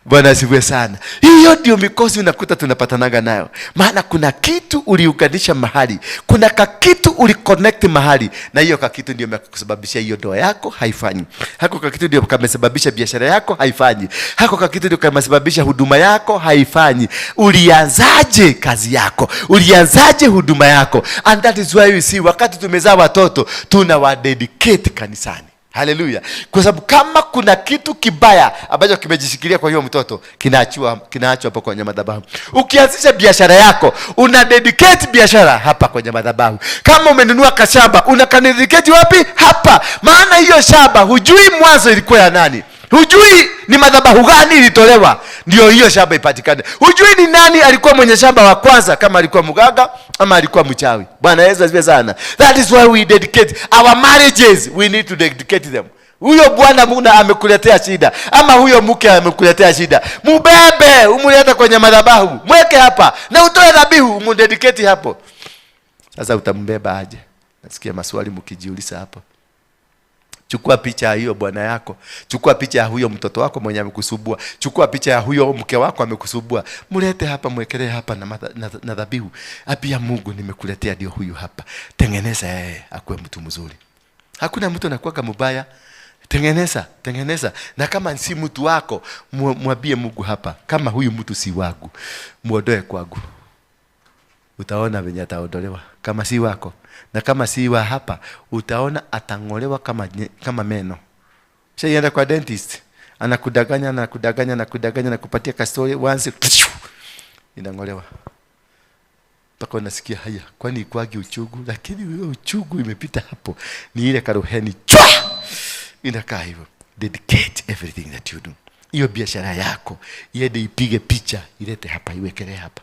Bwana asifiwe sana. Hiyo ndio mikosi unakuta tunapatanaga nayo. Maana kuna kitu uliunganisha mahali, kuna kakitu uliconnect mahali, na hiyo kakitu ndio imekusababishia hiyo ndoa yako haifanyi. Hako kakitu ndio kamesababisha biashara yako haifanyi. Hako kakitu ndio kamesababisha huduma yako haifanyi. Ulianzaje kazi yako? Ulianzaje huduma yako? And that is why you see wakati tumezaa watoto tunawadedicate kanisani. Haleluya. Kwa sababu kama kuna kitu kibaya ambacho kimejishikilia kwa hiyo mtoto, kinaachwa hapo kwenye madhabahu. Ukianzisha biashara yako, una dedicate biashara hapa kwenye madhabahu. Kama umenunua kashamba, unakadedicate wapi? Hapa. Maana hiyo shamba hujui mwanzo ilikuwa ya nani. Hujui ni madhabahu gani ilitolewa ndio hiyo shamba ipatikane. Hujui ni nani alikuwa mwenye shamba wa kwanza, kama alikuwa mganga ama alikuwa mchawi. Bwana Yesu asifiwe sana. That is why we dedicate our marriages. We need to dedicate them. Huyo bwana muna amekuletea shida, ama huyo mke amekuletea shida, mubebe umulete kwenye madhabahu, mweke hapa na utoe dhabihu, umdedicate hapo. Sasa utambeba aje? Nasikia maswali mkijiuliza hapo. Chukua picha ya hiyo bwana yako, chukua picha ya huyo mtoto wako mwenye amekusubua, chukua picha ya huyo mke wako amekusubua, mlete hapa, mwekelee hapa na dhabihu. Apia Mungu, nimekuletea ndio huyu hapa. Tengeneza yeye akuwe mtu mzuri. Hakuna mtu anakuwa mbaya. Tengeneza, tengeneza. Na kama si mtu wako, mwambie Mungu hapa, kama huyu mtu si wangu, muondoe kwangu. Utaona venye ataondolewa kama si wako. Na kama si wa hapa, utaona atangolewa kama meno. Shaienda kwa dentist, anakudanganya, anakudanganya, anakudanganya, anakupatia kastori once inangolewa. Mpaka unasikia haya, kwani ikwagi uchungu? Lakini huyo uchungu imepita hapo. Ni ile karoheni chwa. Inakaa hivyo. Dedicate everything that you do. Hiyo biashara yako, iende ipige picha, ilete hapa, iwekelee hapa.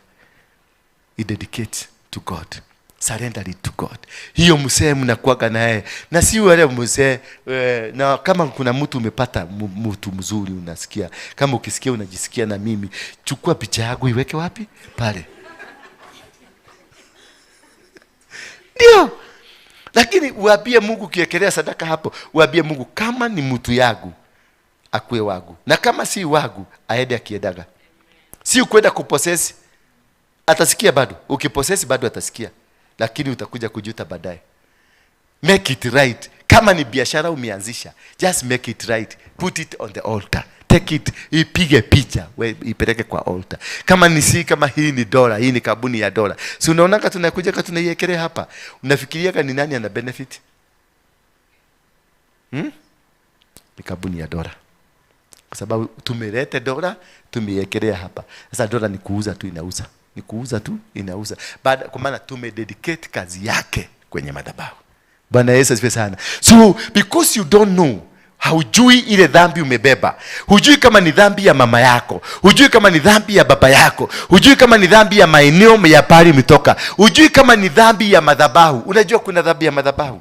Dedicate to God. Surrender it to God. Hiyo msee mnakuwaga naye. Na si wale msee, na kama kuna mtu umepata mtu mzuri unasikia, kama ukisikia unajisikia na mimi, chukua picha yako iweke wapi? Pale. Ndio. Lakini uambie Mungu, ukiekelea sadaka hapo, uambie Mungu kama ni mtu yangu akuwe wangu, na kama si wangu aende akiedaga. Si kwenda kuposesi. Atasikia bado. Ukiposesi bado atasikia. Lakini utakuja kujuta baadaye. Make it right. Kama ni biashara umeanzisha, just make it right. Put it on the altar. Take it, ipige picha, ipeleke kwa altar. Kama ni si kama hii ni dola, hii ni kabuni ya dola. Si unaona kama tunakuja kama tunaiekelea hapa. Unafikiria ni nani ana benefit? Ni kabuni ya dola. Kwa sababu tumelete dola, tumeiekelea hapa. Sasa dola ni kuuza tu inauza. Ni kuuza tu inauza. Baada kwa maana tumededicate kazi yake kwenye madhabahu. Bwana Yesu asifiwe sana. So because you don't know, haujui ile dhambi umebeba. Hujui kama ni dhambi ya mama yako, hujui kama ni dhambi ya baba yako, hujui kama ni dhambi ya maeneo ya pale umetoka, hujui kama ni dhambi ya madhabahu. Unajua kuna dhambi ya madhabahu.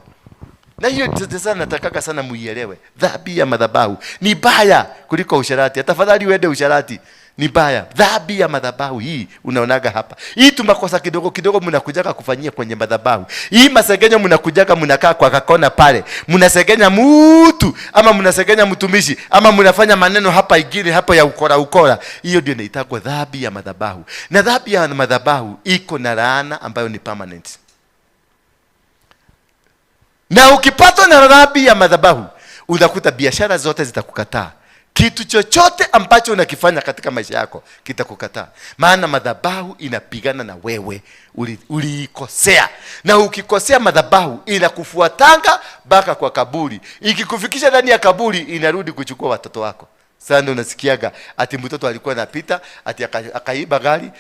Na hiyo sana nataka sana muielewe. Dhambi ya madhabahu ni baya kuliko usharati. Tafadhali uende usharati. Ni baya. Dhambi ya madhabahu hii unaonaga hapa. Hii tumakosa kidogo kidogo mnakujaga kufanyia kwenye madhabahu. Hii masegenyo mnakujaga mnakaa kwa kakona pale. Mnasegenya mtu ama mnasegenya mtumishi ama mnafanya maneno hapa ingine hapo ya ukora ukora. Hiyo ndio inaitwa dhambi ya madhabahu. Na dhambi ya madhabahu iko na laana ambayo ni permanent. Na ukipatwa na dhambi ya madhabahu, utakuta biashara zote zitakukataa. Kitu chochote ambacho unakifanya katika maisha yako kitakukataa. Maana madhabahu inapigana na wewe. Uliikosea. Na ukikosea madhabahu inakufuatanga mpaka kwa kaburi. Ikikufikisha ndani ya kaburi inarudi kuchukua watoto wako. Sasa unasikiaga ati mtoto alikuwa anapita ati akaiba gari,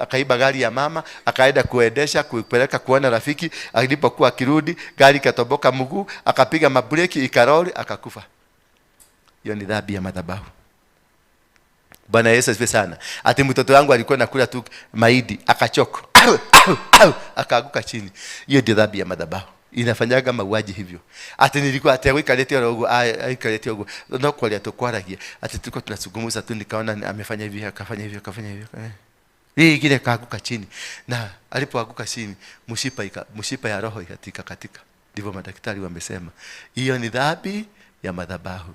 akaiba gari ya mama, akaenda kuendesha kuipeleka kuona rafiki, alipokuwa akirudi gari ikatoboka mguu, akapiga mabreki ikaroli akakufa. Hiyo ni dhambi ya madhabahu. Bwana Yesu asifiwe sana. Ati mtoto wangu alikuwa anakula tu mahindi, akachoka. Akaanguka chini. Hiyo ndio dhambi ya madhabahu. Inafanyaga mauaji hivyo. Ati nilikuwa ati ikalete rogo, ikalete rogo. No kwa tukwaragia. Ati tulikuwa tunazungumza tu nikaona amefanya hivi, akafanya hivi, akafanya hivi. Hii kile kaanguka chini. Na alipoanguka chini, mshipa ya roho ikatika katika. Ndivyo madaktari wamesema. Hiyo ni dhambi ya madhabahu.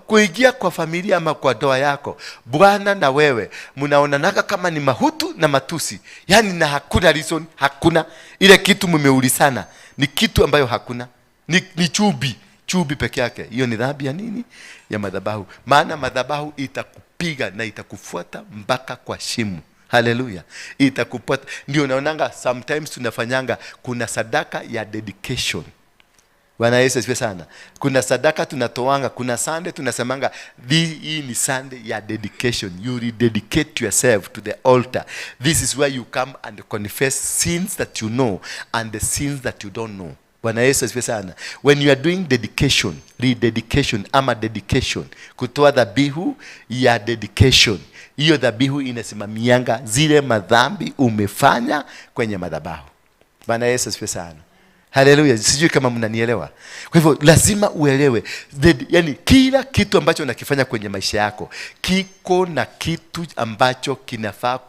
Kuingia kwa familia ama kwa ndoa yako, bwana na wewe mnaonanaka kama ni mahutu na matusi, yaani na hakuna reason, hakuna ile kitu mmeulizana, ni kitu ambayo hakuna, ni chubi chubi peke yake. Hiyo ni dhambi ya nini? Ya madhabahu. Maana madhabahu itakupiga na itakufuata mpaka kwa shimo. Haleluya, itakufuata. Ndio unaonanga sometimes tunafanyanga, kuna sadaka ya dedication. Bwana Yesu asifiwe sana. Kuna sadaka tunatoanga, kuna Sunday tunasemanga hii ni Sunday ya dedication. You rededicate yourself to the altar. This is where you come and confess sins that you know and the sins that you don't know. Bwana Yesu asifiwe sana. When you are doing dedication, rededication ama dedication, kutoa dhabihu ya dedication, hiyo dhabihu inasimamianga zile madhambi umefanya kwenye madhabahu. Bwana Yesu asifiwe sana. Haleluya. Sijui kama mnanielewa. Kwa hivyo lazima uelewe, yani kila kitu ambacho unakifanya kwenye maisha yako kiko na kitu ambacho kinafaa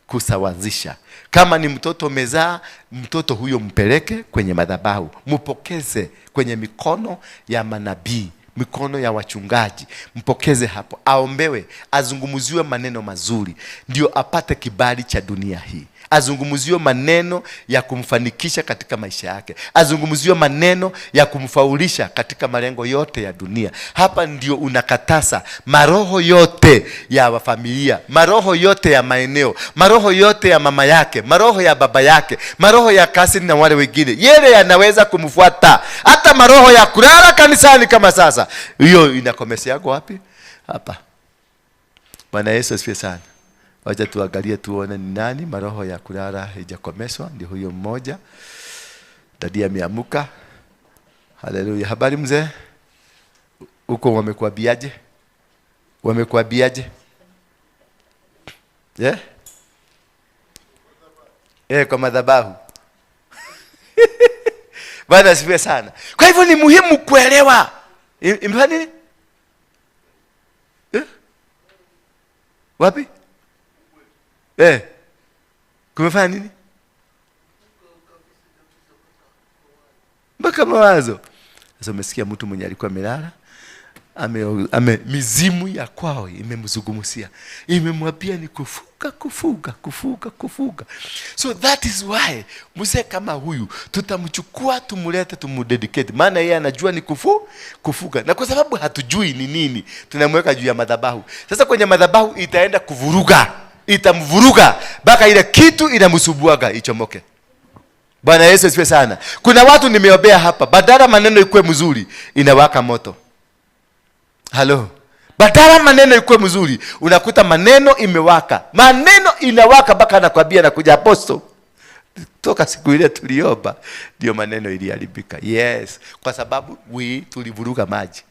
kusawazisha. Kama ni mtoto umezaa, mtoto huyo mpeleke kwenye madhabahu, mpokeze kwenye mikono ya manabii, mikono ya wachungaji, mpokeze hapo, aombewe, azungumziwe maneno mazuri, ndio apate kibali cha dunia hii. Azungumziwe maneno ya kumfanikisha katika maisha yake, azungumziwe maneno ya kumfaulisha katika malengo yote ya dunia. Hapa ndio unakatasa maroho yote ya familia, maroho yote ya maeneo, maroho yote ya mama yake, maroho ya baba yake, maroho ya kasini na wale wengine, yele yanaweza kumfuata, hata maroho ya kulala kanisani kama sasa. Hiyo inakomesea yako wapi? Hapa. Bwana Yesu asifiwe sana. Wacha tuangalie tuone ni nani maroho ya kulala haijakomeswa. Ndio huyo mmoja. Dadi ameamuka. Haleluya. Habari mzee? Huko wamekuambiaje? Wamekuambiaje? Yeah? Kwa madhabahu. Bwana asifiwe sana. Kwa hivyo ni muhimu kuelewa. Imefanya nini? Wapi? Kumefanya nini? Mpaka mawazo. Sasa umesikia mtu mwenye alikuwa amelala, ame mizimu ya kwao imemzungumzia, imemwambia ni kufuka kufuka kufuka kufuka. So that is why mzee kama huyu tutamchukua, tumulete, tumudedicate, maana yeye anajua ni kufuka, na kwa sababu hatujui ni nini tunamweka juu ya madhabahu. Sasa kwenye madhabahu itaenda kuvuruga, itamvuruga mpaka ile kitu inamsubuaga ichomoke. Bwana Yesu asifiwe sana. Kuna watu nimeombea hapa, badala maneno ikuwe mzuri inawaka moto. Halo. Badala maneno ikuwe mzuri, unakuta maneno imewaka. Maneno inawaka mpaka anakuambia nakuja apostle. Toka siku ile tuliomba ndio maneno iliharibika. Yes, kwa sababu tulivuruga maji.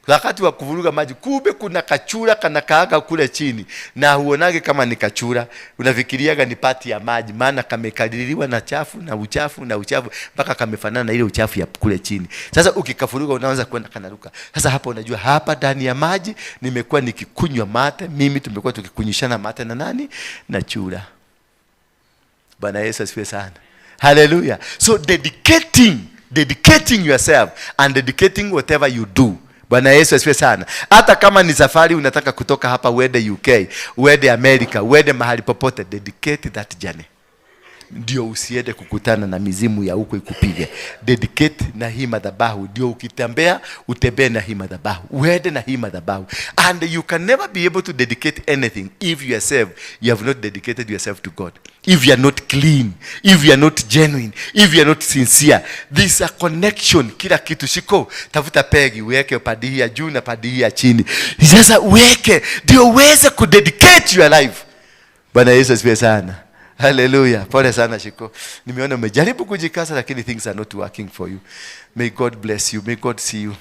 Wakati wa kuvuruga maji, kumbe kuna kachura kanakaaga kule chini, na huonage kama ni kachura, unafikiriaga ni pati ya maji, maana kamekaliliwa na chafu na uchafu na uchafu mpaka kamefanana na ile uchafu ya kule chini. Sasa ukikafuruga unaanza kwenda kanaruka. Sasa hapa unajua hapa ndani ya maji nimekuwa nikikunywa mate, mimi tumekuwa tukikunyishana mate na nani? Na chura. Bwana Yesu asifiwe sana. Hallelujah. So dedicating yourself and dedicating whatever you do. Bwana Yesu asifiwe sana. Hata kama ni safari unataka kutoka hapa uende UK, uende America, uende mahali popote, dedicate that journey. Ndio usiende kukutana na mizimu ya huko ikupige. Dedicate na hii madhabahu. Ndio ukitembea, utembee na hii madhabahu. Uende na hii madhabahu. And you can never be able to dedicate anything if yourself, you have not dedicated yourself to God. If you are not clean, if you are not genuine, if you are not sincere. This is a connection. Kila kitu shiko, tafuta pegi, uweke padi hii ya juu na padi hii ya chini. Sasa uweke, ndio uweze kudedicate your life. Bwana Yesu asifiwe sana. Hallelujah. Pole sana Shiko. Nimeona umejaribu kujikasa lakini things are not working for you. May God bless you. May God see you.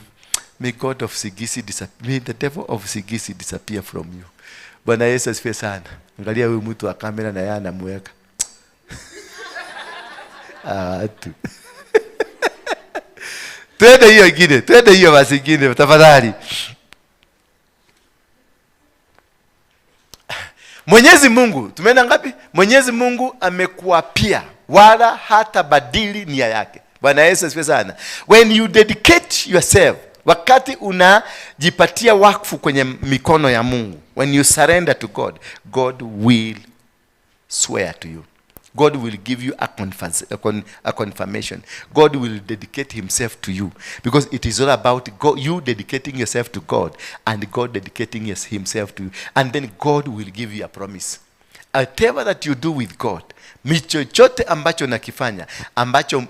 May God of Sigisi disappear. May the devil of Sigisi disappear from you. Bwana Yesu asifiwe sana. Angalia huyu mtu wa kamera na yeye anamuweka. Tu. Twende hiyo ingine. Twende hiyo basi ingine tafadhali. Mwenyezi Mungu, tumeenda ngapi? Mwenyezi Mungu amekuapia wala hatabadili nia yake. Bwana Yesu asifiwe sana. When you dedicate yourself, wakati unajipatia wakfu kwenye mikono ya Mungu, when you surrender to God, God will swear to you. God will give you a confirmation. God will dedicate himself to you, because it is all about God, you dedicating yourself to God and God dedicating himself to you. And then God will give you a promise. Whatever that you do with God, chochote ambacho unakifanya, ambacho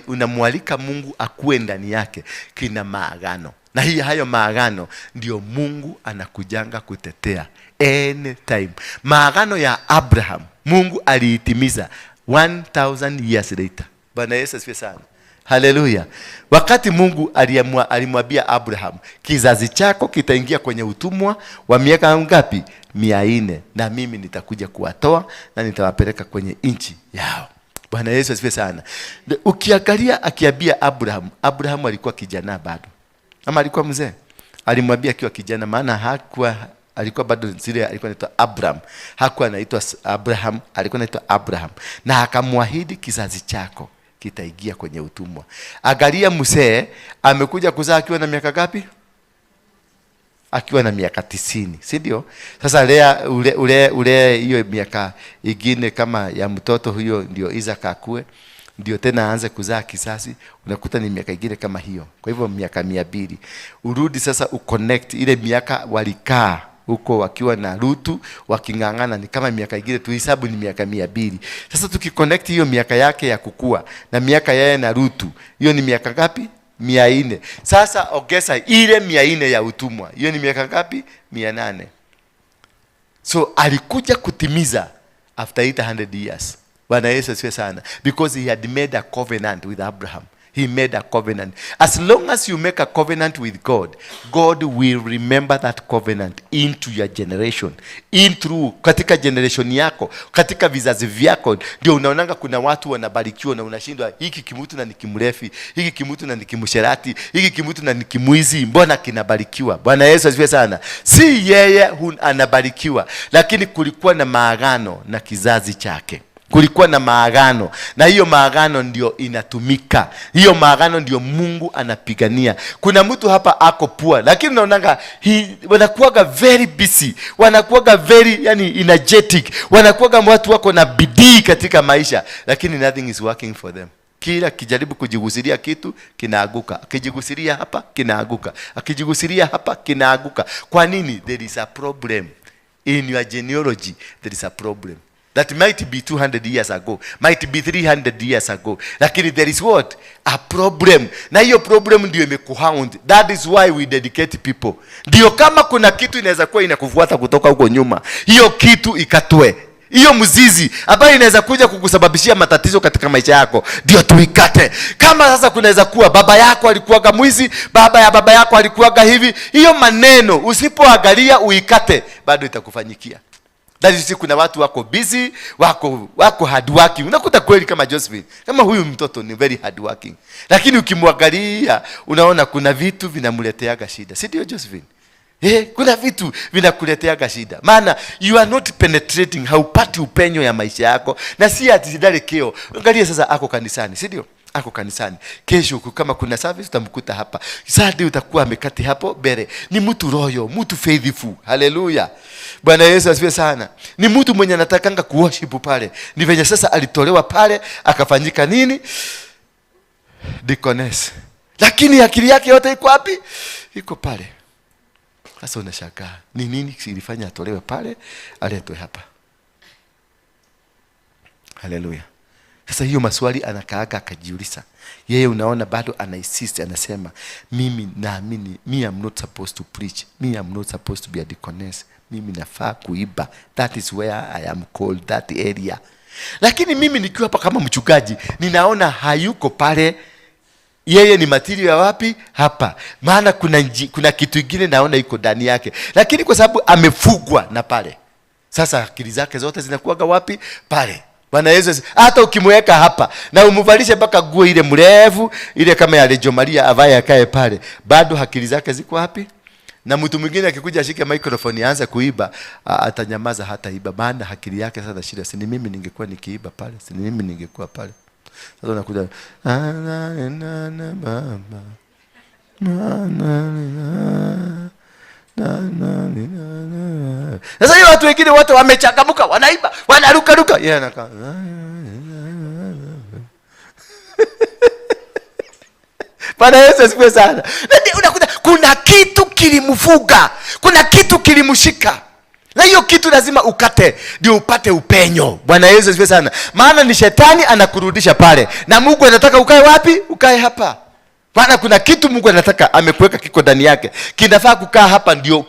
unamwalika Mungu akuwe ndani yake, kina maagano. Na hayo maagano ndio Mungu anakujanga kutetea anytime. Maagano ya Abraham Mungu aliitimiza 1000 years later. Bwana Yesu asifiwe sana. Haleluya. Wakati Mungu alimwambia Abraham, kizazi chako kitaingia kwenye utumwa wa miaka ngapi? 400, na mimi nitakuja kuwatoa na nitawapeleka kwenye nchi yao. Bwana Yesu asifiwe sana. Ukiangalia akiambia Abraham, Abraham alikuwa kijana bado. Ama alikuwa mzee? Alimwambia akiwa kijana, maana hakuwa, alikuwa bado zile, alikuwa anaitwa Abraham. Hakuwa anaitwa Abraham, alikuwa anaitwa Abraham. Na akamwahidi kizazi chako kitaingia kwenye utumwa. Angalia mzee amekuja kuzaa akiwa na miaka ngapi? Akiwa na miaka 90, si ndio? Sasa lea ule hiyo miaka ingine kama ya mtoto huyo ndio Isaac akue, ndio tena aanze kuzaa kisasi, unakuta ni miaka ingine kama hiyo. Kwa hivyo miaka 200. Urudi sasa uconnect ile miaka walikaa huko wakiwa na Rutu wakingangana, ni kama miaka ingine tuhesabu ni miaka 200. Sasa tukiconnect hiyo miaka yake ya kukua na miaka yeye na Rutu, hiyo ni miaka ngapi? 400. Sasa ongeza ile 400 ya utumwa, hiyo ni miaka ngapi? 800. So alikuja kutimiza after 800 years. Bwana Yesu asifiwe sana. Because he had made a covenant with Abraham. He made a covenant. As long as you make a covenant with God, God will remember that covenant into your generation. Into, katika generation yako, katika vizazi vyako. Ndio unaonanga kuna watu wanabarikiwa na unashindwa, hiki kimutu na nikimrefi, hiki kimutu na nikimsherati, hiki kimutu na nikimwizi, mbona kinabarikiwa? Bwana Yesu asifiwe sana. Si yeye anabarikiwa, lakini kulikuwa na maagano na kizazi chake. Kulikuwa na maagano, na hiyo maagano ndio inatumika. Hiyo maagano ndio Mungu anapigania. Kuna mtu hapa ako poor, lakini unaonanga wanakuwaga very busy, wanakuwaga very yani energetic, wanakuwaga watu wako na bidii katika maisha, lakini nothing is working for them. Kila kijaribu kujigusiria kitu kinaaguka, akijigusiria hapa kinaaguka, akijigusiria hapa kinaaguka. Kwa nini? There is a problem in your genealogy. There is a problem. That might be 200 years ago, might be 300 years ago. Lakini there is what? A problem. Na hiyo problem ndio imekuhound. That is why we dedicate people. Ndio kama kuna kitu inaweza kuwa inakufuata kutoka huko nyuma, hiyo kitu ikatwe. Hiyo mzizi ambayo inaweza kuja kukusababishia matatizo katika maisha yako, ndio tuikate. Kama sasa kunaweza kuwa baba yako alikuwaga mwizi, baba ya baba yako alikuwaga hivi, hiyo maneno usipoangalia uikate, bado itakufanyikia. That is, kuna watu wako busy, wako hard working. Unakuta kweli kama Josephine, kama huyu mtoto ni very hard working. Lakini ukimwangalia unaona kuna vitu vinamleteaga shida. Si ndio Josephine? Kuna vitu vinakuleteaga shida. Maana you are not penetrating, haupati upenyo ya maisha yako. Na si ati sidale keo. Angalia sasa ako kanisani, si ndio? Ako kanisani. Kesho kama kuna service utamkuta hapa. Saturday utakuwa amekati hapo mbele. Ni mtu royo, mtu faithful. Haleluya. Bwana Yesu asifiwe sana. Ni mtu mwenye anatakanga kuworship pale. Ni venye sasa alitolewa pale akafanyika nini? Deaconess. Lakini akili yake yote iko wapi? Iko pale. Sasa unashangaa, ni nini kilifanya atolewe pale aletwe hapa? Haleluya. Sasa hiyo maswali anakaaga akajiuliza. Yeye unaona bado ana insist, anasema mimi naamini, me I'm not supposed to preach, me I'm not supposed to be a deaconess, mimi nafaa kuiba. That is where I am called, that area. Lakini mimi nikiwa hapa kama mchungaji, ninaona hayuko pale. Yeye ni material ya wapi? Hapa. Maana kuna kitu kingine naona iko ndani yake. Lakini kwa sababu amefugwa na pale, sasa akili zake zote zinakuwaga wapi? Pale. Bwana Yesu, hata ukimweka hapa na umvalishe mpaka nguo ile mrefu ile kama ya Rejo Maria avaye akae pale, bado akili zake ziko wapi? Na mtu mwingine akikuja ashike microphone aanze kuiba, atanyamaza, hata iba, maana akili yake sasa shida. Si ni mimi ningekuwa nikiiba pale, si ni mimi ningekuwa pale. Sasa unakuja na na na baba na na na na na. Sasa hiyo watu wengine wote wamechangamuka, wanaimba, wanaruka ruka. Yeye anakaa. Bwana Yesu asifiwe sana. Unakuta kuna kitu kilimfuga, kuna kitu kilimshika. Na hiyo kitu lazima ukate ndio upate upenyo. Bwana Yesu asifiwe sana. Maana ni shetani anakurudisha pale. Na Mungu anataka ukae wapi? Ukae hapa. Maana kuna kitu Mungu anataka amekuweka kiko ndani yake. Kinafaa kukaa hapa ndio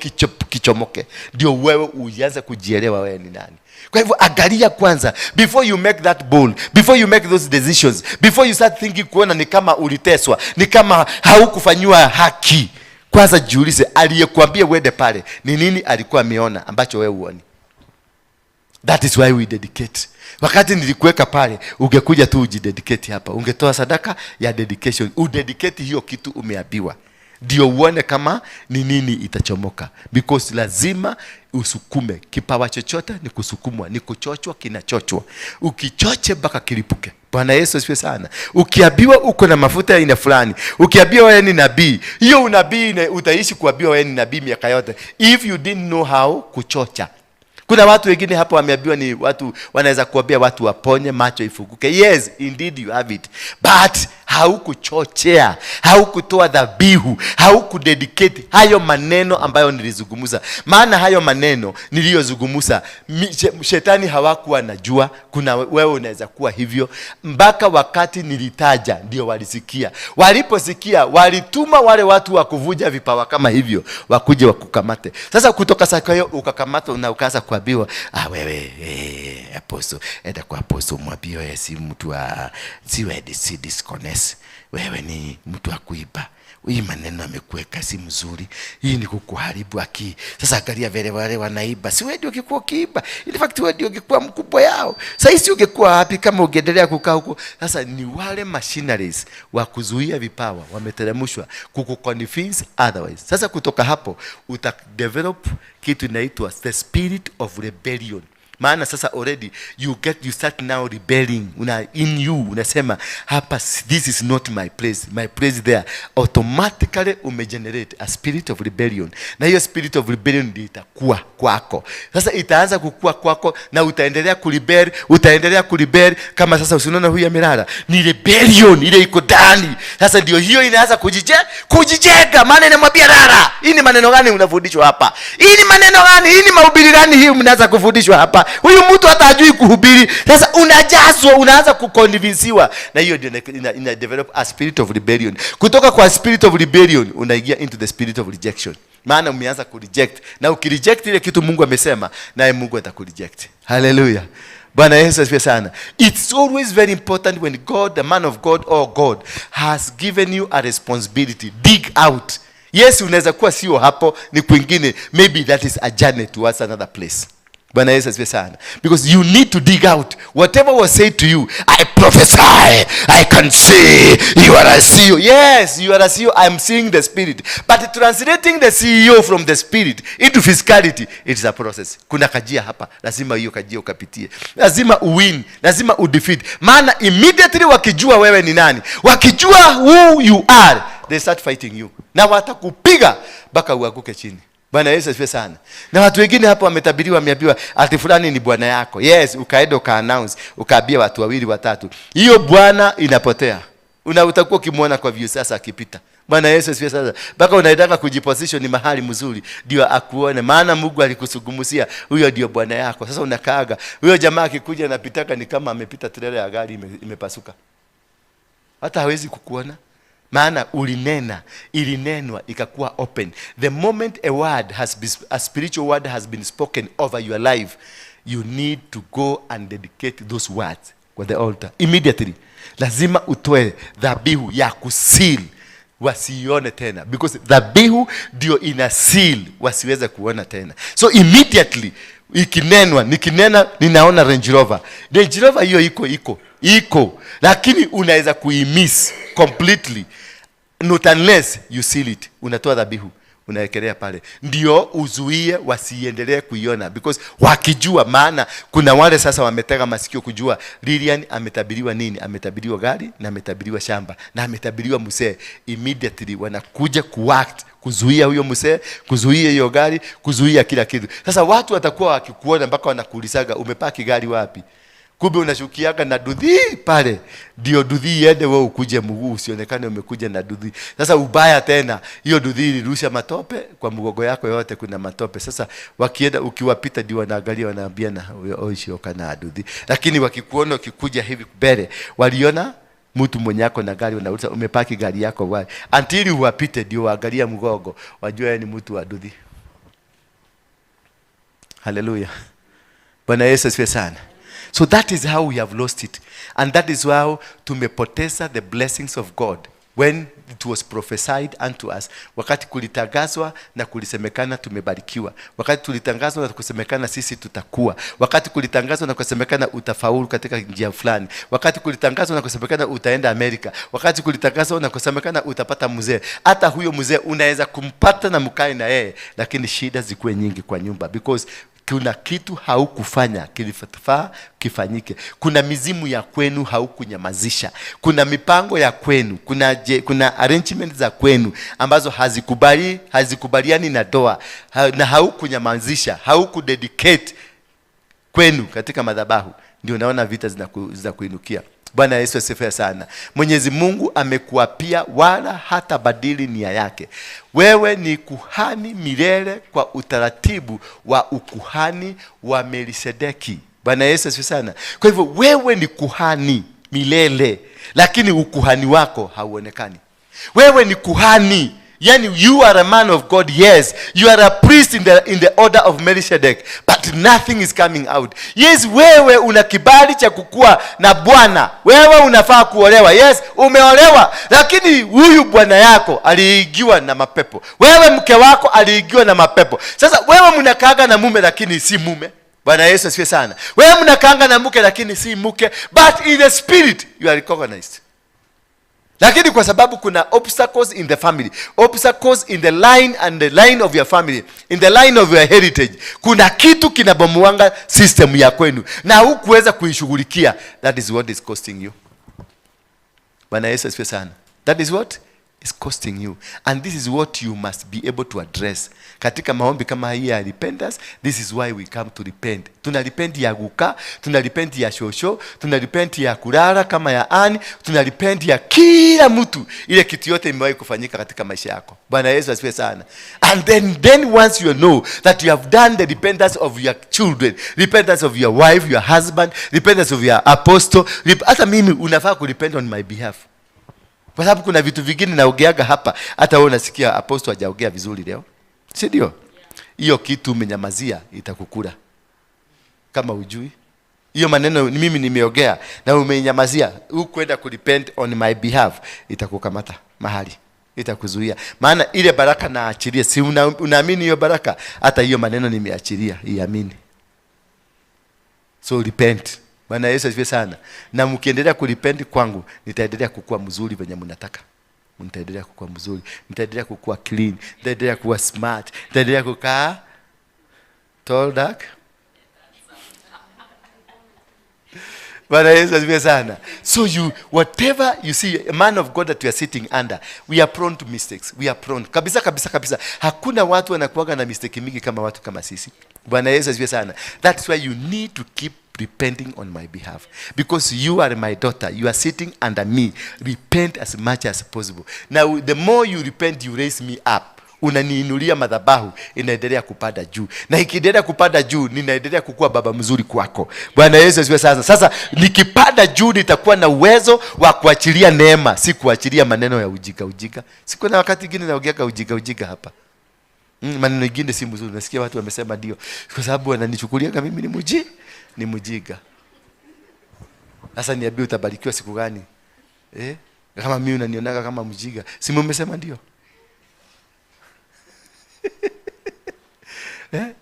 kichomoke. Ndio wewe uanze kujielewa wewe ni nani. Kwa hivyo angalia kwanza before you make that bold, before you make those decisions, before you start thinking kuona ni kama uliteswa, ni kama haukufanywa haki. Kwanza jiulize, aliyekuambia uende pale ni nini alikuwa ameona ambacho wewe huoni? That is why we dedicate. Wakati nilikuweka pale, ungekuja tu ujidedicate hapa. Ungetoa sadaka ya dedication. Udedicate hiyo kitu umeambiwa. Ndio uone kama ni nini itachomoka. Because lazima usukume. Kipawa chochote ni kusukumwa, ni kuchochwa, kinachochwa. Ukichoche mpaka kilipuke. Bwana Yesu asifiwe sana. Ukiambiwa uko na mafuta ya aina fulani, ukiambiwa wewe ni nabii, hiyo unabii utaishi kuambiwa wewe ni nabii miaka yote. If you didn't know how kuchocha. Kuna watu wengine hapo wameambiwa ni watu wanaweza kuambia watu waponye, macho ifunguke. Yes, indeed you have it. But haukuchochea, haukutoa dhabihu, haukudedicate hayo maneno ambayo nilizungumza. Maana hayo maneno niliyozungumza, shetani hawakuwa anajua kuna wewe unaweza kuwa hivyo. Mpaka wakati nilitaja ndio walisikia. Waliposikia walituma wale watu wa kuvuja vipawa kama hivyo wakuje wakukamate. Sasa kutoka saa hiyo ukakamatwa na ukaanza kuambiwa, ah wewe apostle, enda kwa apostle mwambie wewe si mtu wa si wewe si disconnect, wewe ni mtu wa kuiba. Hii maneno amekuweka si mzuri. Hii ni kukuharibu akili. Sasa angalia vile wale wanaiba. Si wewe ndio ungekuwa ukiiba. In fact wewe ndio ungekuwa mkubwa yao. Sasa hizi ungekuwa wapi kama ungeendelea kukaa huko? Sasa ni wale machineries wa kuzuia vipawa wameteremshwa kukuconvince otherwise. Sasa kutoka hapo uta develop kitu inaitwa the spirit of rebellion. Maana sasa already you start now rebelling. Una in you unasema hapa this is not my place, my place there. Automatically umegenerate a spirit of rebellion. Na hiyo spirit of rebellion ndio itakuwa kwako. Sasa itaanza kukua kwako na utaendelea kurebel, utaendelea kurebel kama sasa usiona huyu amelala. Ni rebellion ile iko ndani. Sasa ndio hiyo inaanza kujijenga. Maana inamwambia lala. Hii ni maneno gani unafundishwa hapa? Hii ni maneno gani? Hii ni mahubiri gani hii mnaanza kufundishwa hapa? Huyu mtu hata hajui kuhubiri. Sasa unajazwa, unaanza kuconvinsiwa. Na hiyo ndio ina develop a spirit of rebellion. Kutoka kwa spirit of rebellion unaingia into the spirit of rejection. Maana umeanza kureject. Na ukireject ile kitu Mungu amesema, naye Mungu atakureject. Hallelujah. Bwana Yesu asifiwe sana. It's always very important when God, the man of God or God has given you a responsibility, dig out. Yes, unaweza kuwa sio hapo, ni kwingine. Maybe that is a journey towards another place. Bwana Yesu asifiwe sana. Because you need to dig out whatever was said to you. I prophesy, I can see you are a CEO. Yes, you are a CEO. I am seeing the spirit. But translating the CEO from the spirit into physicality, it is a process. Kuna kajia hapa, lazima hiyo kajia ukapitie. Lazima uwin, lazima udefeat. Maana immediately wakijua wewe ni nani, wakijua who you are, they start fighting you. Na watakupiga mpaka uanguke chini. Bwana Yesu asifiwe sana. Na watu wengine hapo wametabiriwa, wameambiwa ati fulani ni bwana yako. Yes, ukaenda uka announce, ukaambia watu wawili watatu. Hiyo bwana inapotea. Utakuwa ukimuona kwa view sasa akipita. Bwana Yesu asifiwe sana. Mpaka unaitaka kujiposition ni mahali mzuri ndio akuone, maana Mungu alikusugumusia huyo ndio bwana yako. Sasa unakaaga. Huyo jamaa akikuja anapitaka ni kama amepita trailer ya gari imepasuka. Hata hawezi kukuona. Maana ulinena, ilinenwa ikakuwa open. The moment a word has been, a spiritual word has been spoken over your life, you need to go and dedicate those words kwa the altar immediately. Lazima utoe dhabihu ya kusil wasione tena, because dhabihu ndio ina seal wasiweze kuona tena. So immediately ikinenwa, nikinena ninaona Range Rover. Range Rover hiyo iko, lakini unaweza kuimiss completely, not unless you seal it. Unatoa dhabihu, Unawekelea pale ndio uzuie wasiendelee kuiona, because wakijua, maana kuna wale sasa wametega masikio kujua Lilian ametabiriwa nini, ametabiriwa gari na ametabiriwa shamba na ametabiriwa mzee. Immediately wanakuja kuact kuzuia huyo mzee, kuzuia hiyo gari, kuzuia kila kitu. Sasa watu watakuwa wakikuona mpaka wanakuulizaga, umepaki gari wapi? Kumbe unashukiaga na nduthi pale, ndio nduthi iende, wewe ukuje mguu usionekane umekuja na nduthi. Sasa ubaya tena, hiyo nduthi ilirusha matope kwa mgongo yako yote, kuna matope. Sasa wakienda, ukiwapita ndio wanaangalia, wanaambiana, huyo oishioka na nduthi. Lakini wakikuona ukikuja hivi mbele, waliona mtu mwenye ako na gari, wanauliza, umepaki gari yako wapi? Until uwapite ndio waangalia mgongo, wajue yeye ni mtu wa nduthi. Haleluya. Bwana Yesu asifiwe sana. So that is how we have lost it. And that is how tumepoteza the blessings of God when it was prophesied unto us. Wakati kulitangazwa na kulisemekana tumebarikiwa. Wakati tulitangazwa na kusemekana sisi tutakuwa. Wakati kulitangazwa na kusemekana utafaulu katika njia fulani. Wakati kulitangazwa na kusemekana utaenda Amerika. Wakati kulitangazwa na kusemekana utapata mzee. Hata huyo mzee unaweza kumpata na mkae na yeye, lakini shida zikuwe nyingi kwa nyumba, because kuna kitu haukufanya kilifaa kifanyike. Kuna mizimu ya kwenu haukunyamazisha. Kuna mipango ya kwenu, kuna arrangement za kwenu ambazo hazikubaliani na doa, na haukunyamazisha, haukudedicate kwenu katika madhabahu. Ndio naona vita zinakuinukia. Bwana Yesu asifiwe sana. Mwenyezi Mungu amekuapia wala hatabadili nia yake. Wewe ni kuhani milele kwa utaratibu wa ukuhani wa Melkisedeki. Bwana Yesu asifiwe sana. Kwa hivyo wewe ni kuhani milele, lakini ukuhani wako hauonekani. Wewe ni kuhani. Yani you are a man of God, yes. You are a priest in the order of Melchizedek, but nothing is coming out. Yes, wewe una kibali cha kukua na Bwana. Wewe unafaa kuolewa. Yes, umeolewa. Lakini huyu bwana yako aliingiwa na mapepo. Wewe mke wako aliingiwa na mapepo. Sasa wewe mnakaaga na mume lakini si mume. Bwana Yesu asifiwe sana. Wewe mnakaanga na mke lakini si mke, but in the spirit you are recognized. Lakini kwa sababu kuna obstacles in the family, obstacles in the line and the line of your family, in the line of your heritage, kuna kitu kinabomoanga system ya kwenu na hukuweza kuishughulikia. That is what is costing you. Bwana Yesu asifiwe sana. That is what is costing you. And this is what you must be able to address. Katika maombi kama hii ya repentance, this is why we come to repent. Tuna repent ya guka, tuna repent ya shosho, tuna repent ya kulala kama ya ani, tuna repent ya kila mtu. Ile kitu yote imewahi kufanyika katika maisha yako. Bwana Yesu asifiwe sana. And then once you know that you have done the repentance of your children, repentance of your wife, your husband, repentance of your apostle, hata mimi unafaa kurepent on my behalf. Kwa sababu kuna vitu vingine naongeaga hapa, hata wewe unasikia apostle hajaongea vizuri leo. Si ndio? Hiyo kitu umenyamazia itakukula. Kama hujui. Hiyo maneno mimi nimeongea na umenyamazia, hukwenda kurepent on my behalf, itakukamata mahali. Itakuzuia. Maana ile baraka naachilia, si unaamini hiyo baraka? Hata hiyo maneno nimeachilia, iamini. So repent. Bwana Yesu asifiwe sana. Na mkiendelea kurepent kwangu, nitaendelea kukua mzuri venye mnataka. Nitaendelea kukua mzuri, nitaendelea kukua clean, nitaendelea kuwa smart, nitaendelea kukaa tall, dark. Bwana Yesu asifiwe sana. So you, whatever you see, a man of God that we are sitting under, we are prone to mistakes. We are prone. Kabisa, kabisa, kabisa. Hakuna watu wanakuwaga na mistake mingi kama watu kama sisi. Bwana Yesu asifiwe sana. That's why you need to keep repenting on my behalf. Because you are my daughter. You are sitting under me. Repent as much as possible. Now, the more you repent, you raise me up. Unaniinulia madhabahu, inaendelea kupanda juu. Na ikiendelea kupanda juu, ninaendelea kukua baba mzuri kwako. Bwana Yesu asifiwe sana. Sasa nikipanda juu nitakuwa na uwezo wa kuachilia neema, si kuachilia maneno ya ujika ujika. Siku na wakati mwingine naongea ujika ujika hapa. Maneno mengine si mzuri. Nasikia watu wamesema ndio, kwa sababu wananichukulia kama mimi ni mjinga. Sasa niambie utabarikiwa siku gani? Kama mimi unanionaga kama mjinga, si mmesema ndio?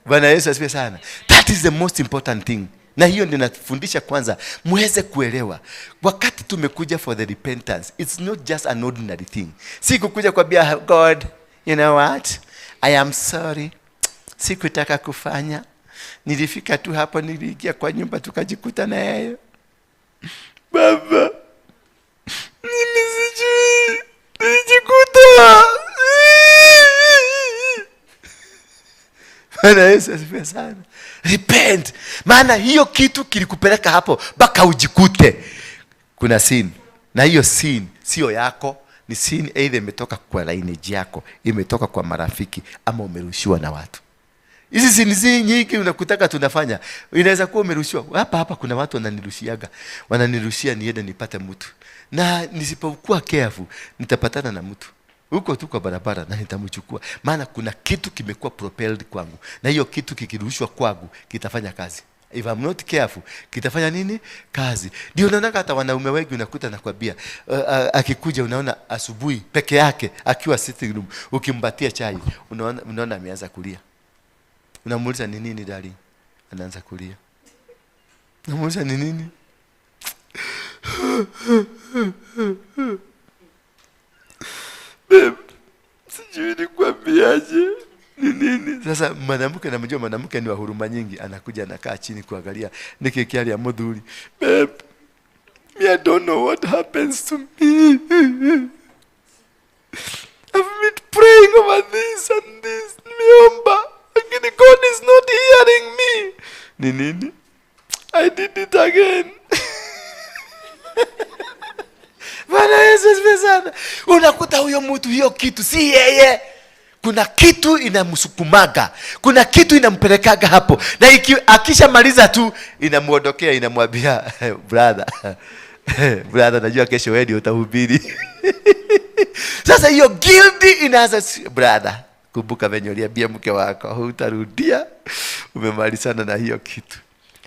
Bwana Yesu asifiwe sana. That is the most important thing. Na hiyo ndio nafundisha kwanza, muweze kuelewa. Wakati tumekuja for the repentance, it's not just an ordinary thing. Si kukuja kuambia God, you know what? I am sorry, sikutaka kufanya, nilifika tu hapo, niliingia kwa nyumba tukajikuta na yeye. Baba, mimi sijui, nilijikuta. Bwana Yesu asifiwe sana. Repent. Maana hiyo kitu kilikupeleka hapo mpaka ujikute. Kuna sin. Na hiyo sin sio yako, ni sin either imetoka kwa lineage yako, imetoka kwa marafiki ama umerushiwa na watu. Hizi sin zi nyingi unakutaka tunafanya. Inaweza kuwa umerushiwa. Hapa hapa kuna watu wananirushiaga. Wananirushia niende nipate mtu. Na nisipokuwa careful nitapatana na mtu huko tu kwa barabara na nitamchukua. Maana kuna kitu kimekuwa propelled kwangu. Na hiyo kitu kikirushwa kwangu kitafanya kazi. If I'm not careful, kitafanya nini? Kazi. Ndio unaona hata wanaume wengi unakuta nakwambia, akikuja unaona asubuhi peke yake akiwa sitting room, ukimpatia chai, unaona ameanza kulia. Unamuuliza ni nini darling? Anaanza kulia. Unamuuliza ni nini? Babe, sijui nikwambiaje ni nini. Sasa mwanamke, namjua mwanamke ni wa huruma nyingi, anakuja anakaa chini kuangalia niki kiali ya mudhuri. Babe, me I don't know what happens to me. I've been praying over this and this. Nimeomba, lakini God is not hearing me. Ni nini? I did it again. Bwana Yesu asifiwe sana. Unakuta huyo mtu hiyo kitu si yeye. Kuna kitu inamsukumaga, kuna kitu inampelekaga hapo. Na akishamaliza tu inamuondokea, inamwambia brother, brother, najua kesho wewe ndio utahubiri. Sasa hiyo guilt inaanza, brother, kumbuka venye uliambia mke wako hutarudia, umemalizana na hiyo kitu.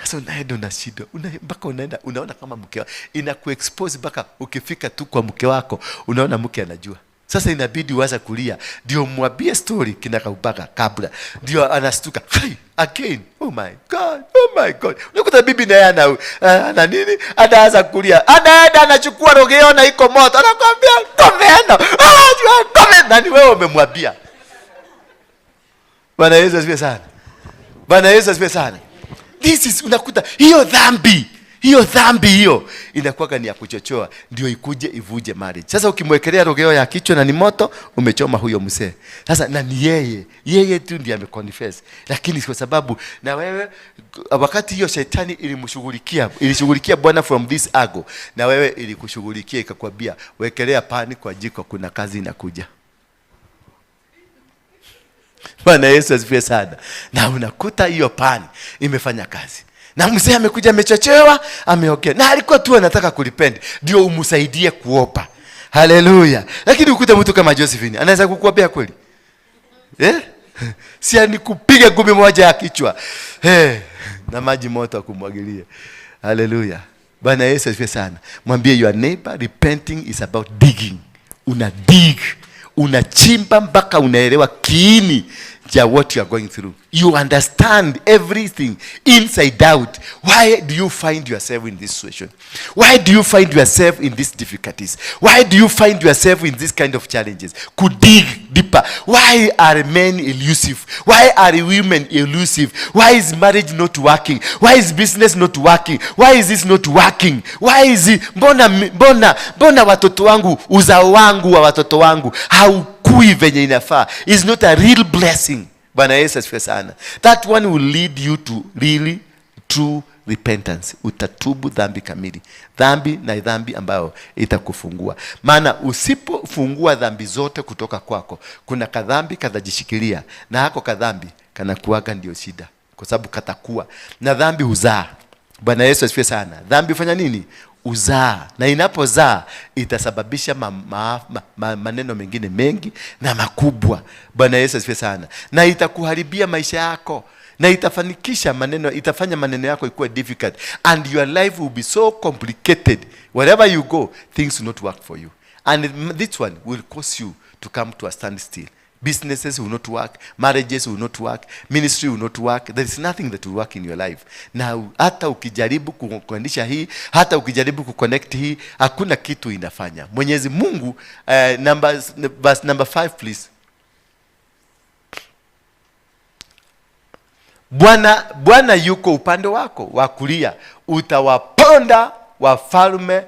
Sasa unaenda unashindwa, mpaka unaenda unaona kama mke wako inakuexpose, mpaka ukifika tu kwa mke wako unaona mke anajua. Sasa inabidi uanze kulia ndio mwambie story kinakaubaga kabla, ndio anastuka, hey, again, oh my God, oh my God. Unakuta bibi naye ana nini, anaanza kulia, anaenda anachukua rogeo na iko moto, anakuambia komeenda, ah, komeenda, ni wewe umemwambia. Bwana Yesu asifiwe sana. Bwana Yesu asifiwe sana. This is, unakuta hiyo dhambi, hiyo dhambi hiyo inakuwa ni ya kuchochoa ndio ikuje ivuje marriage. Sasa ukimwekelea rogeo ya kichwa na ni moto, umechoma huyo mzee. Sasa na ni yeye, yeye tu ndiye ameconfess. Lakini kwa sababu na wewe wakati hiyo shetani ilimshughulikia, ilishughulikia Bwana from this angle, na wewe ilikushughulikia ikakwambia wekelea pani kwa jiko, kuna kazi inakuja. Bwana Yesu asifiwe sana. Na unakuta hiyo pani imefanya kazi. Na mzee amekuja amechochewa, ameongea. Na alikuwa tu anataka kulipend, ndio umsaidie kuopa. Haleluya. Lakini ukuta mtu kama Josephine anaweza kukuambia kweli? Eh? Si anikupiga ngumi moja ya kichwa. Eh, na maji moto akumwagilie. Haleluya. Bwana Yesu asifiwe sana. Mwambie your neighbor, repenting is about digging. Una dig, unachimba mpaka unaelewa kiini cha what you are going through. You understand everything inside out. Why do you find yourself in this situation? Why do you find yourself in these difficulties? Why do you find yourself in this kind of challenges? Could dig deeper. Why are men elusive? Why are women elusive? Why is marriage not working? Why is business not working? Why is this not working? Why is it? Mbona, mbona, mbona watoto wangu, uzao wangu wa watoto wangu haukui venye inafaa? Is not a real blessing. Bwana Yesu asifiwe sana. That one will lead you to really true repentance. Utatubu dhambi kamili. Dhambi na dhambi ambayo itakufungua. Maana usipofungua dhambi zote kutoka kwako, kuna kadhambi kadajishikilia, na hako kadhambi kanakuaga ndio shida, kwa sababu katakuwa na dhambi huzaa. Bwana Yesu asifiwe sana. Dhambi hufanya nini? Uzaa. Na inapozaa itasababisha maneno mengine mengi na makubwa. Bwana Yesu asifiwe sana. Na itakuharibia maisha yako, na itafanikisha maneno, itafanya maneno yako ikuwe difficult, and your life will be so complicated. Wherever you go, things will not work for you. And this one will cause you to come to a standstill. Businesses will not work, marriages will not work, ministry will not work. There is nothing that will work in your life. Na hata ukijaribu kuendesha hii, hata ukijaribu kuconnect hii, hakuna kitu inafanya. Mwenyezi Mungu, verse number 5 please. Bwana yuko upande wako wa kulia, utawaponda wafalme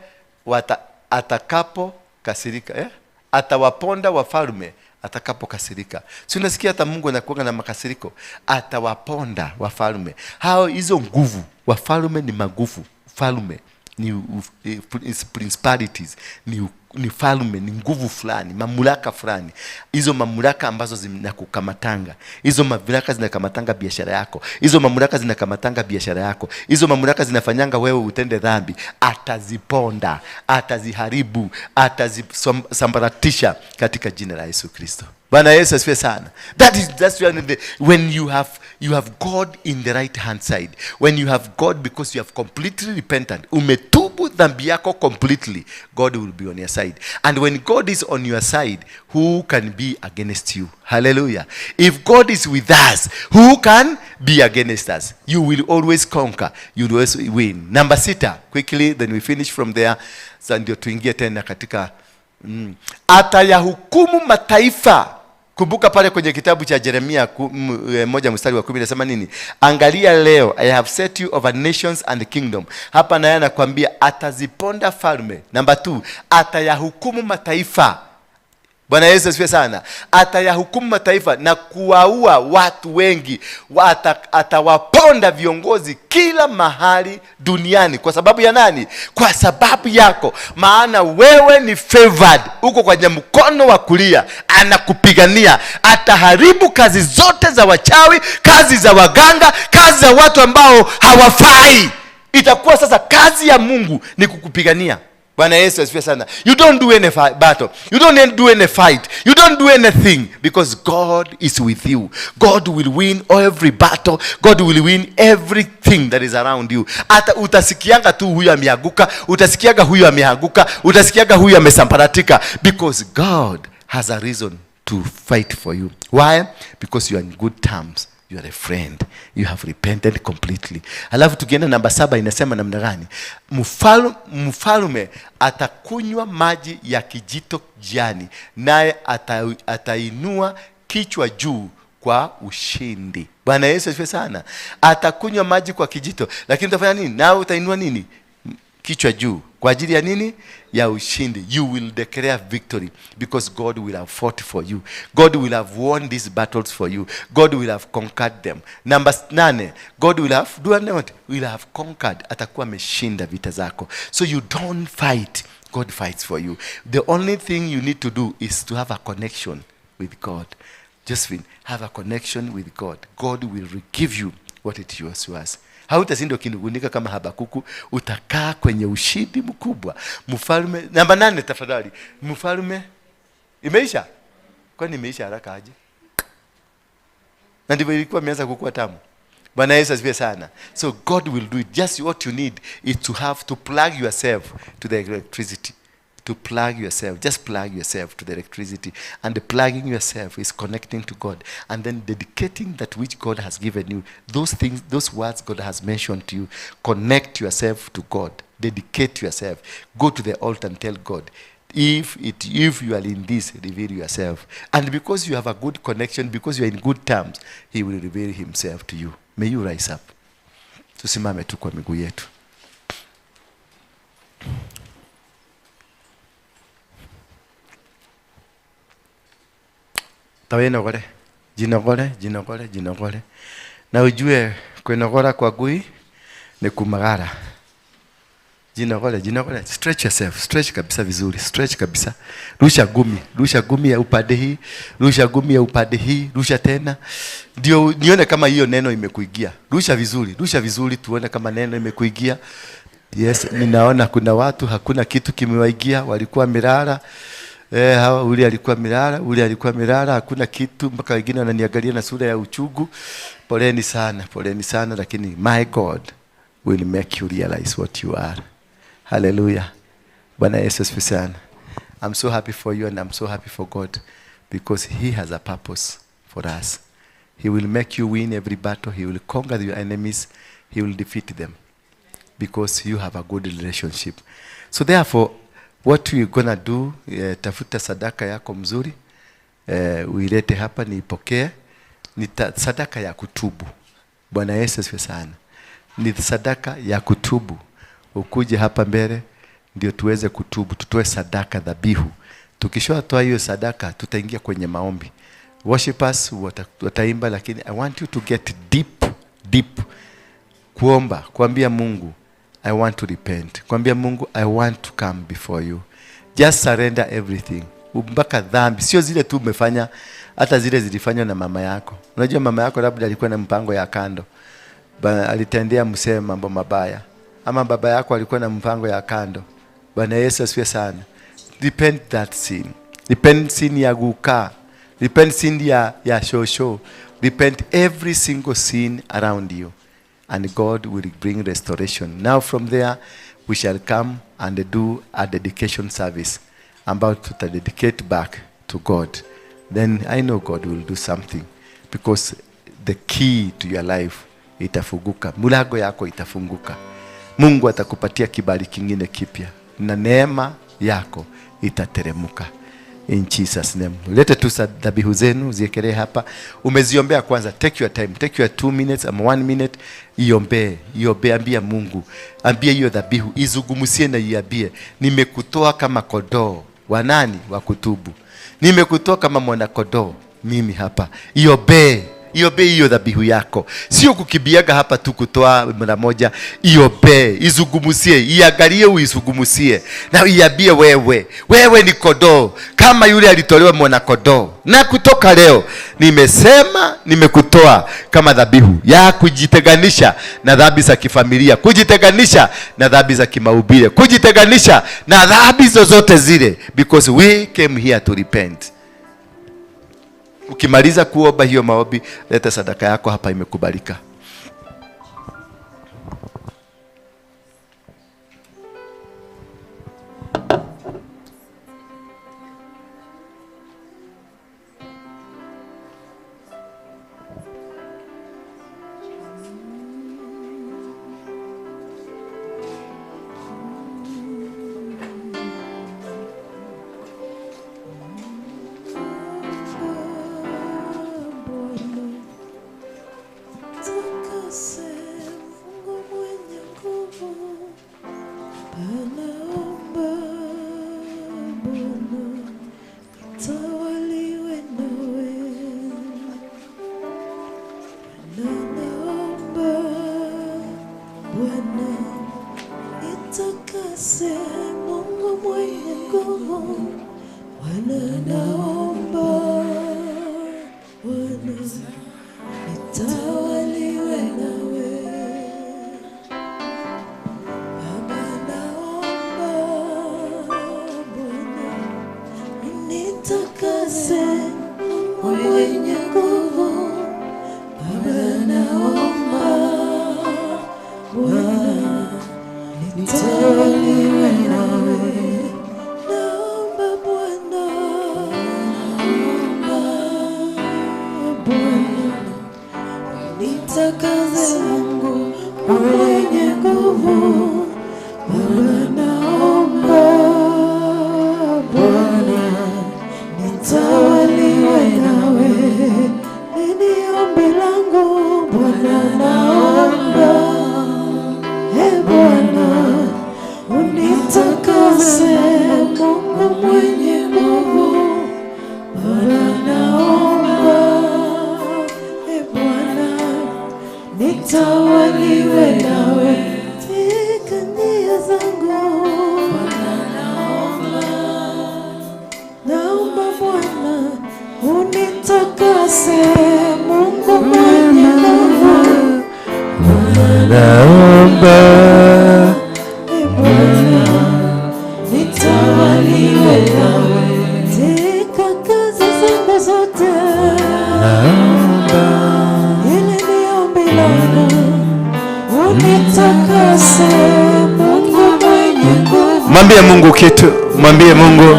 atakapo kasirika. Atawaponda wafalme atakapo kasirika. Si unasikia hata Mungu anakuwa na makasiriko? Atawaponda wafalme. Hao hizo nguvu, wafalme ni magufu, falme ni principalities, ni falme, ni nguvu fulani, mamlaka fulani. Hizo mamlaka ambazo zinakukamatanga, hizo mamlaka zinakamatanga biashara yako, hizo mamlaka zinakamatanga biashara yako, hizo mamlaka zinafanyanga wewe utende dhambi. Ataziponda, ataziharibu, atazisambaratisha katika jina la Yesu Kristo. Bwana Yesu asifiwe sana. That's when you have God in the right hand side. When you have God because you have completely repented. Umetubu dhambi yako completely. God will be on your side. And when God is on your side, who can be against you? Hallelujah. If God is with us, who can be against us? You will always conquer. You will always win. Number 6, quickly, then we finish from there. Sasa ndio tuingie tena katika atayahukumu mataifa. Kumbuka pale kwenye kitabu cha Jeremia 1 mstari wa 10 inasema nini? Angalia leo, I have set you over nations and kingdom. Hapa naye anakuambia ataziponda falme. Number 2, atayahukumu mataifa. Bwana Yesu asifiwe sana. Atayahukumu mataifa na kuwaua watu wengi. Atawaponda viongozi kila mahali duniani. Kwa sababu ya nani? Kwa sababu yako. Maana wewe ni favored. Uko kwenye mkono wa kulia. Anakupigania. Ataharibu kazi zote za wachawi, kazi za waganga, kazi za watu ambao hawafai. Itakuwa sasa kazi ya Mungu ni kukupigania. Bwana Yesu asifiwe sana. You don't do any battle. You don't do any fight. You don't do anything because God is with you. God will win every battle. God will win everything that is around you. Hata utasikianga tu huyu ameanguka, utasikianga huyu ameanguka, utasikianga huyu amesambaratika, because God has a reason to fight for you. Why? Because you are in good terms. You are a friend. You have repented completely. Alafu tukienda namba 7 inasema namna gani? Mfalme atakunywa maji ya kijito jani, naye atainua kichwa juu kwa ushindi. Bwana Yesu asifiwe sana. Atakunywa maji kwa kijito, lakini utafanya nini? Nawe utainua nini? Kichwa juu. Kwa ajili ya nini? Ya ushindi. You will declare victory because God will have fought for you. God will have won these battles for you. God will have conquered them. Number 8, God will have will have conquered. Atakuwa ameshinda vita zako. So you don't fight. God fights for you. The only thing you need to do is to have a connection with God. Josephine, have a connection with God. God will give you what it was to us. Hautashinda ukinugunika kama Habakuku, utakaa kwenye ushindi mkubwa. Mfalme namba 8 tafadhali. Mfalme imeisha? Kwani imeisha haraka aje? Na ndivyo ilikuwa imeanza kukua tamu. Bwana Yesu asifiwe sana. So God will do it. Just what you need is to have to plug yourself to the electricity. To plug yourself, just plug yourself to the electricity. And the plugging yourself is connecting to God and then dedicating that which God has given you. Those things, those words God has mentioned to you. Connect yourself to God. Dedicate yourself. Go to the altar and tell God, if you are in this, reveal yourself. And because you have a good connection, because you are in good terms, He will reveal Himself to you. May you rise up. Tusimame tu kwa miguu yetu. Tawinogore, jinogore, jinogore, jinogore. Na ujue kuinogora kwa gui ni kumagara. Jinogore, jinogore, stretch yourself, stretch kabisa vizuri, stretch kabisa. Rusha gumi ya upande hii, rusha gumi ya upande hii, rusha tena. Ndio nione kama hiyo neno imekuingia. Rusha vizuri tuone kama neno imekuingia. Yes, ninaona kuna watu hakuna kitu kimewaingia, walikuwa mirara. Hawa ule alikuwa mirara, ule alikuwa mirara, hakuna kitu, mpaka wengine wananiangalia na sura ya uchungu. Poleni sana, lakini my God will make you realize what you are. Hallelujah. Bwana Yesu asifiwe sana. I'm so happy for you and I'm so happy for God because He has a purpose for us. He will make you win every battle. He will conquer your enemies. He will defeat them because you have a good relationship. So therefore, what we gonna do, tafuta sadaka yako mzuri, uilete hapa niipokee. Ni sadaka ya kutubu. Bwana Yesu asifiwe sana. Ni sadaka ya kutubu. Ukuje hapa mbele ndio tuweze kutubu, tutoe sadaka dhabihu. Tukishatoa hiyo sadaka tutaingia kwenye maombi. Worshipers wataimba, lakini I want you to get deep, deep. Kuomba, kuambia Mungu I want to repent. Kuambia Mungu I want to come before you. Just surrender everything. Mpaka dhambi, sio zile tu umefanya, hata zile zilifanywa na mama yako. Unajua mama yako labda alikuwa na mpango ya kando. Alitendea msee mambo mabaya. Ama baba yako alikuwa na mpango ya kando. Bwana Yesu asifiwe sana. Repent that sin. Repent sin ya guka. Repent sin ya shosho. Repent every single sin around you. And God will bring restoration. Now from there, we shall come and do a dedication service. About to dedicate back to God. Then I know God will do something. Because the key to your life itafunguka. Mlango yako itafunguka. Mungu atakupatia kibali kingine kipya. Na neema yako itateremuka. In Jesus name. Lete tu dhabihu zenu ziekelee hapa. Umeziombea kwanza. Take your time. Take your 2 minutes ama 1 minute. Iombee. Iombee, ambia Mungu. Ambia hiyo dhabihu izungumzie na iambie, nimekutoa kama kondoo wa nani? Wa kutubu. Nimekutoa kama mwana kondoo mimi hapa. Iombee. Iombee hiyo dhabihu yako. Sio kukibiaga hapa tu kutoa mara moja. Iombee, izungumzie, iangalie, uizungumzie. Na iambie wewe, wewe ni kondoo kama yule alitolewa mwana kondoo. Na kutoka leo nimesema nimekutoa kama dhabihu ya kujitenganisha na dhambi za kifamilia, kujitenganisha na dhambi za kimaumbile, kujitenganisha na dhambi zozote zile, because we came here to repent. Ukimaliza kuomba hiyo maombi, leta sadaka yako hapa, imekubalika. Mwambie Mungu kitu, mwambie Mungu,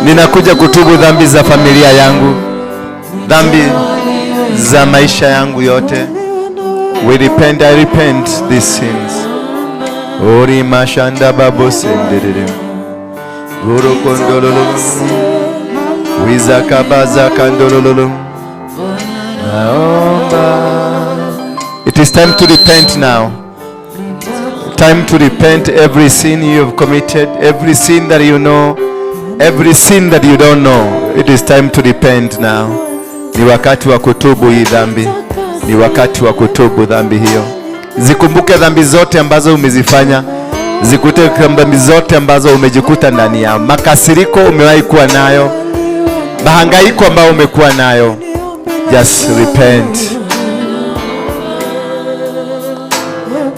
ninakuja kutubu dhambi za familia yangu, dhambi za maisha yangu yote. We repent, I repent these sins. Ori mashanda babo senderere. Guru kondololo. Wizakabaza kandololo. Naomba It is time to repent now. Time to repent every sin you have committed, every sin that you know, every sin that you don't know. It is time to repent now. Ni wakati wa kutubu hii dhambi. Ni wakati wa kutubu dhambi hiyo. Zikumbuke dhambi zote ambazo umezifanya. Zikute dhambi zote ambazo umejikuta ndani yao. Makasiriko umewahi kuwa nayo, mahangaiko ambayo umekuwa nayo. Just repent.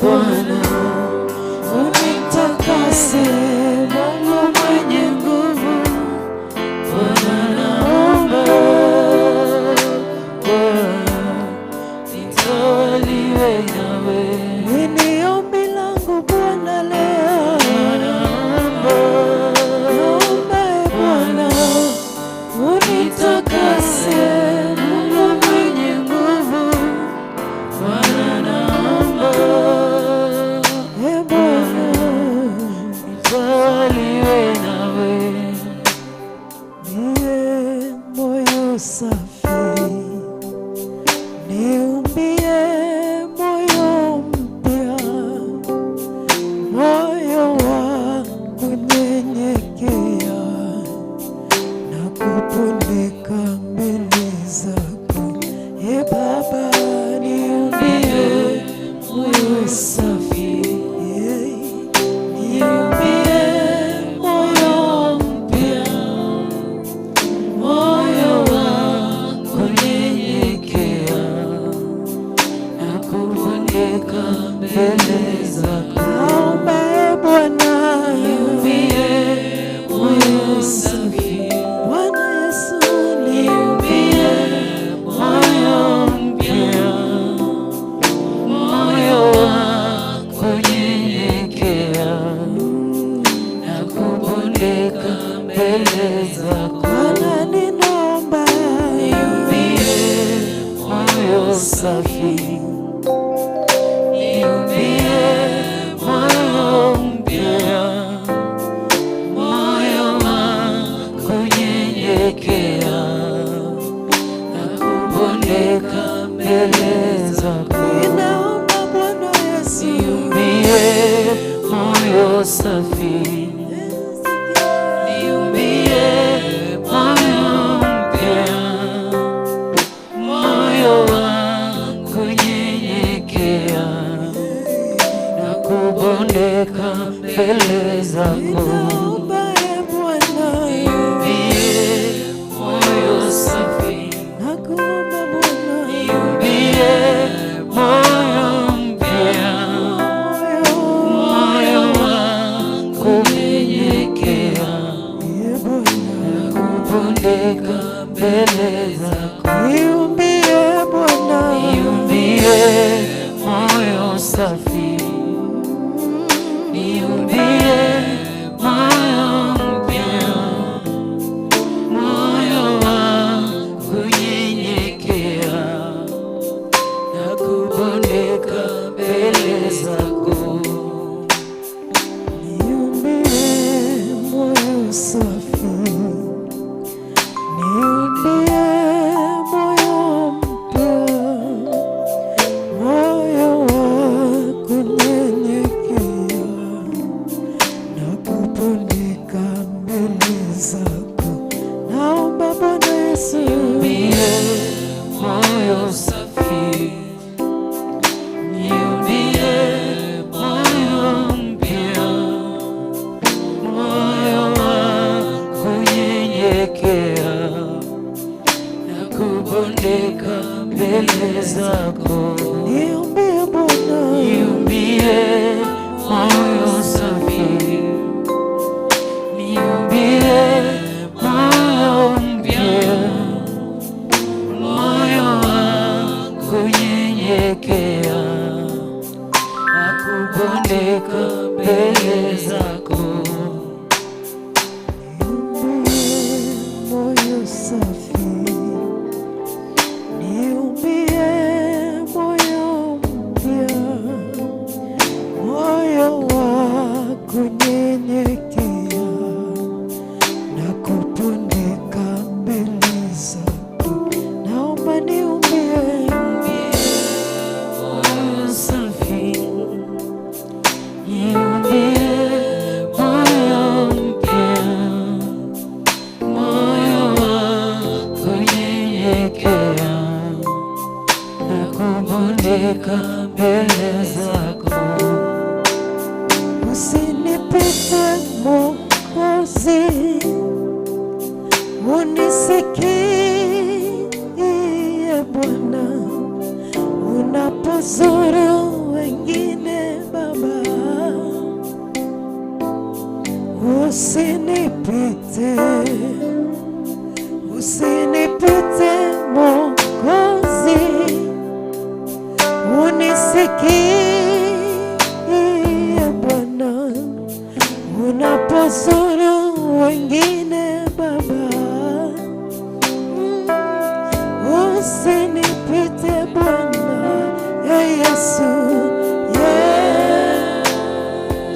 Bwana, unitakase, Mungu mwenye nguvu. Bwana, naomba, Bwana, nitawaliwe nawe.
Ni ombi langu Bwana leo.
Naomba,
Naomba e Bwana,
unitakase, Mungu mwenye nguvu. Bwana, naomba,
e Bwana,
nitawaliwe nawe.
Nipe moyo safi, niumbie moyo mpya, moyo wa kunyenyekea na kupondeka mbele zako. E Baba, niumbie moyo safi, niumbie moyo mpya,
Moyo wa kunyenyekea na kupondeka mbele zako.
Naomba e Bwana,
Niumbie moyo safi,
Bwana Yesu,
niumbie moyo mpya, moyo wa kunyenyekea na kupondeka mbele zako.
Bwana ninaomba,
Niumbie moyo safi, niumbie moyo mpya, moyo wa kunyenyekea na kupondeka mbele zako.
Ninaomba Bwana Yesu,
Niumbie moyo safi, niumbie moyo mpya, moyo wa kunyenyekea na kubondeka mbele zako.
Ninaomba e Bwana,
Niumbie moyo safi,
nakuomba Bwana,
niumbie moyo mpya, moyo wa kunyenyekea
e Bwana,
kubondeka mbele zako.
Niumbie Bwana,
Niumbie moyo safi, niumbie moyo mpya, moyo wa kunyenyekea na kubondeka mbele zako.
Niumbie moyo safi, niumbie moyo mpya, moyo wa kunyenyekea na kupondeka mbele zako. Naomba Bwana Yesu,
Niumbie moyo safi, niumbie moyo mpya, moyo wa kunyenyekea na kubondeka mbele zako.
Niumbie Bwana,
Niumbie moyo safi, niumbie moyo mpya, moyo wa kunyenyekea na kubondeka mbele zako.
Niumbie moyo safi, niumbie moyo mpya, moyo wa kunyenyekea na kupondeka mbele zako. Naomba niumbie
Moyo
Usinipite Mwokozi, unisikie Bwana, unapozuru wengine Baba, usinipite, usinipite Mwokozi, unisikie Bwana, unapozuru wengine Baba, usinipite Bwana, Yesu,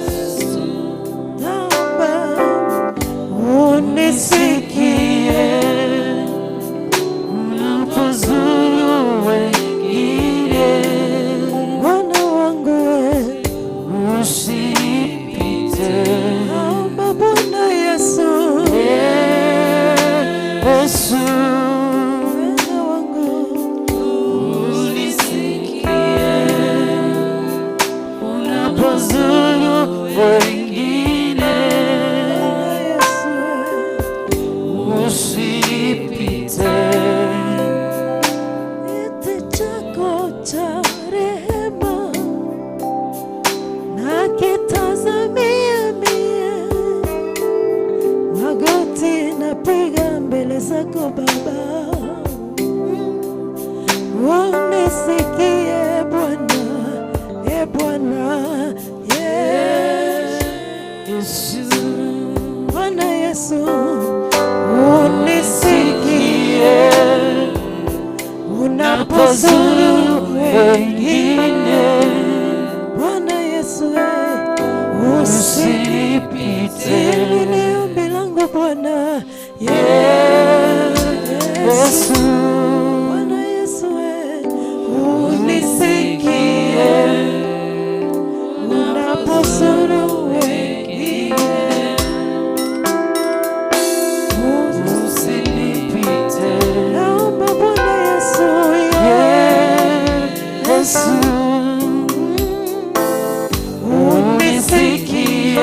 Yesu, naomba unisikie
Unapozuru wengine,
Bwana wangu,
usinipite.
Naomba Bwana Yesu,
Yesu,
Bwana wangu,
unisikie. Unapozuru wengine,
Bwana Yesu,
usinipite.
Kiti chako cha rehema nakitazamia mie, magoti napiga mbele zako Baba, unisikie Bwana, e Bwana Yesu, Bwana Yesu, unisikie unapozuru wengine, Bwana Yesu,
Usinipite.
Hili ni ombi langu Bwana Yesu, Bwana Yesu, unisikie unapozuru wengine,
Usinipite.
Naomba Bwana Yesu,
Yesu, unisikie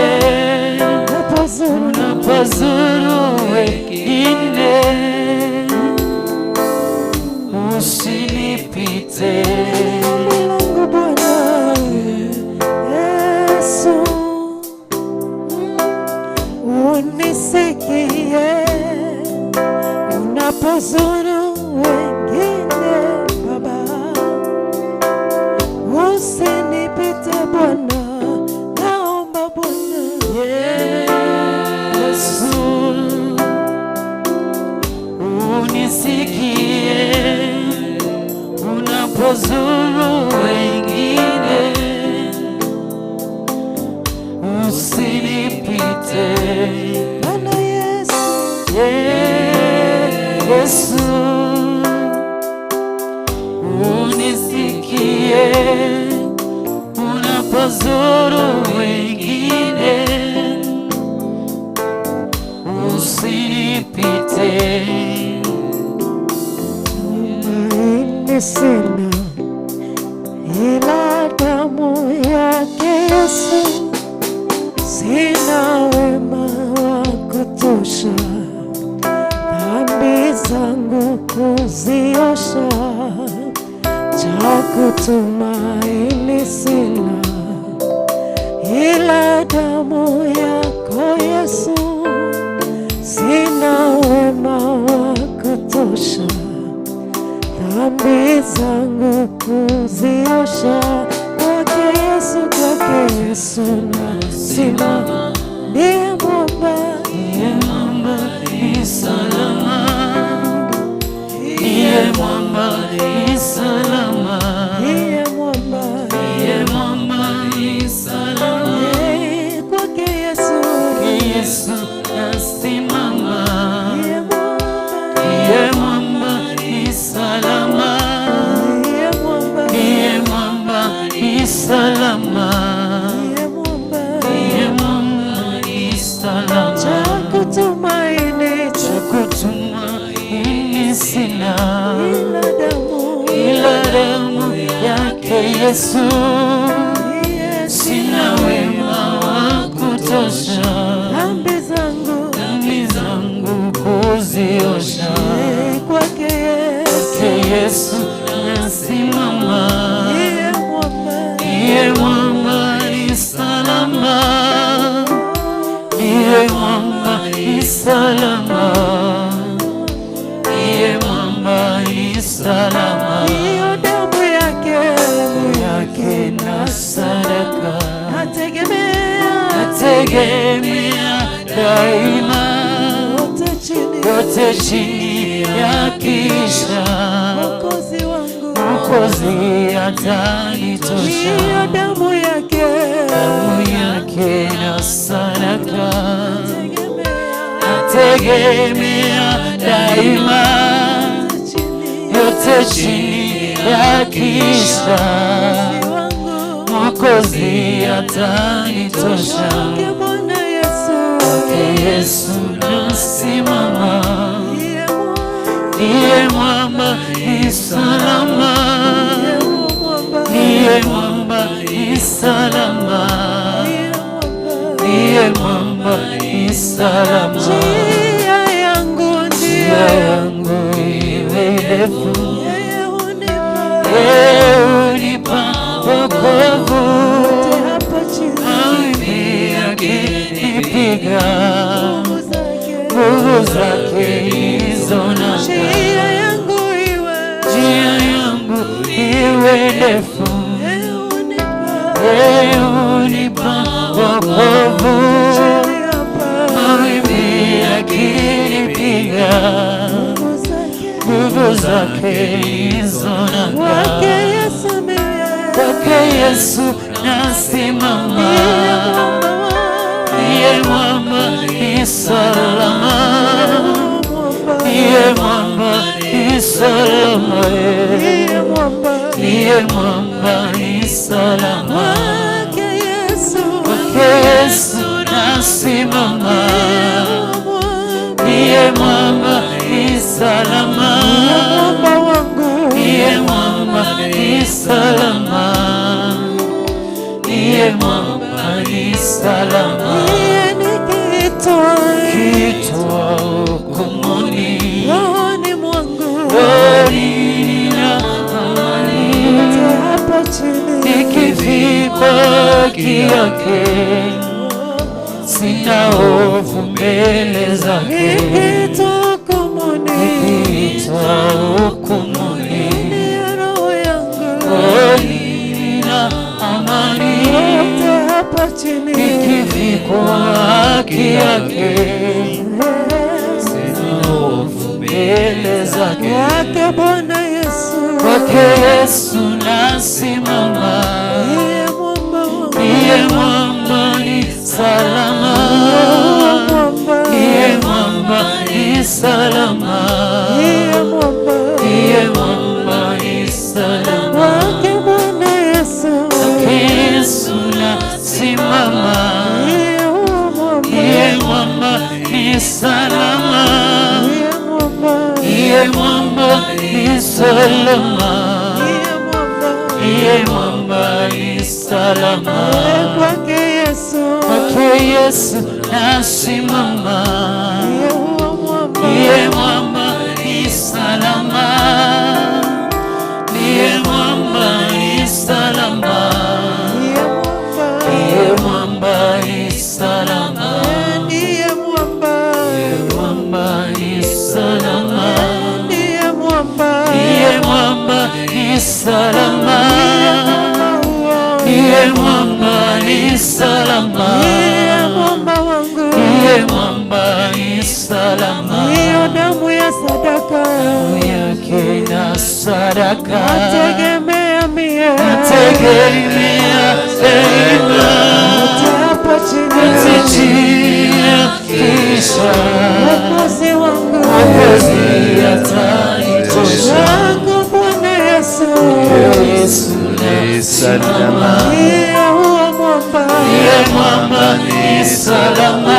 unapozuru
unapozuru wengine, usinipite.
Ombi langu Bwana Yesu, unisikie unapozuru wengine Baba, usinipite Bwana, naomba Bwana.
Yesu, unisikie unapozuru wengine, usinipite.
Bwana Yesu,
Yesu, unisikie unapozuru wengine, usinipite.
Tumaini sina ila damu yake Yesu, sina wema wa kutosha, dhambi zangu kuziosha, cha kutumaini sina ila damu yako Yesu, sina wema wa kutosha, dhambi zangu kuziosha, kwake Yesu, kwake Yesu nasimama, ndiye mwamba,
Ndiye mwamba ni salama, ndiye mwamba ni salama,
ndiye mwamba,
ndiye mwamba ni salama.
Eh, kwake Yesu,
Yesu nasimama,
ndiye mwamba,
ndiye mwamba ni salama,
ndiye mwamba,
ndiye mwamba ni salama,
ndiye mwamba,
ndiye mwamba ni salama.
Cha kutumaini,
Cha kutumaini sina
ila damu,
ila damu yake Yesu,
Yesu,
sina wema wa kutosha. Salama, ndiye mwamba ni salama.
Hiyo damu yake
yake na sadaka
nategemea,
nategemea daima,
yote chini,
yote chini ya kisha
Mwokozi wangu,
Mwokozi atanitosha.
Hiyo damu yake
damu yake na sadaka
nategemea,
nategemea daima,
yote chini,
yote chini ya kisha
wangu,
Mwokozi atanitosha.
Kwake Bwana Yesu,
Kwake Yesu nasimama,
ndiye mwamba,
ndiye mwamba ni salama,
ndiye mwamba,
ndiye mwamba ni salama,
ndiye mwamba,
ndiye mwamba ni salama.
Njia yangu
Njia
ndiyo
yangu iwe ndefu,
yeye hunipa
yeye hunipa wokovu.
yote hapa chini,
Mawimbi yakinipiga,
nguvu zake,
nguvu zake ndizo nanga.
Njia yangu iwe,
Njia yangu iwe ndefu,
yeye hunipa
yeye hunipa wokovu.
chini hapa,
Mawimbi yakinipiga,
nguvu zake,
nguvu zake ndizo nanga.
Kwake Yesu mie,
Kwake Yesu nasimama,
ndiye mwamba wangu,
ndiye mwamba ni salama,
mwamba,
ndiye mwamba ni salama,
ndiye mwamba,
ndiye mwamba ni salama.
Kwake Yesu,
Kwake Yesu nasimama,
mwamba,
ndiye mwamba ni salama,
mwamba wangu,
ndiye mwamba ni salama, ndiye mwamba ni salama.
ndiye nikiitwa
Kitwa hukumuni,
rohoni mwangu,
rohoni nina amani,
yote hapa chini,
nikivikwa haki yake, sina hofu mbele zake.
nikiitwa hukumuni,
Nikiitwa hukumuni,
ndiye roho yangu,
rohoni nina amani,
yote hapa chini,
nikivikwa haki yake, sina hofu mbele zake.
Kwake Bwana Yesu,
Kwake Yesu nasimama,
ndiye mwamba wangu,
ndiye mwamba ni salama,
mwamba,
ndiye mwamba ni salama,
ndiye mwamba,
ndiye mwamba ni salama.
Kwake Bwana Yesu,
Kwake Yesu nasimama,
ndiye mwamba,
ndiye mwamba ni salama,
ndiye mwamba,
ndiye mwamba ni salama,
ndiye mwamba,
ndiye mwamba ni salama.
Kwake Yesu,
Kwake Yesu nasimama,
ndiye huo mwamba,
ndiye mwamba ni salama, ndiye mwamba ni salama,
ndiye mwamba,
ndiye mwamba ni salama,
ndiye mwamba,
ndiye mwamba ni salama,
ndiye mwamba,
ndiye mwamba ni salama, ndiye mwamba ni salama,
ndiye mwamba wangu,
ndiye mwamba ni salama.
ndiyo damu ya sadaka,
Yake na sadaka
nategemea mie,
nategemea daima,
yote hapa chini,
yote chini ya kisha
Mwokozi wangu,
Mwokozi atanitosha.
wangu Bwana Yesu,
Yesu
Ni salama,
ndiye huo mwamba,
ndiye mwamba ni salama,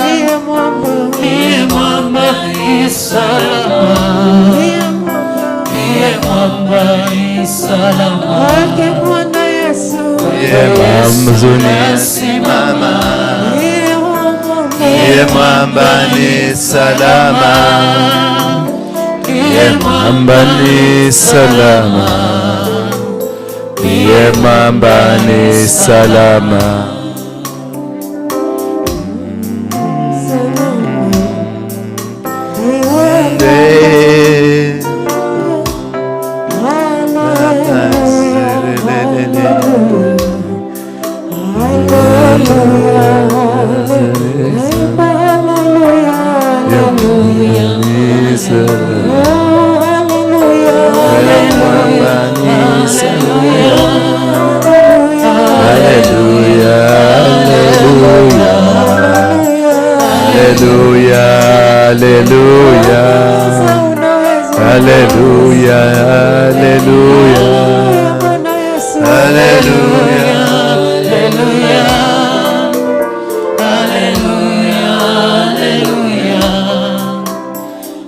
ndiye mwamba,
ndiye mwamba ni salama,
ndiye mwamba,
ndiye mwamba ni salama.
Kwake Bwana Yesu,
ndiye mwamba
Nasimama,
ndiye huo mwamba,
ndiye mwamba ni salama,
ndiye
Mwamba ni salama, ndiye mwamba ni salama.
salama.
Haleluya, haleluya. Haleluya, haleluya. Haleluya.
Haleluya. Haleluya. Haleluya.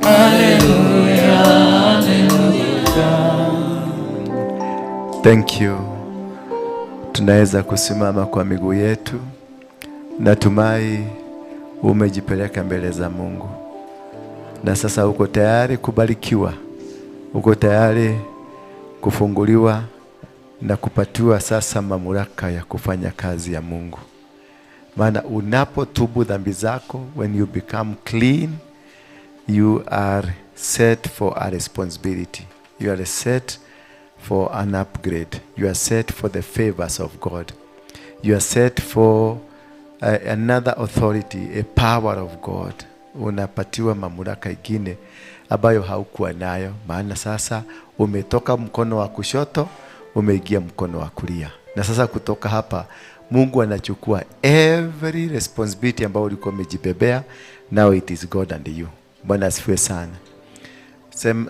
Haleluya. Haleluya.
Thank you. Tunaweza kusimama kwa miguu yetu. Natumai umejipeleka mbele za Mungu, na sasa uko tayari kubarikiwa, uko tayari kufunguliwa na kupatiwa sasa mamlaka ya kufanya kazi ya Mungu. Maana unapotubu dhambi zako, when you become clean, you are set for a responsibility. You are set for an upgrade. You are set for the favors of God. You are set for another authority, a power of God. Unapatiwa mamlaka ingine ambayo haukuwa nayo, maana sasa umetoka mkono wa kushoto umeingia mkono wa kulia. Na sasa kutoka hapa Mungu anachukua every responsibility ambayo ulikuwa umejibebea. Now it is God and you. Bwana asifiwe sana.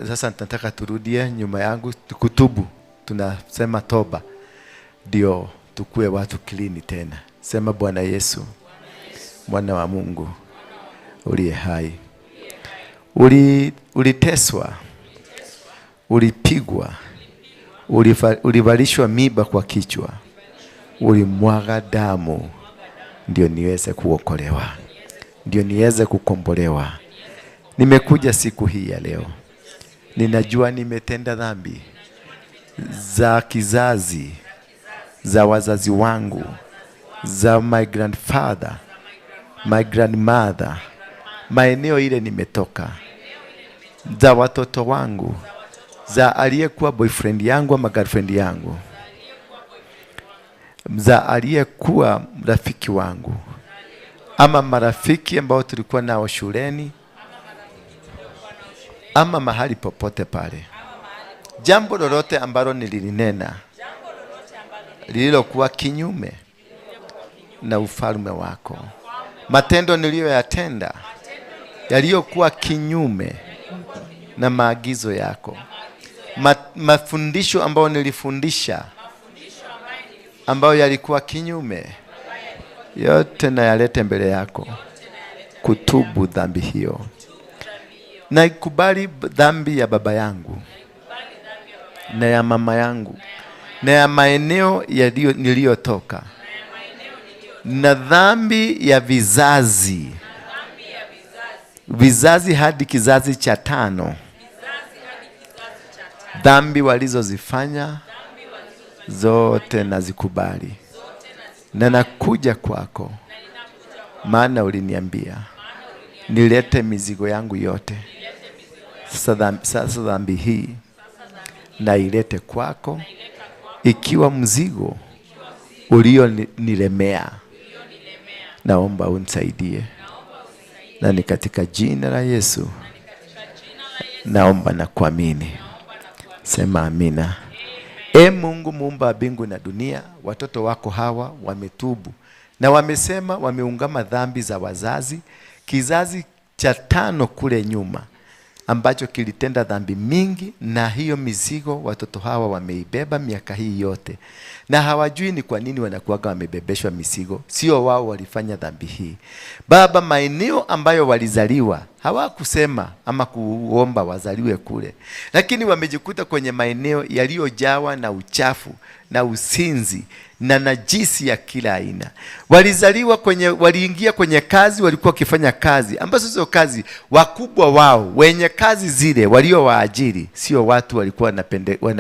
Sasa nataka turudie nyuma yangu kutubu. Tunasema toba ndio tukue watu clean tena. Sema, Bwana Yesu, mwana wa Mungu uliye hai, uliteswa, ulipigwa, ulivalishwa miba kwa kichwa, ulimwaga damu ndio niweze kuokolewa, ndio niweze kukombolewa. Nimekuja siku hii ya leo, ninajua nimetenda dhambi za kizazi, za wazazi wangu, za my grandfather, my grandmother, maeneo ile nimetoka, za watoto wangu, za aliyekuwa boyfriend yangu ama girlfriend yangu, za aliyekuwa rafiki wangu ama marafiki ambao tulikuwa nao shuleni ama mahali popote pale. Jambo lolote ambalo nililinena lililokuwa kinyume na ufalme wako, matendo niliyoyatenda yaliyokuwa kinyume na maagizo yako, mafundisho ambayo nilifundisha ambayo yalikuwa kinyume, yote nayalete mbele yako kutubu dhambi hiyo. Naikubali dhambi ya baba yangu na ya mama yangu na ya maeneo niliyotoka na dhambi ya vizazi, vizazi hadi kizazi cha 5, dhambi walizozifanya zote nazikubali, na nakuja kwako, maana uliniambia nilete mizigo yangu yote. Sasa dhambi hii nailete kwako, ikiwa mzigo ulionilemea, naomba unisaidie, na ni katika jina la Yesu naomba na kuamini. Sema amina. E Mungu muumba wa mbingu na dunia, watoto wako hawa wametubu na wamesema wameungama dhambi za wazazi, kizazi cha 5 kule nyuma ambacho kilitenda dhambi mingi, na hiyo mizigo watoto hawa wameibeba miaka hii yote, na hawajui ni kwa nini wanakuwaga wamebebeshwa mizigo. Sio wao walifanya dhambi hii. Baba, maeneo ambayo walizaliwa hawakusema ama kuomba wazaliwe kule, lakini wamejikuta kwenye maeneo yaliyojawa na uchafu na usinzi na najisi ya kila aina. Walizaliwa kwenye, waliingia kwenye kazi, walikuwa wakifanya kazi ambazo sio kazi, wakubwa wao wenye kazi zile waliowaajiri sio watu walikuwa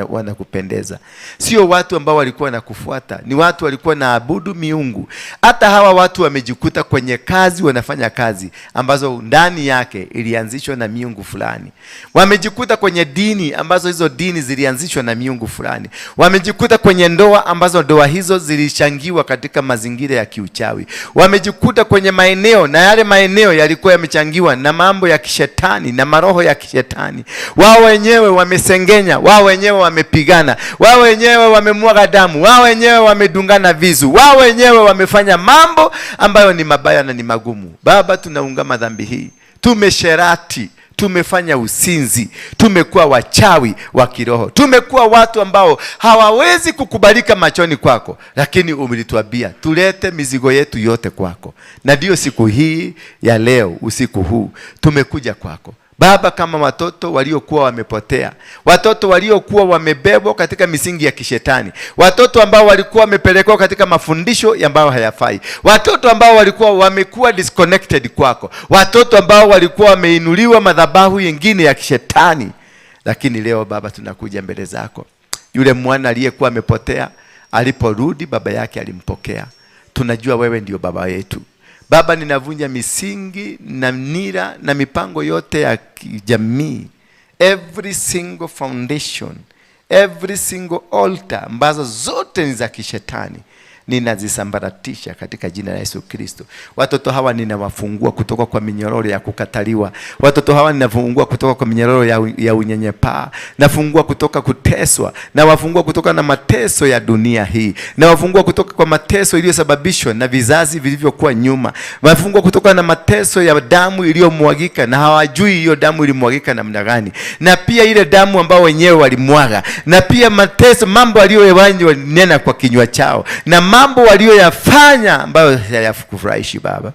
wanakupendeza, sio watu ambao walikuwa wanakufuata, ni watu walikuwa naabudu miungu. Hata hawa watu wamejikuta kwenye kazi, wanafanya kazi ambazo ndani yake ilianzishwa na miungu fulani. Wamejikuta kwenye dini ambazo hizo dini zilianzishwa na miungu fulani. Wamejikuta kwenye kwenye ndoa ambazo ndoa hizo zilichangiwa katika mazingira ya kiuchawi. Wamejikuta kwenye maeneo na yale maeneo yalikuwa yamechangiwa na mambo ya kishetani na maroho ya kishetani. Wao wenyewe wamesengenya, wao wenyewe wamepigana, wao wenyewe wamemwaga damu, wao wenyewe wamedungana visu, wao wenyewe wamefanya mambo ambayo ni mabaya na ni magumu. Baba, tunaungama dhambi hii. Tumesherati, tumefanya usinzi, tumekuwa wachawi wa kiroho, tumekuwa watu ambao hawawezi kukubalika machoni kwako, lakini ulituambia tulete mizigo yetu yote kwako. Na ndio siku hii ya leo, usiku huu tumekuja kwako Baba, kama watoto waliokuwa wamepotea, watoto waliokuwa wamebebwa katika misingi ya kishetani, watoto ambao walikuwa wamepelekwa katika mafundisho ambayo hayafai, watoto ambao walikuwa wamekuwa disconnected kwako, watoto ambao walikuwa wameinuliwa madhabahu yengine ya kishetani. Lakini leo Baba, tunakuja mbele zako. Yule mwana aliyekuwa amepotea aliporudi, baba yake alimpokea. Tunajua wewe ndio baba yetu. Baba, ninavunja misingi na nira na mipango yote ya kijamii, every single foundation, every single altar ambazo zote ni za kishetani, ninazisambaratisha katika jina la Yesu Kristo. Watoto hawa ninawafungua kutoka kwa minyororo ya kukataliwa. Watoto hawa ninafungua kutoka kwa minyororo ya unyenyepaa. Nafungua kutoka kuteswa, nawafungua kutoka na mateso ya dunia hii. Nawafungua kutoka kwa mateso iliyosababishwa na vizazi vilivyokuwa nyuma. Nawafungua kutoka na mateso ya damu iliyomwagika na hawajui hiyo damu ilimwagika namna gani, na pia ile damu ambao wenyewe walimwaga, na pia mateso, mambo aliyoyanena kwa kinywa chao na mambo walioyafanya ambayo hayakufurahishi. Baba,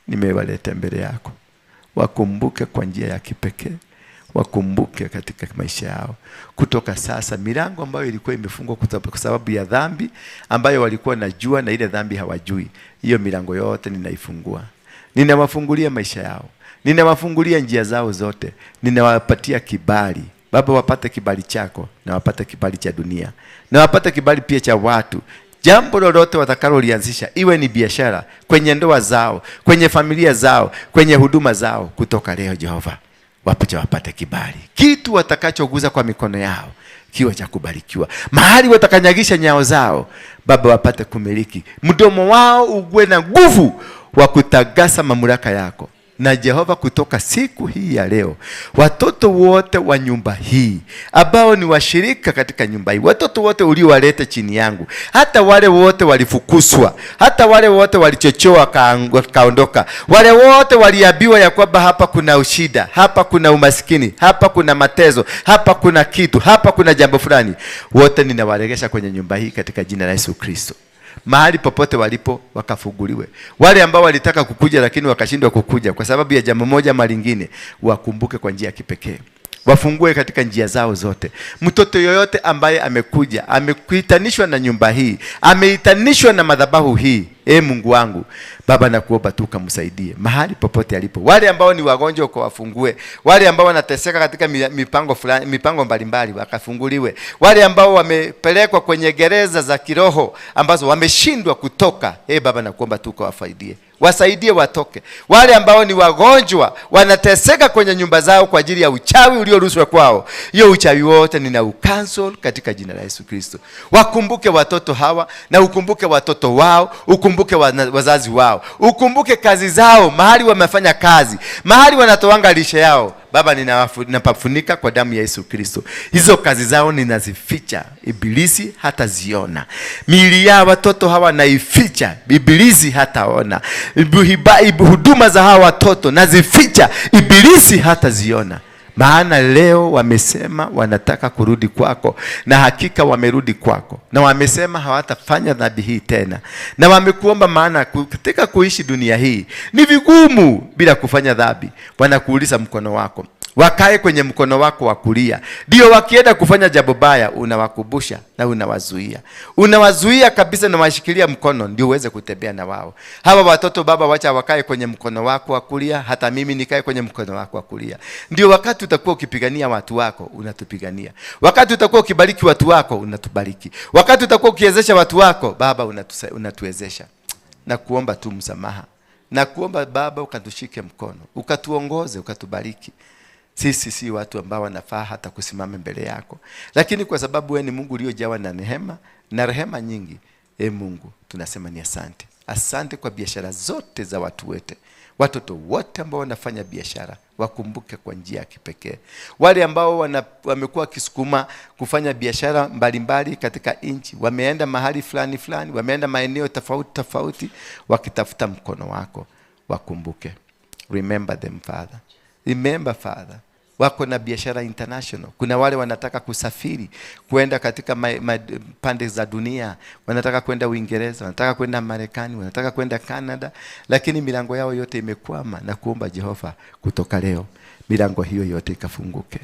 nimewaleta mbele yako. Wakumbuke kwa njia ya kipekee, wakumbuke katika maisha yao. Kutoka sasa, milango ambayo ilikuwa imefungwa kwa sababu ya dhambi ambayo walikuwa najua na ile dhambi hawajui, hiyo milango yote ninaifungua. Ninawafungulia maisha yao, ninawafungulia njia zao zote, ninawapatia kibali. Baba, wapate kibali chako na wapate kibali cha dunia na wapate kibali pia cha watu. Jambo lolote watakalolianzisha, iwe ni biashara, kwenye ndoa zao, kwenye familia zao, kwenye huduma zao, kutoka leo Jehova, wapate kibali. Kitu watakachoguza kwa mikono yao kiwe cha kubarikiwa. Mahali watakanyagisha nyao zao, Baba, wapate kumiliki. Mdomo wao uwe na nguvu wa kutagasa mamlaka yako. Na Jehova, kutoka siku hii ya leo, watoto wote wa nyumba hii ambao ni washirika katika nyumba hii, watoto wote uliowaleta chini yangu, hata wale wote walifukuswa, hata wale wote walichochewa kaondoka, wale wote waliambiwa ya kwamba hapa kuna ushida, hapa kuna umaskini, hapa kuna mateso, hapa kuna kitu, hapa kuna jambo fulani, wote ninawaregesha kwenye nyumba hii katika jina la Yesu Kristo. Mahali popote walipo wakafunguliwe. Wale ambao walitaka kukuja lakini wakashindwa kukuja kwa sababu ya jambo moja ama lingine, wakumbuke kwa njia ya kipekee. Wafungue katika njia zao zote. Mtoto yoyote ambaye amekuja, amekuitanishwa na nyumba hii, ameitanishwa na madhabahu hii, Mungu wangu, Baba, nakuomba tu ukamsaidie mahali popote alipo. Wale ambao ni wagonjwa ukawafungue, wale ambao wanateseka katika mipango fulani, mipango mbalimbali wakafunguliwe, wale ambao wamepelekwa kwenye gereza za kiroho ambazo wameshindwa kutoka, Baba, nakuomba tu ukawafaidie, wasaidie watoke. Wale ambao ni wagonjwa wanateseka kwenye nyumba zao kwa ajili ya uchawi uliorushwa kwao, hiyo uchawi wote ninaucancel katika jina la Yesu Kristo. Wakumbuke watoto hawa na ukumbuke watoto wao, ukumbuke wazazi wao, ukumbuke kazi zao, mahali wamefanya kazi, mahali wanatoanga lishe yao. Baba, ninapafunika kwa damu ya Yesu Kristo. Hizo kazi zao ninazificha, ibilisi hataziona. Miili ya watoto hawa naificha, ibilisi hataona. Huduma za hawa watoto nazificha, ibilisi hataziona. Maana leo wamesema wanataka kurudi kwako, na hakika wamerudi kwako, na wamesema hawatafanya dhambi hii tena, na wamekuomba. Maana katika kuishi dunia hii ni vigumu bila kufanya dhambi. Wanakuuliza mkono wako, wakae kwenye mkono wako wa kulia. Ndio wakienda kufanya jambo baya unawakubusha na unawazuia, unawazuia kabisa na washikilia mkono ndio uweze kutembea na wao. Hawa watoto Baba, wacha wakae kwenye mkono wako wa kulia, hata mimi nikae kwenye mkono wako wa kulia. Ndio wakati utakuwa ukipigania watu wako unatupigania, wakati utakuwa ukibariki watu wako unatubariki, wakati utakuwa ukiwezesha watu wako Baba unatuwezesha. Na kuomba tu msamaha, na kuomba Baba ukatushike mkono, ukatuongoze, ukatubariki. Sisi si watu ambao wanafaa hata kusimama mbele yako, lakini kwa sababu wewe ni Mungu uliojawa na neema na rehema nyingi, Mungu, tunasema ni asante. Asante kwa biashara zote za watu wote. Watoto wote ambao wanafanya biashara wakumbuke kwa njia ya kipekee. Wale ambao wamekuwa wakisukuma kufanya biashara mbalimbali katika nchi, wameenda mahali fulani fulani, wameenda maeneo tofauti tofauti wakitafuta mkono wako, wakumbuke. Remember them, Father. Remember, Father. Wako na biashara international. Kuna wale wanataka kusafiri kwenda katika pande za dunia, wanataka kwenda Uingereza, wanataka kwenda Marekani, wanataka kwenda Canada, lakini milango yao yote imekwama, na kuomba Jehova kutoka leo milango hiyo yote ikafunguke.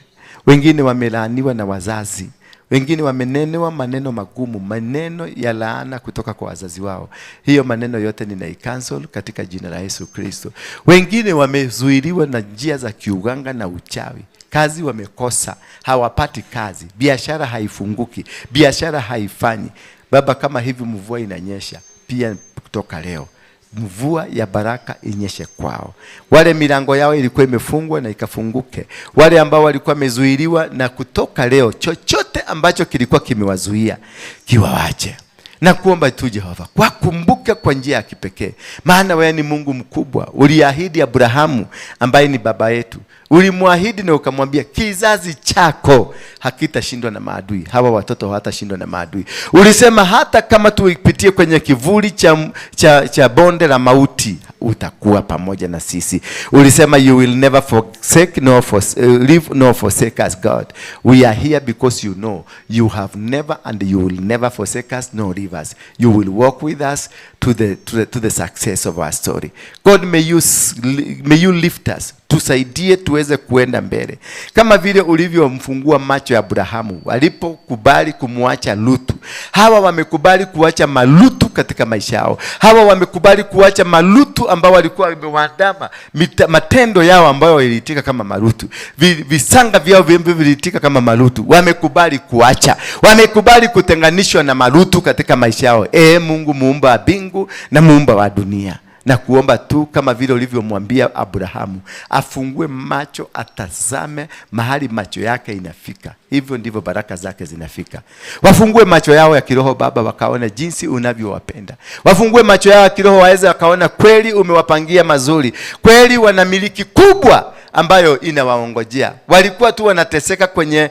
Wengine wamelaaniwa na wazazi, wengine wamenenewa maneno magumu, maneno ya laana kutoka kwa wazazi wao. Hiyo maneno yote ninaicancel katika jina la Yesu Kristo. Wengine wamezuiliwa na njia za kiuganga na uchawi. Kazi wamekosa, hawapati kazi, biashara haifunguki, biashara haifanyi. Baba, kama hivi mvua inanyesha, pia kutoka leo mvua ya baraka inyeshe kwao. Wale milango yao ilikuwa imefungwa na ikafunguke. Wale ambao walikuwa wamezuiliwa, na kutoka leo chochote ambacho kilikuwa kimewazuia kiwawache. Na kuomba tu Jehova, wakumbuke kwa njia ya kipekee. Maana wewe ni Mungu mkubwa. Uliahidi Abrahamu ambaye ni baba yetu, ulimwahidi na ukamwambia kizazi chako hakitashindwa na maadui. Hawa watoto hawatashindwa na maadui. Ulisema hata kama tuipitie kwenye kivuli cha bonde la mauti, utakuwa pamoja na sisi. Ulisema you will never forsake nor leave nor forsake us, God. We are here because you know you have never and you will never forsake us nor leave us. You will walk with us to the success of our story. God, may you lift us. Tusaidie tuweze kuenda mbele. Kama vile ulivyomfungua macho ya Abrahamu walipokubali kumwacha Lutu. Hawa wamekubali kuacha malutu katika maisha yao. Hawa wamekubali kuacha malutu ambao walikuwa wamewaandama, matendo yao ambayo iliitika kama malutu. Visanga vyao viliitika kama malutu. Wamekubali kuacha. Wamekubali kutenganishwa na malutu katika maisha yao. Mungu muumba wa mbingu na muumba wa dunia, na kuomba tu kama vile ulivyomwambia Abrahamu afungue macho, atazame mahali macho yake inafika, hivyo ndivyo baraka zake zinafika. Wafungue macho yao ya kiroho Baba, wakaona jinsi unavyowapenda. Wafungue macho yao ya kiroho waweze wakaona kweli umewapangia mazuri, kweli wanamiliki kubwa ambayo inawaongojea. Walikuwa tu wanateseka kwenye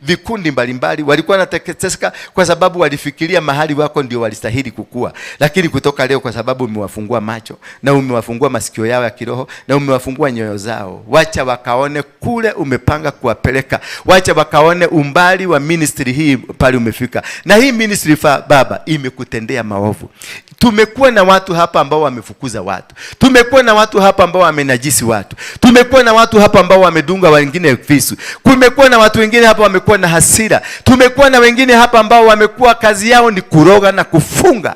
vikundi mbalimbali, walikuwa wanateseka kwa sababu walifikiria mahali wako ndio walistahili kukua. Lakini kutoka leo, kwa sababu umewafungua macho na umewafungua masikio yao ya kiroho na umewafungua nyoyo zao, wacha wakaone kule umepanga kuwapeleka, wacha wakaone umbali wa ministry hii pale umefika. Na hii ministry Baba imekutendea maovu. Tumekuwa na watu hapa ambao wamefukuza watu, tumekuwa na watu hapa ambao wamenajisi watu, tumekuwa na watu hapa ambao wamedunga wengine visu, kumekuwa na watu wengine hapa wamekuwa na hasira, tumekuwa na wengine hapa ambao wamekuwa kazi yao ni kuroga na kufunga.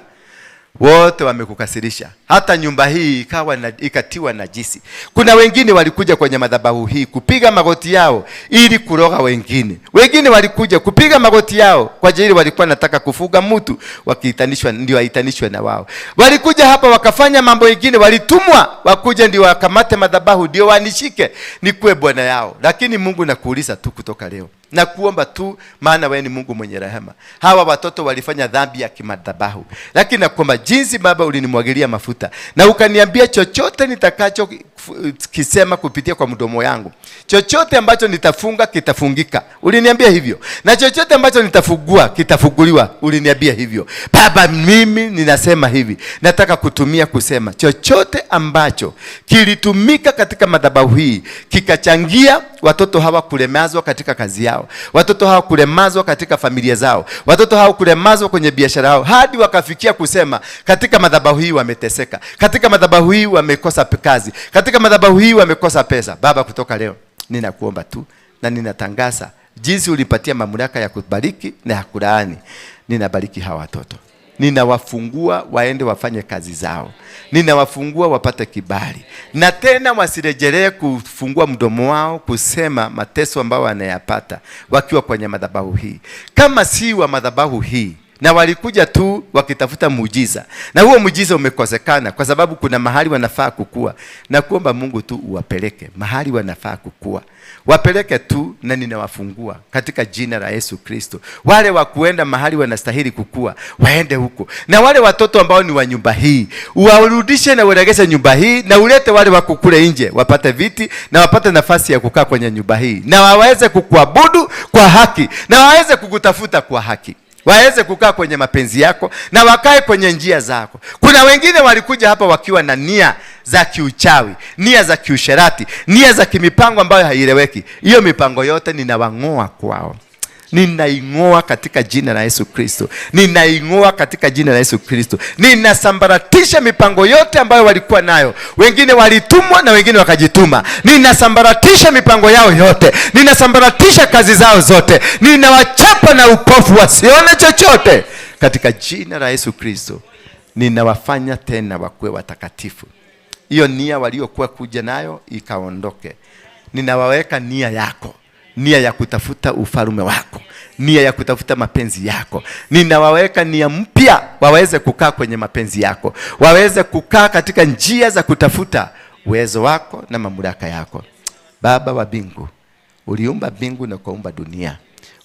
Wote wamekukasirisha, hata nyumba hii ikawa na, ikatiwa najisi. Kuna wengine walikuja kwenye madhabahu hii kupiga magoti yao ili kuroga wengine. Wengine walikuja kupiga magoti yao kwa ajili walikuwa nataka kufuga mtu, wakiitanishwa ndio waitanishwe na wao. Walikuja hapa wakafanya mambo mengine, walitumwa wakuja ndio wakamate madhabahu ndio wanishike nikuwe bwana yao. Lakini Mungu, nakuuliza tu kutoka leo na kuomba tu, maana wewe ni Mungu mwenye rehema. Hawa watoto walifanya dhambi ya kimadhabahu, lakini nakuomba jinsi Baba ulinimwagilia mafuta na ukaniambia chochote nitakacho kisema kupitia kwa mdomo yangu, chochote ambacho nitafunga kitafungika, uliniambia hivyo, na chochote ambacho nitafungua kitafunguliwa, uliniambia hivyo. Baba, mimi ninasema hivi, nataka kutumia kusema chochote ambacho kilitumika katika madhabahu hii kikachangia watoto hawa kulemazwa katika kazi yao, watoto hawa kulemazwa katika familia zao, watoto hawa kulemazwa kwenye biashara yao, hadi wakafikia kusema katika madhabahu hii wameteseka, katika madhabahu hii wamekosa kazi, katika madhabahu hii wamekosa pesa. Baba, kutoka leo ninakuomba tu na ninatangaza jinsi ulipatia mamlaka ya kubariki na ya kulaani, ninabariki hawa watoto, ninawafungua waende wafanye kazi zao, ninawafungua wapate kibali, na tena wasirejelee kufungua mdomo wao kusema mateso ambayo wanayapata wakiwa kwenye madhabahu hii. Kama si wa madhabahu hii, Na walikuja tu wakitafuta muujiza, na huo muujiza umekosekana kwa sababu kuna mahali wanafaa kukua. Na kuomba Mungu tu uwapeleke mahali wanafaa kukua, wapeleke tu, na ninawafungua katika jina la Yesu Kristo. Wale wa kuenda mahali wanastahili kukua waende huko, na wale watoto ambao ni wa nyumba hii uwarudishe na uregeshe nyumba hii, na ulete wale wako kule nje wapate viti na wapate nafasi ya kukaa kwenye nyumba hii, na waweze kukuabudu kwa haki, na waweze kukutafuta kwa haki, waweze kukaa kwenye mapenzi yako na wakae kwenye njia zako. Kuna wengine walikuja hapa wakiwa na nia za kiuchawi, nia za kiusherati, nia za kimipango ambayo haieleweki. Hiyo mipango yote ninawang'oa kwao. Ninaing'oa katika jina la Yesu Kristo. Ninaing'oa katika jina la Yesu Kristo. Ninasambaratisha mipango yote ambayo walikuwa nayo. Wengine walitumwa na wengine wakajituma. Ninasambaratisha mipango yao yote. Ninasambaratisha kazi zao zote. Ninawachapa na upofu wasione chochote. Katika jina la Yesu Kristo ninawafanya tena wakuwe watakatifu. Hiyo nia waliokuwa kuja nayo ikaondoke. Ninawaweka nia yako, nia ya kutafuta ufalme wako, nia ya kutafuta mapenzi yako. Ninawaweka nia mpya waweze kukaa kwenye mapenzi yako, waweze kukaa katika njia za kutafuta uwezo wako na mamlaka yako. Baba wa mbingu, uliumba mbingu na ukaumba dunia,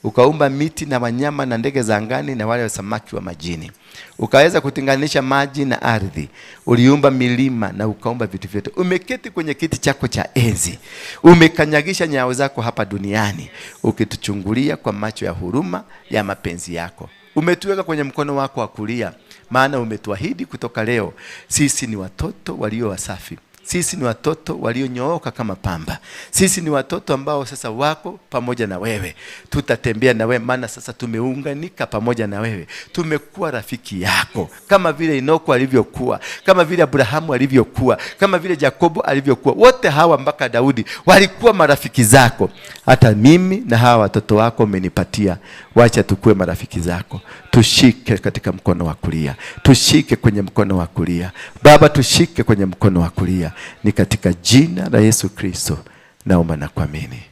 ukaumba miti na wanyama na ndege za angani na wale samaki wa majini, ukaweza kutenganisha maji na ardhi. Uliumba milima na ukaumba vitu vyote. Umeketi kwenye kiti chako cha enzi, umekanyagisha nyayo zako hapa duniani, ukituchungulia kwa macho ya huruma ya mapenzi yako. Umetuweka kwenye mkono wako wa kulia, maana umetuahidi kutoka leo sisi ni watoto walio wasafi. Sisi ni watoto walionyooka kama pamba. Sisi ni watoto ambao sasa wako pamoja na wewe. Tutatembea na wewe, maana sasa tumeunganika pamoja na wewe. Tumekuwa rafiki yako, kama vile Enoko alivyokuwa, kama vile Abrahamu alivyokuwa, kama vile Jakobo alivyokuwa. Wote hawa mpaka Daudi walikuwa marafiki zako. Hata mimi na hawa watoto wako umenipatia, wacha tukue marafiki zako. Tushike katika mkono wa kulia, tushike kwenye mkono wa kulia Baba, tushike kwenye mkono wa kulia. Ni katika jina la Yesu Kristo naomba na kuamini.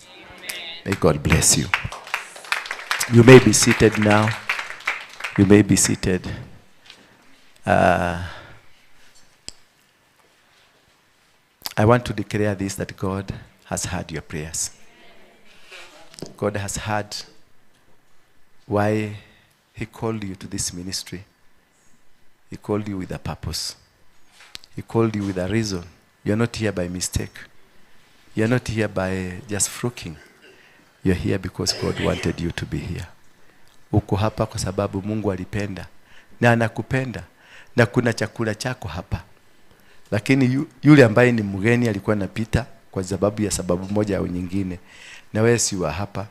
May God bless you. You may be seated now. You may be seated. I want to declare this, that God has heard your prayers. God has heard why He called you to this ministry. He called you with a purpose. He called you with a reason. You're not here by mistake. You're not here by just fluking. You're here because God wanted you to be here. Uko hapa kwa sababu Mungu alipenda na anakupenda, na kuna chakula chako hapa. Lakini yule ambaye ni mgeni alikuwa anapita kwa sababu ya sababu moja au nyingine, na wewe si wa hapa.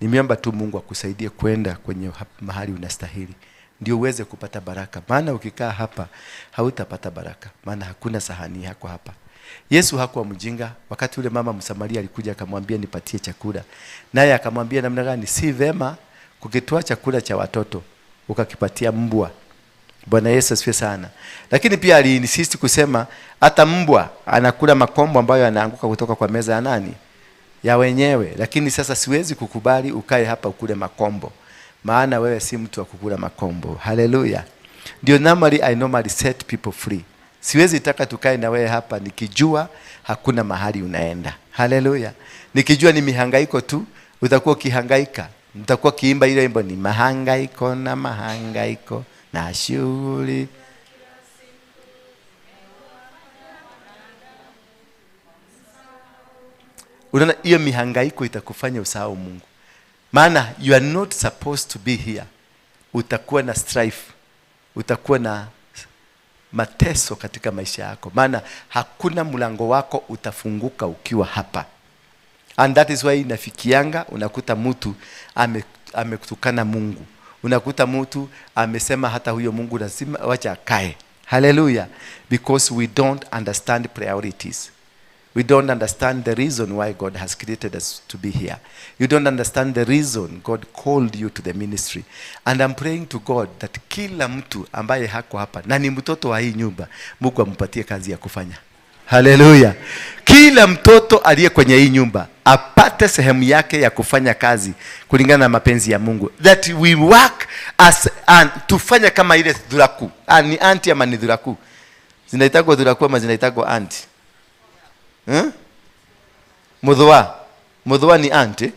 Nimeomba tu Mungu akusaidie kwenda kwenye mahali unastahili, ndio uweze kupata baraka. Maana ukikaa hapa hautapata baraka, maana hakuna sahani yako hapa. Yesu hakuwa mjinga. Wakati ule mama Msamaria alikuja akamwambia nipatie chakula, naye akamwambia namna gani? Si vema kukitoa chakula cha watoto ukakipatia mbwa. Bwana Yesu asifiwe sana. Lakini pia aliinsist kusema hata mbwa anakula makombo ambayo yanaanguka kutoka kwa meza ya nani? Ya wenyewe. Lakini sasa siwezi kukubali ukae hapa ukule makombo, maana wewe si mtu wa kukula makombo. Hallelujah. Ndio normally I normally set people free. Siwezi taka tukae na wewe hapa nikijua hakuna mahali unaenda. Hallelujah. Nikijua ni mihangaiko tu, utakuwa ukihangaika. Mtakuwa kiimba ile wimbo ni mahangaiko na mahangaiko na shughuli. Unaona, hiyo mihangaiko itakufanya usahau Mungu. Maana you are not supposed to be here. Utakuwa na strife, utakuwa na mateso katika maisha yako, maana hakuna mlango wako utafunguka ukiwa hapa. And that is why inafikianga unakuta mtu amekutukana Mungu, unakuta mtu amesema hata huyo Mungu lazima wacha akae. Hallelujah. Because we don't understand priorities. We don't understand the reason why God has created us to be here. You don't understand the reason God called you to the ministry. And I'm praying to God that kila mtu ambaye hako hapa na ni mtoto wa hii nyumba, Mungu ampatie kazi ya kufanya. Hallelujah. Kila mtoto aliye kwenye hii nyumba apate apate sehemu yake ya kufanya kazi kulingana na mapenzi ya Mungu. That we work as an, tufanye kama ile dhuraku. Ni anti ama ni dhuraku? Zinaitagwa dhuraku ama zinaitagwa anti? Mudhwa. Mudhwa ni anti.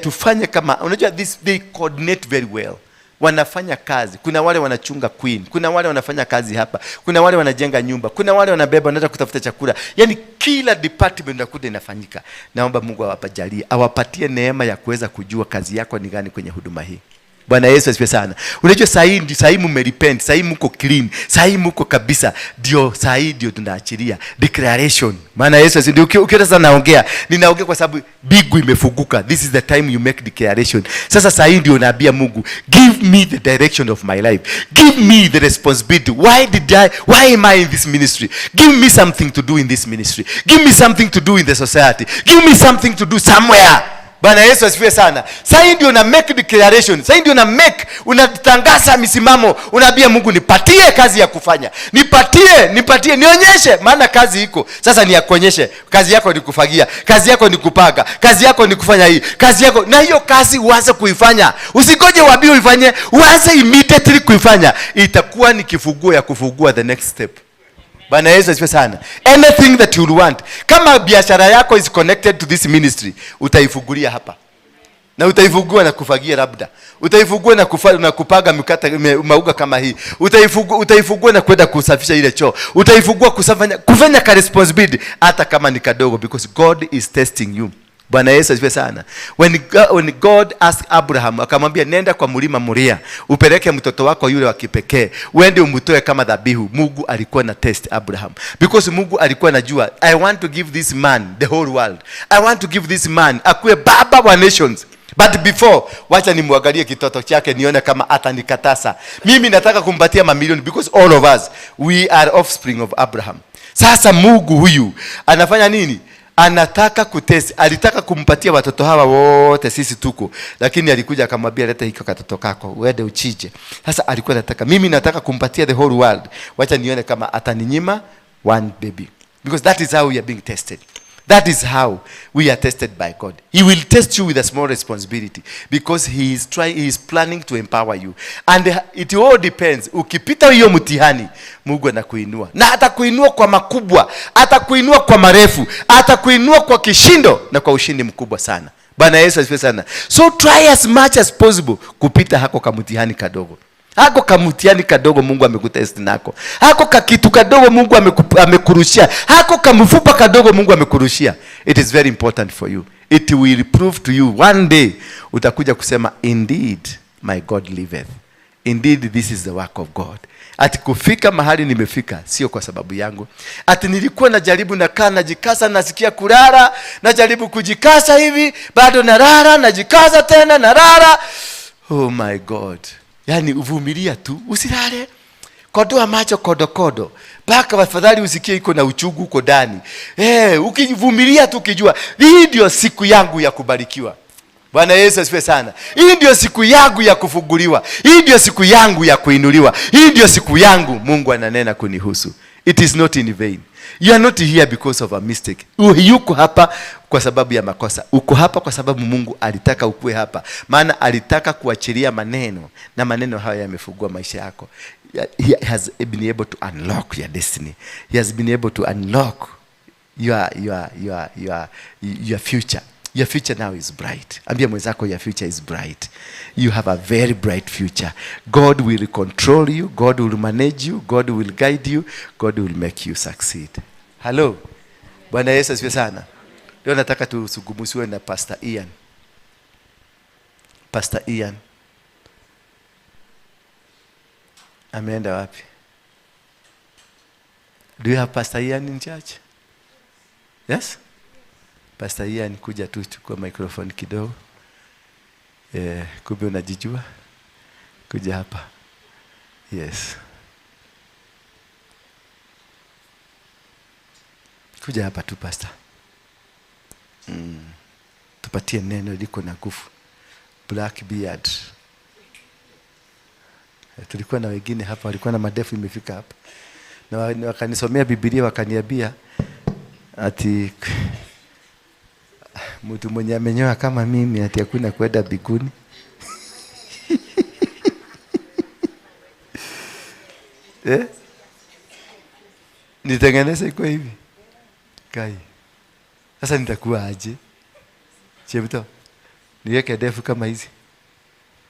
Tufanye kama, unajua this, they coordinate very well. Wanafanya kazi. Kuna wale wanachunga queen, kuna wale wanafanya kazi hapa, kuna wale wanajenga nyumba, kuna wale wanabeba wanaenda kutafuta chakula. Yaani kila department unakuta inafanyika. Naomba Mungu awapajalie, awapatie neema ya kuweza kujua kazi yako ni gani kwenye huduma hii. Bwana Yesu asifiwe sana. Unajua saa hii ndio, saa hii mmerepent, saa hii mko clean, saa hii mko kabisa. Ndio saa hii ndio tunaachilia declaration. Maana Yesu asifiwe. Ndio ukiona sasa naongea, ninaongea kwa sababu bigu imefunguka. This is the time you make declaration. Sasa saa hii ndio naambia Mungu, give me the direction of my life. Give me the responsibility. Why am I in this ministry? Give me something to do in this ministry. Give me something to do in the society. Give me something to do somewhere. Bwana Yesu asifiwe sana. Sasa hii ndio na make declaration. Sasa hii ndio na make, unatangaza misimamo, unaambia Mungu nipatie kazi ya kufanya. Nipatie, nipatie, nionyeshe, maana kazi iko. Sasa niakuonyeshe. Kazi yako ni kufagia, kazi yako ni kupanga, kazi yako ni kufanya hii, kazi yako. Na hiyo kazi uanze kuifanya. Usingoje uambiwe uifanye, uanze immediately kuifanya. Itakuwa ni kifunguo ya kufungua the next step. Bwana Yesu asifiwe sana. Anything that you want. Kama biashara yako is connected to this ministry, utaifungulia hapa. Na utaifungua na kufagia labda. Utaifungua na na kupaga mikata mauga kama hii. Utaifungua na kwenda kusafisha ile choo. Utaifungua kufanya ka responsibility hata kama ni kadogo, because God is testing you. Bwana Yesu asifiwe sana. When God asked Abraham, akamwambia nenda kwa mlima Moria, upeleke mtoto wako yule wa kipekee, uende umtoe kama dhabihu. Mungu alikuwa na test Abraham, because Mungu alikuwa anajua, I want to give this man the whole world. I want to give this man akuwe baba wa nations. But before, wacha nimwangalie kitoto chake nione kama atanikatasa. Mimi nataka kumpatia mamilioni, because all of us we are offspring of Abraham. Sasa Mungu huyu anafanya nini? Anataka kutest. Alitaka kumpatia watoto hawa wote sisi tuko, lakini alikuja akamwambia leta hiko katoto kako uende uchije. Sasa alikuwa anataka, mimi nataka kumpatia the whole world, wacha nione kama ataninyima one baby, because that is how we are being tested. That is how we are tested by God. He will test you with a small responsibility, because he is planning to empower you. And it all depends. Ukipita hiyo mtihani, Mungu anakuinua. Na atakuinua kwa makubwa, atakuinua kwa marefu, atakuinua kwa kishindo na kwa ushindi mkubwa sana. Bwana Yesu asifiwe sana. So try as much as possible kupita hako kamtihani kadogo. Hako kamtihani kadogo Mungu amekutest nako. Hako kakitu kadogo Mungu amekurushia. Hako kamfupa kadogo Mungu amekurushia. It is very important for you. It will prove to you one day utakuja kusema indeed my God liveth. Indeed this is the work of God. Ati kufika mahali nimefika sio kwa sababu yangu. Ati nilikuwa najaribu nakaa najikasa, nasikia kulala, najaribu kujikasa hivi, bado nalala, najikasa tena nalala. Oh my God. Yaani uvumilia tu, usilale. Kodoa macho kodo kodo. Mpaka afadhali usikie iko na uchungu uko ndani. Ukivumilia tu ukijua hii ndio siku yangu ya kubarikiwa. Bwana Yesu asifiwe sana. Hii ndio siku yangu ya kufunguliwa. Hii ndio siku yangu ya kuinuliwa. Hii ndio siku yangu Mungu ananena kunihusu. It is not in vain. You are not here because of a mistake. Yuko hapa kwa sababu ya makosa. Uko hapa kwa sababu Mungu alitaka ukue hapa. Maana alitaka kuachilia maneno, na maneno haya yamefungua maisha yako. He has been able to unlock your destiny. He has been able to unlock your future. Your future now is bright. Ambia mwenzako, your future is bright. You have a very bright future. God will control you. God will manage you. God will guide you. God will make you succeed. Hello. Bwana Yesu asifiwe sana. Leo nataka tuzungumziwe na Pastor Ian. Pastor Ian ameenda wapi? Do you have Pastor Ian in church? Yes? Pastor Ian, kuja tu chukua microphone kidogo. Kumbe unajijua? Kuja hapa. Yes. Kuja hapa tu pastor. Tupatie neno liko na nguvu. Black beard. Tulikuwa na wengine hapa walikuwa na madefu imefika hapa. Na wakanisomea Biblia wakaniambia ati Mtu mwenye amenyoa kama mimi ati hakuna kwenda mbinguni. Eh? Nitengeneze iko hivi. Kai. Sasa nitakuwa aje? Chebito. Niweke ndefu kama hizi.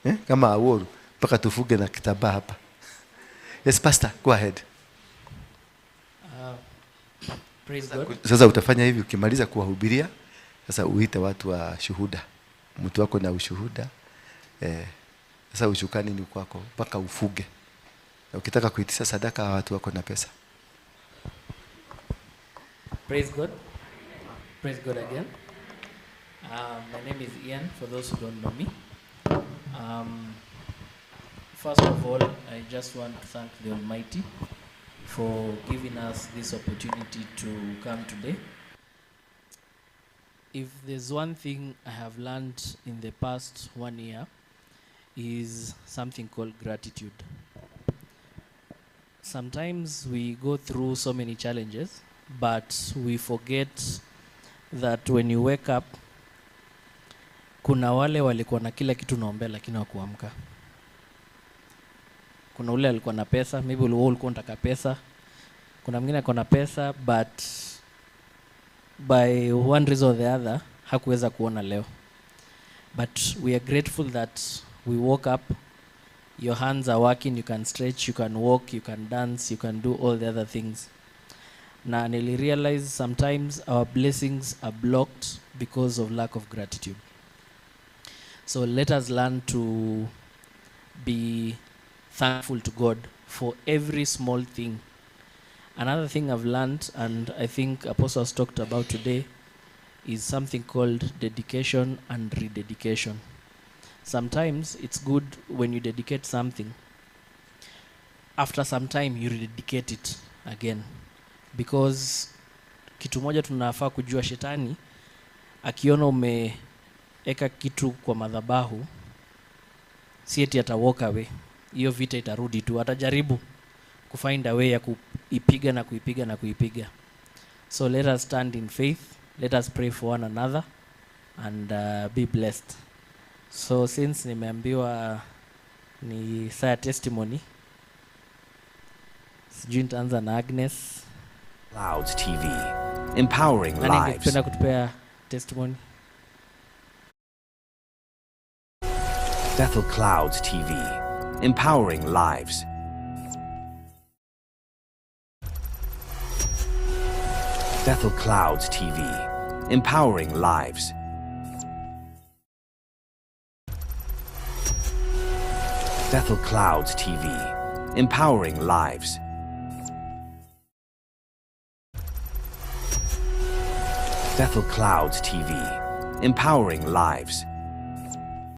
Eh? Kama Aworu mpaka tufuge na kitambaa hapa. Yes, pastor, go ahead.
Praise God.
Sasa utafanya hivi, ukimaliza kuwahubiria sasa uite watu wa shuhuda. Mtu wako na ushuhuda. Sasa ushukani ni kwako mpaka ufuge. Na ukitaka kuitisha sadaka watu wako na pesa.
Praise God. Praise God again. My name is Ian, for those who don't know me. First of all, I just want to thank the Almighty for giving us this opportunity to come today. If there's one thing I have learned in the past 1 year, is something called gratitude. Sometimes we go through so many challenges, but we forget that when you wake up, kuna wale walikuwa na kila kitu naombea lakini hawakuamka. Kuna ule alikuwa na pesa, maybe wewe ulikuwa unataka pesa. Kuna mwingine alikuwa na pesa, but by one reason or the other hakuweza kuona leo. But we are grateful that we woke up. Your hands are working, you can stretch, you can walk, you can dance, you can do all the other things. Na nili realize sometimes our blessings are blocked because of lack of gratitude. So let us learn to be thankful to God for every small thing. Another thing I've learned, and I think Apostle has talked about today, is something called dedication and rededication. Sometimes it's good when you dedicate something. After some time, you rededicate it again. Because kitu moja tunafaa kujua, shetani akiona umeeka kitu kwa madhabahu, si eti ata walk away. Hiyo vita itarudi tu, atajaribu kufind a way ya kuipiga na kuipiga na kuipiga. So let us stand in faith, let us pray for one another and be blessed. So since nimeambiwa ni saa testimony, sijui nitaanza na Agnes.
Clouds TV, empowering
Nani
lives.
angependa kutupea testimony?
Bethel Clouds TV, empowering lives. Bethel Clouds TV, empowering lives. Bethel Clouds TV, empowering lives. Bethel Clouds TV, empowering lives.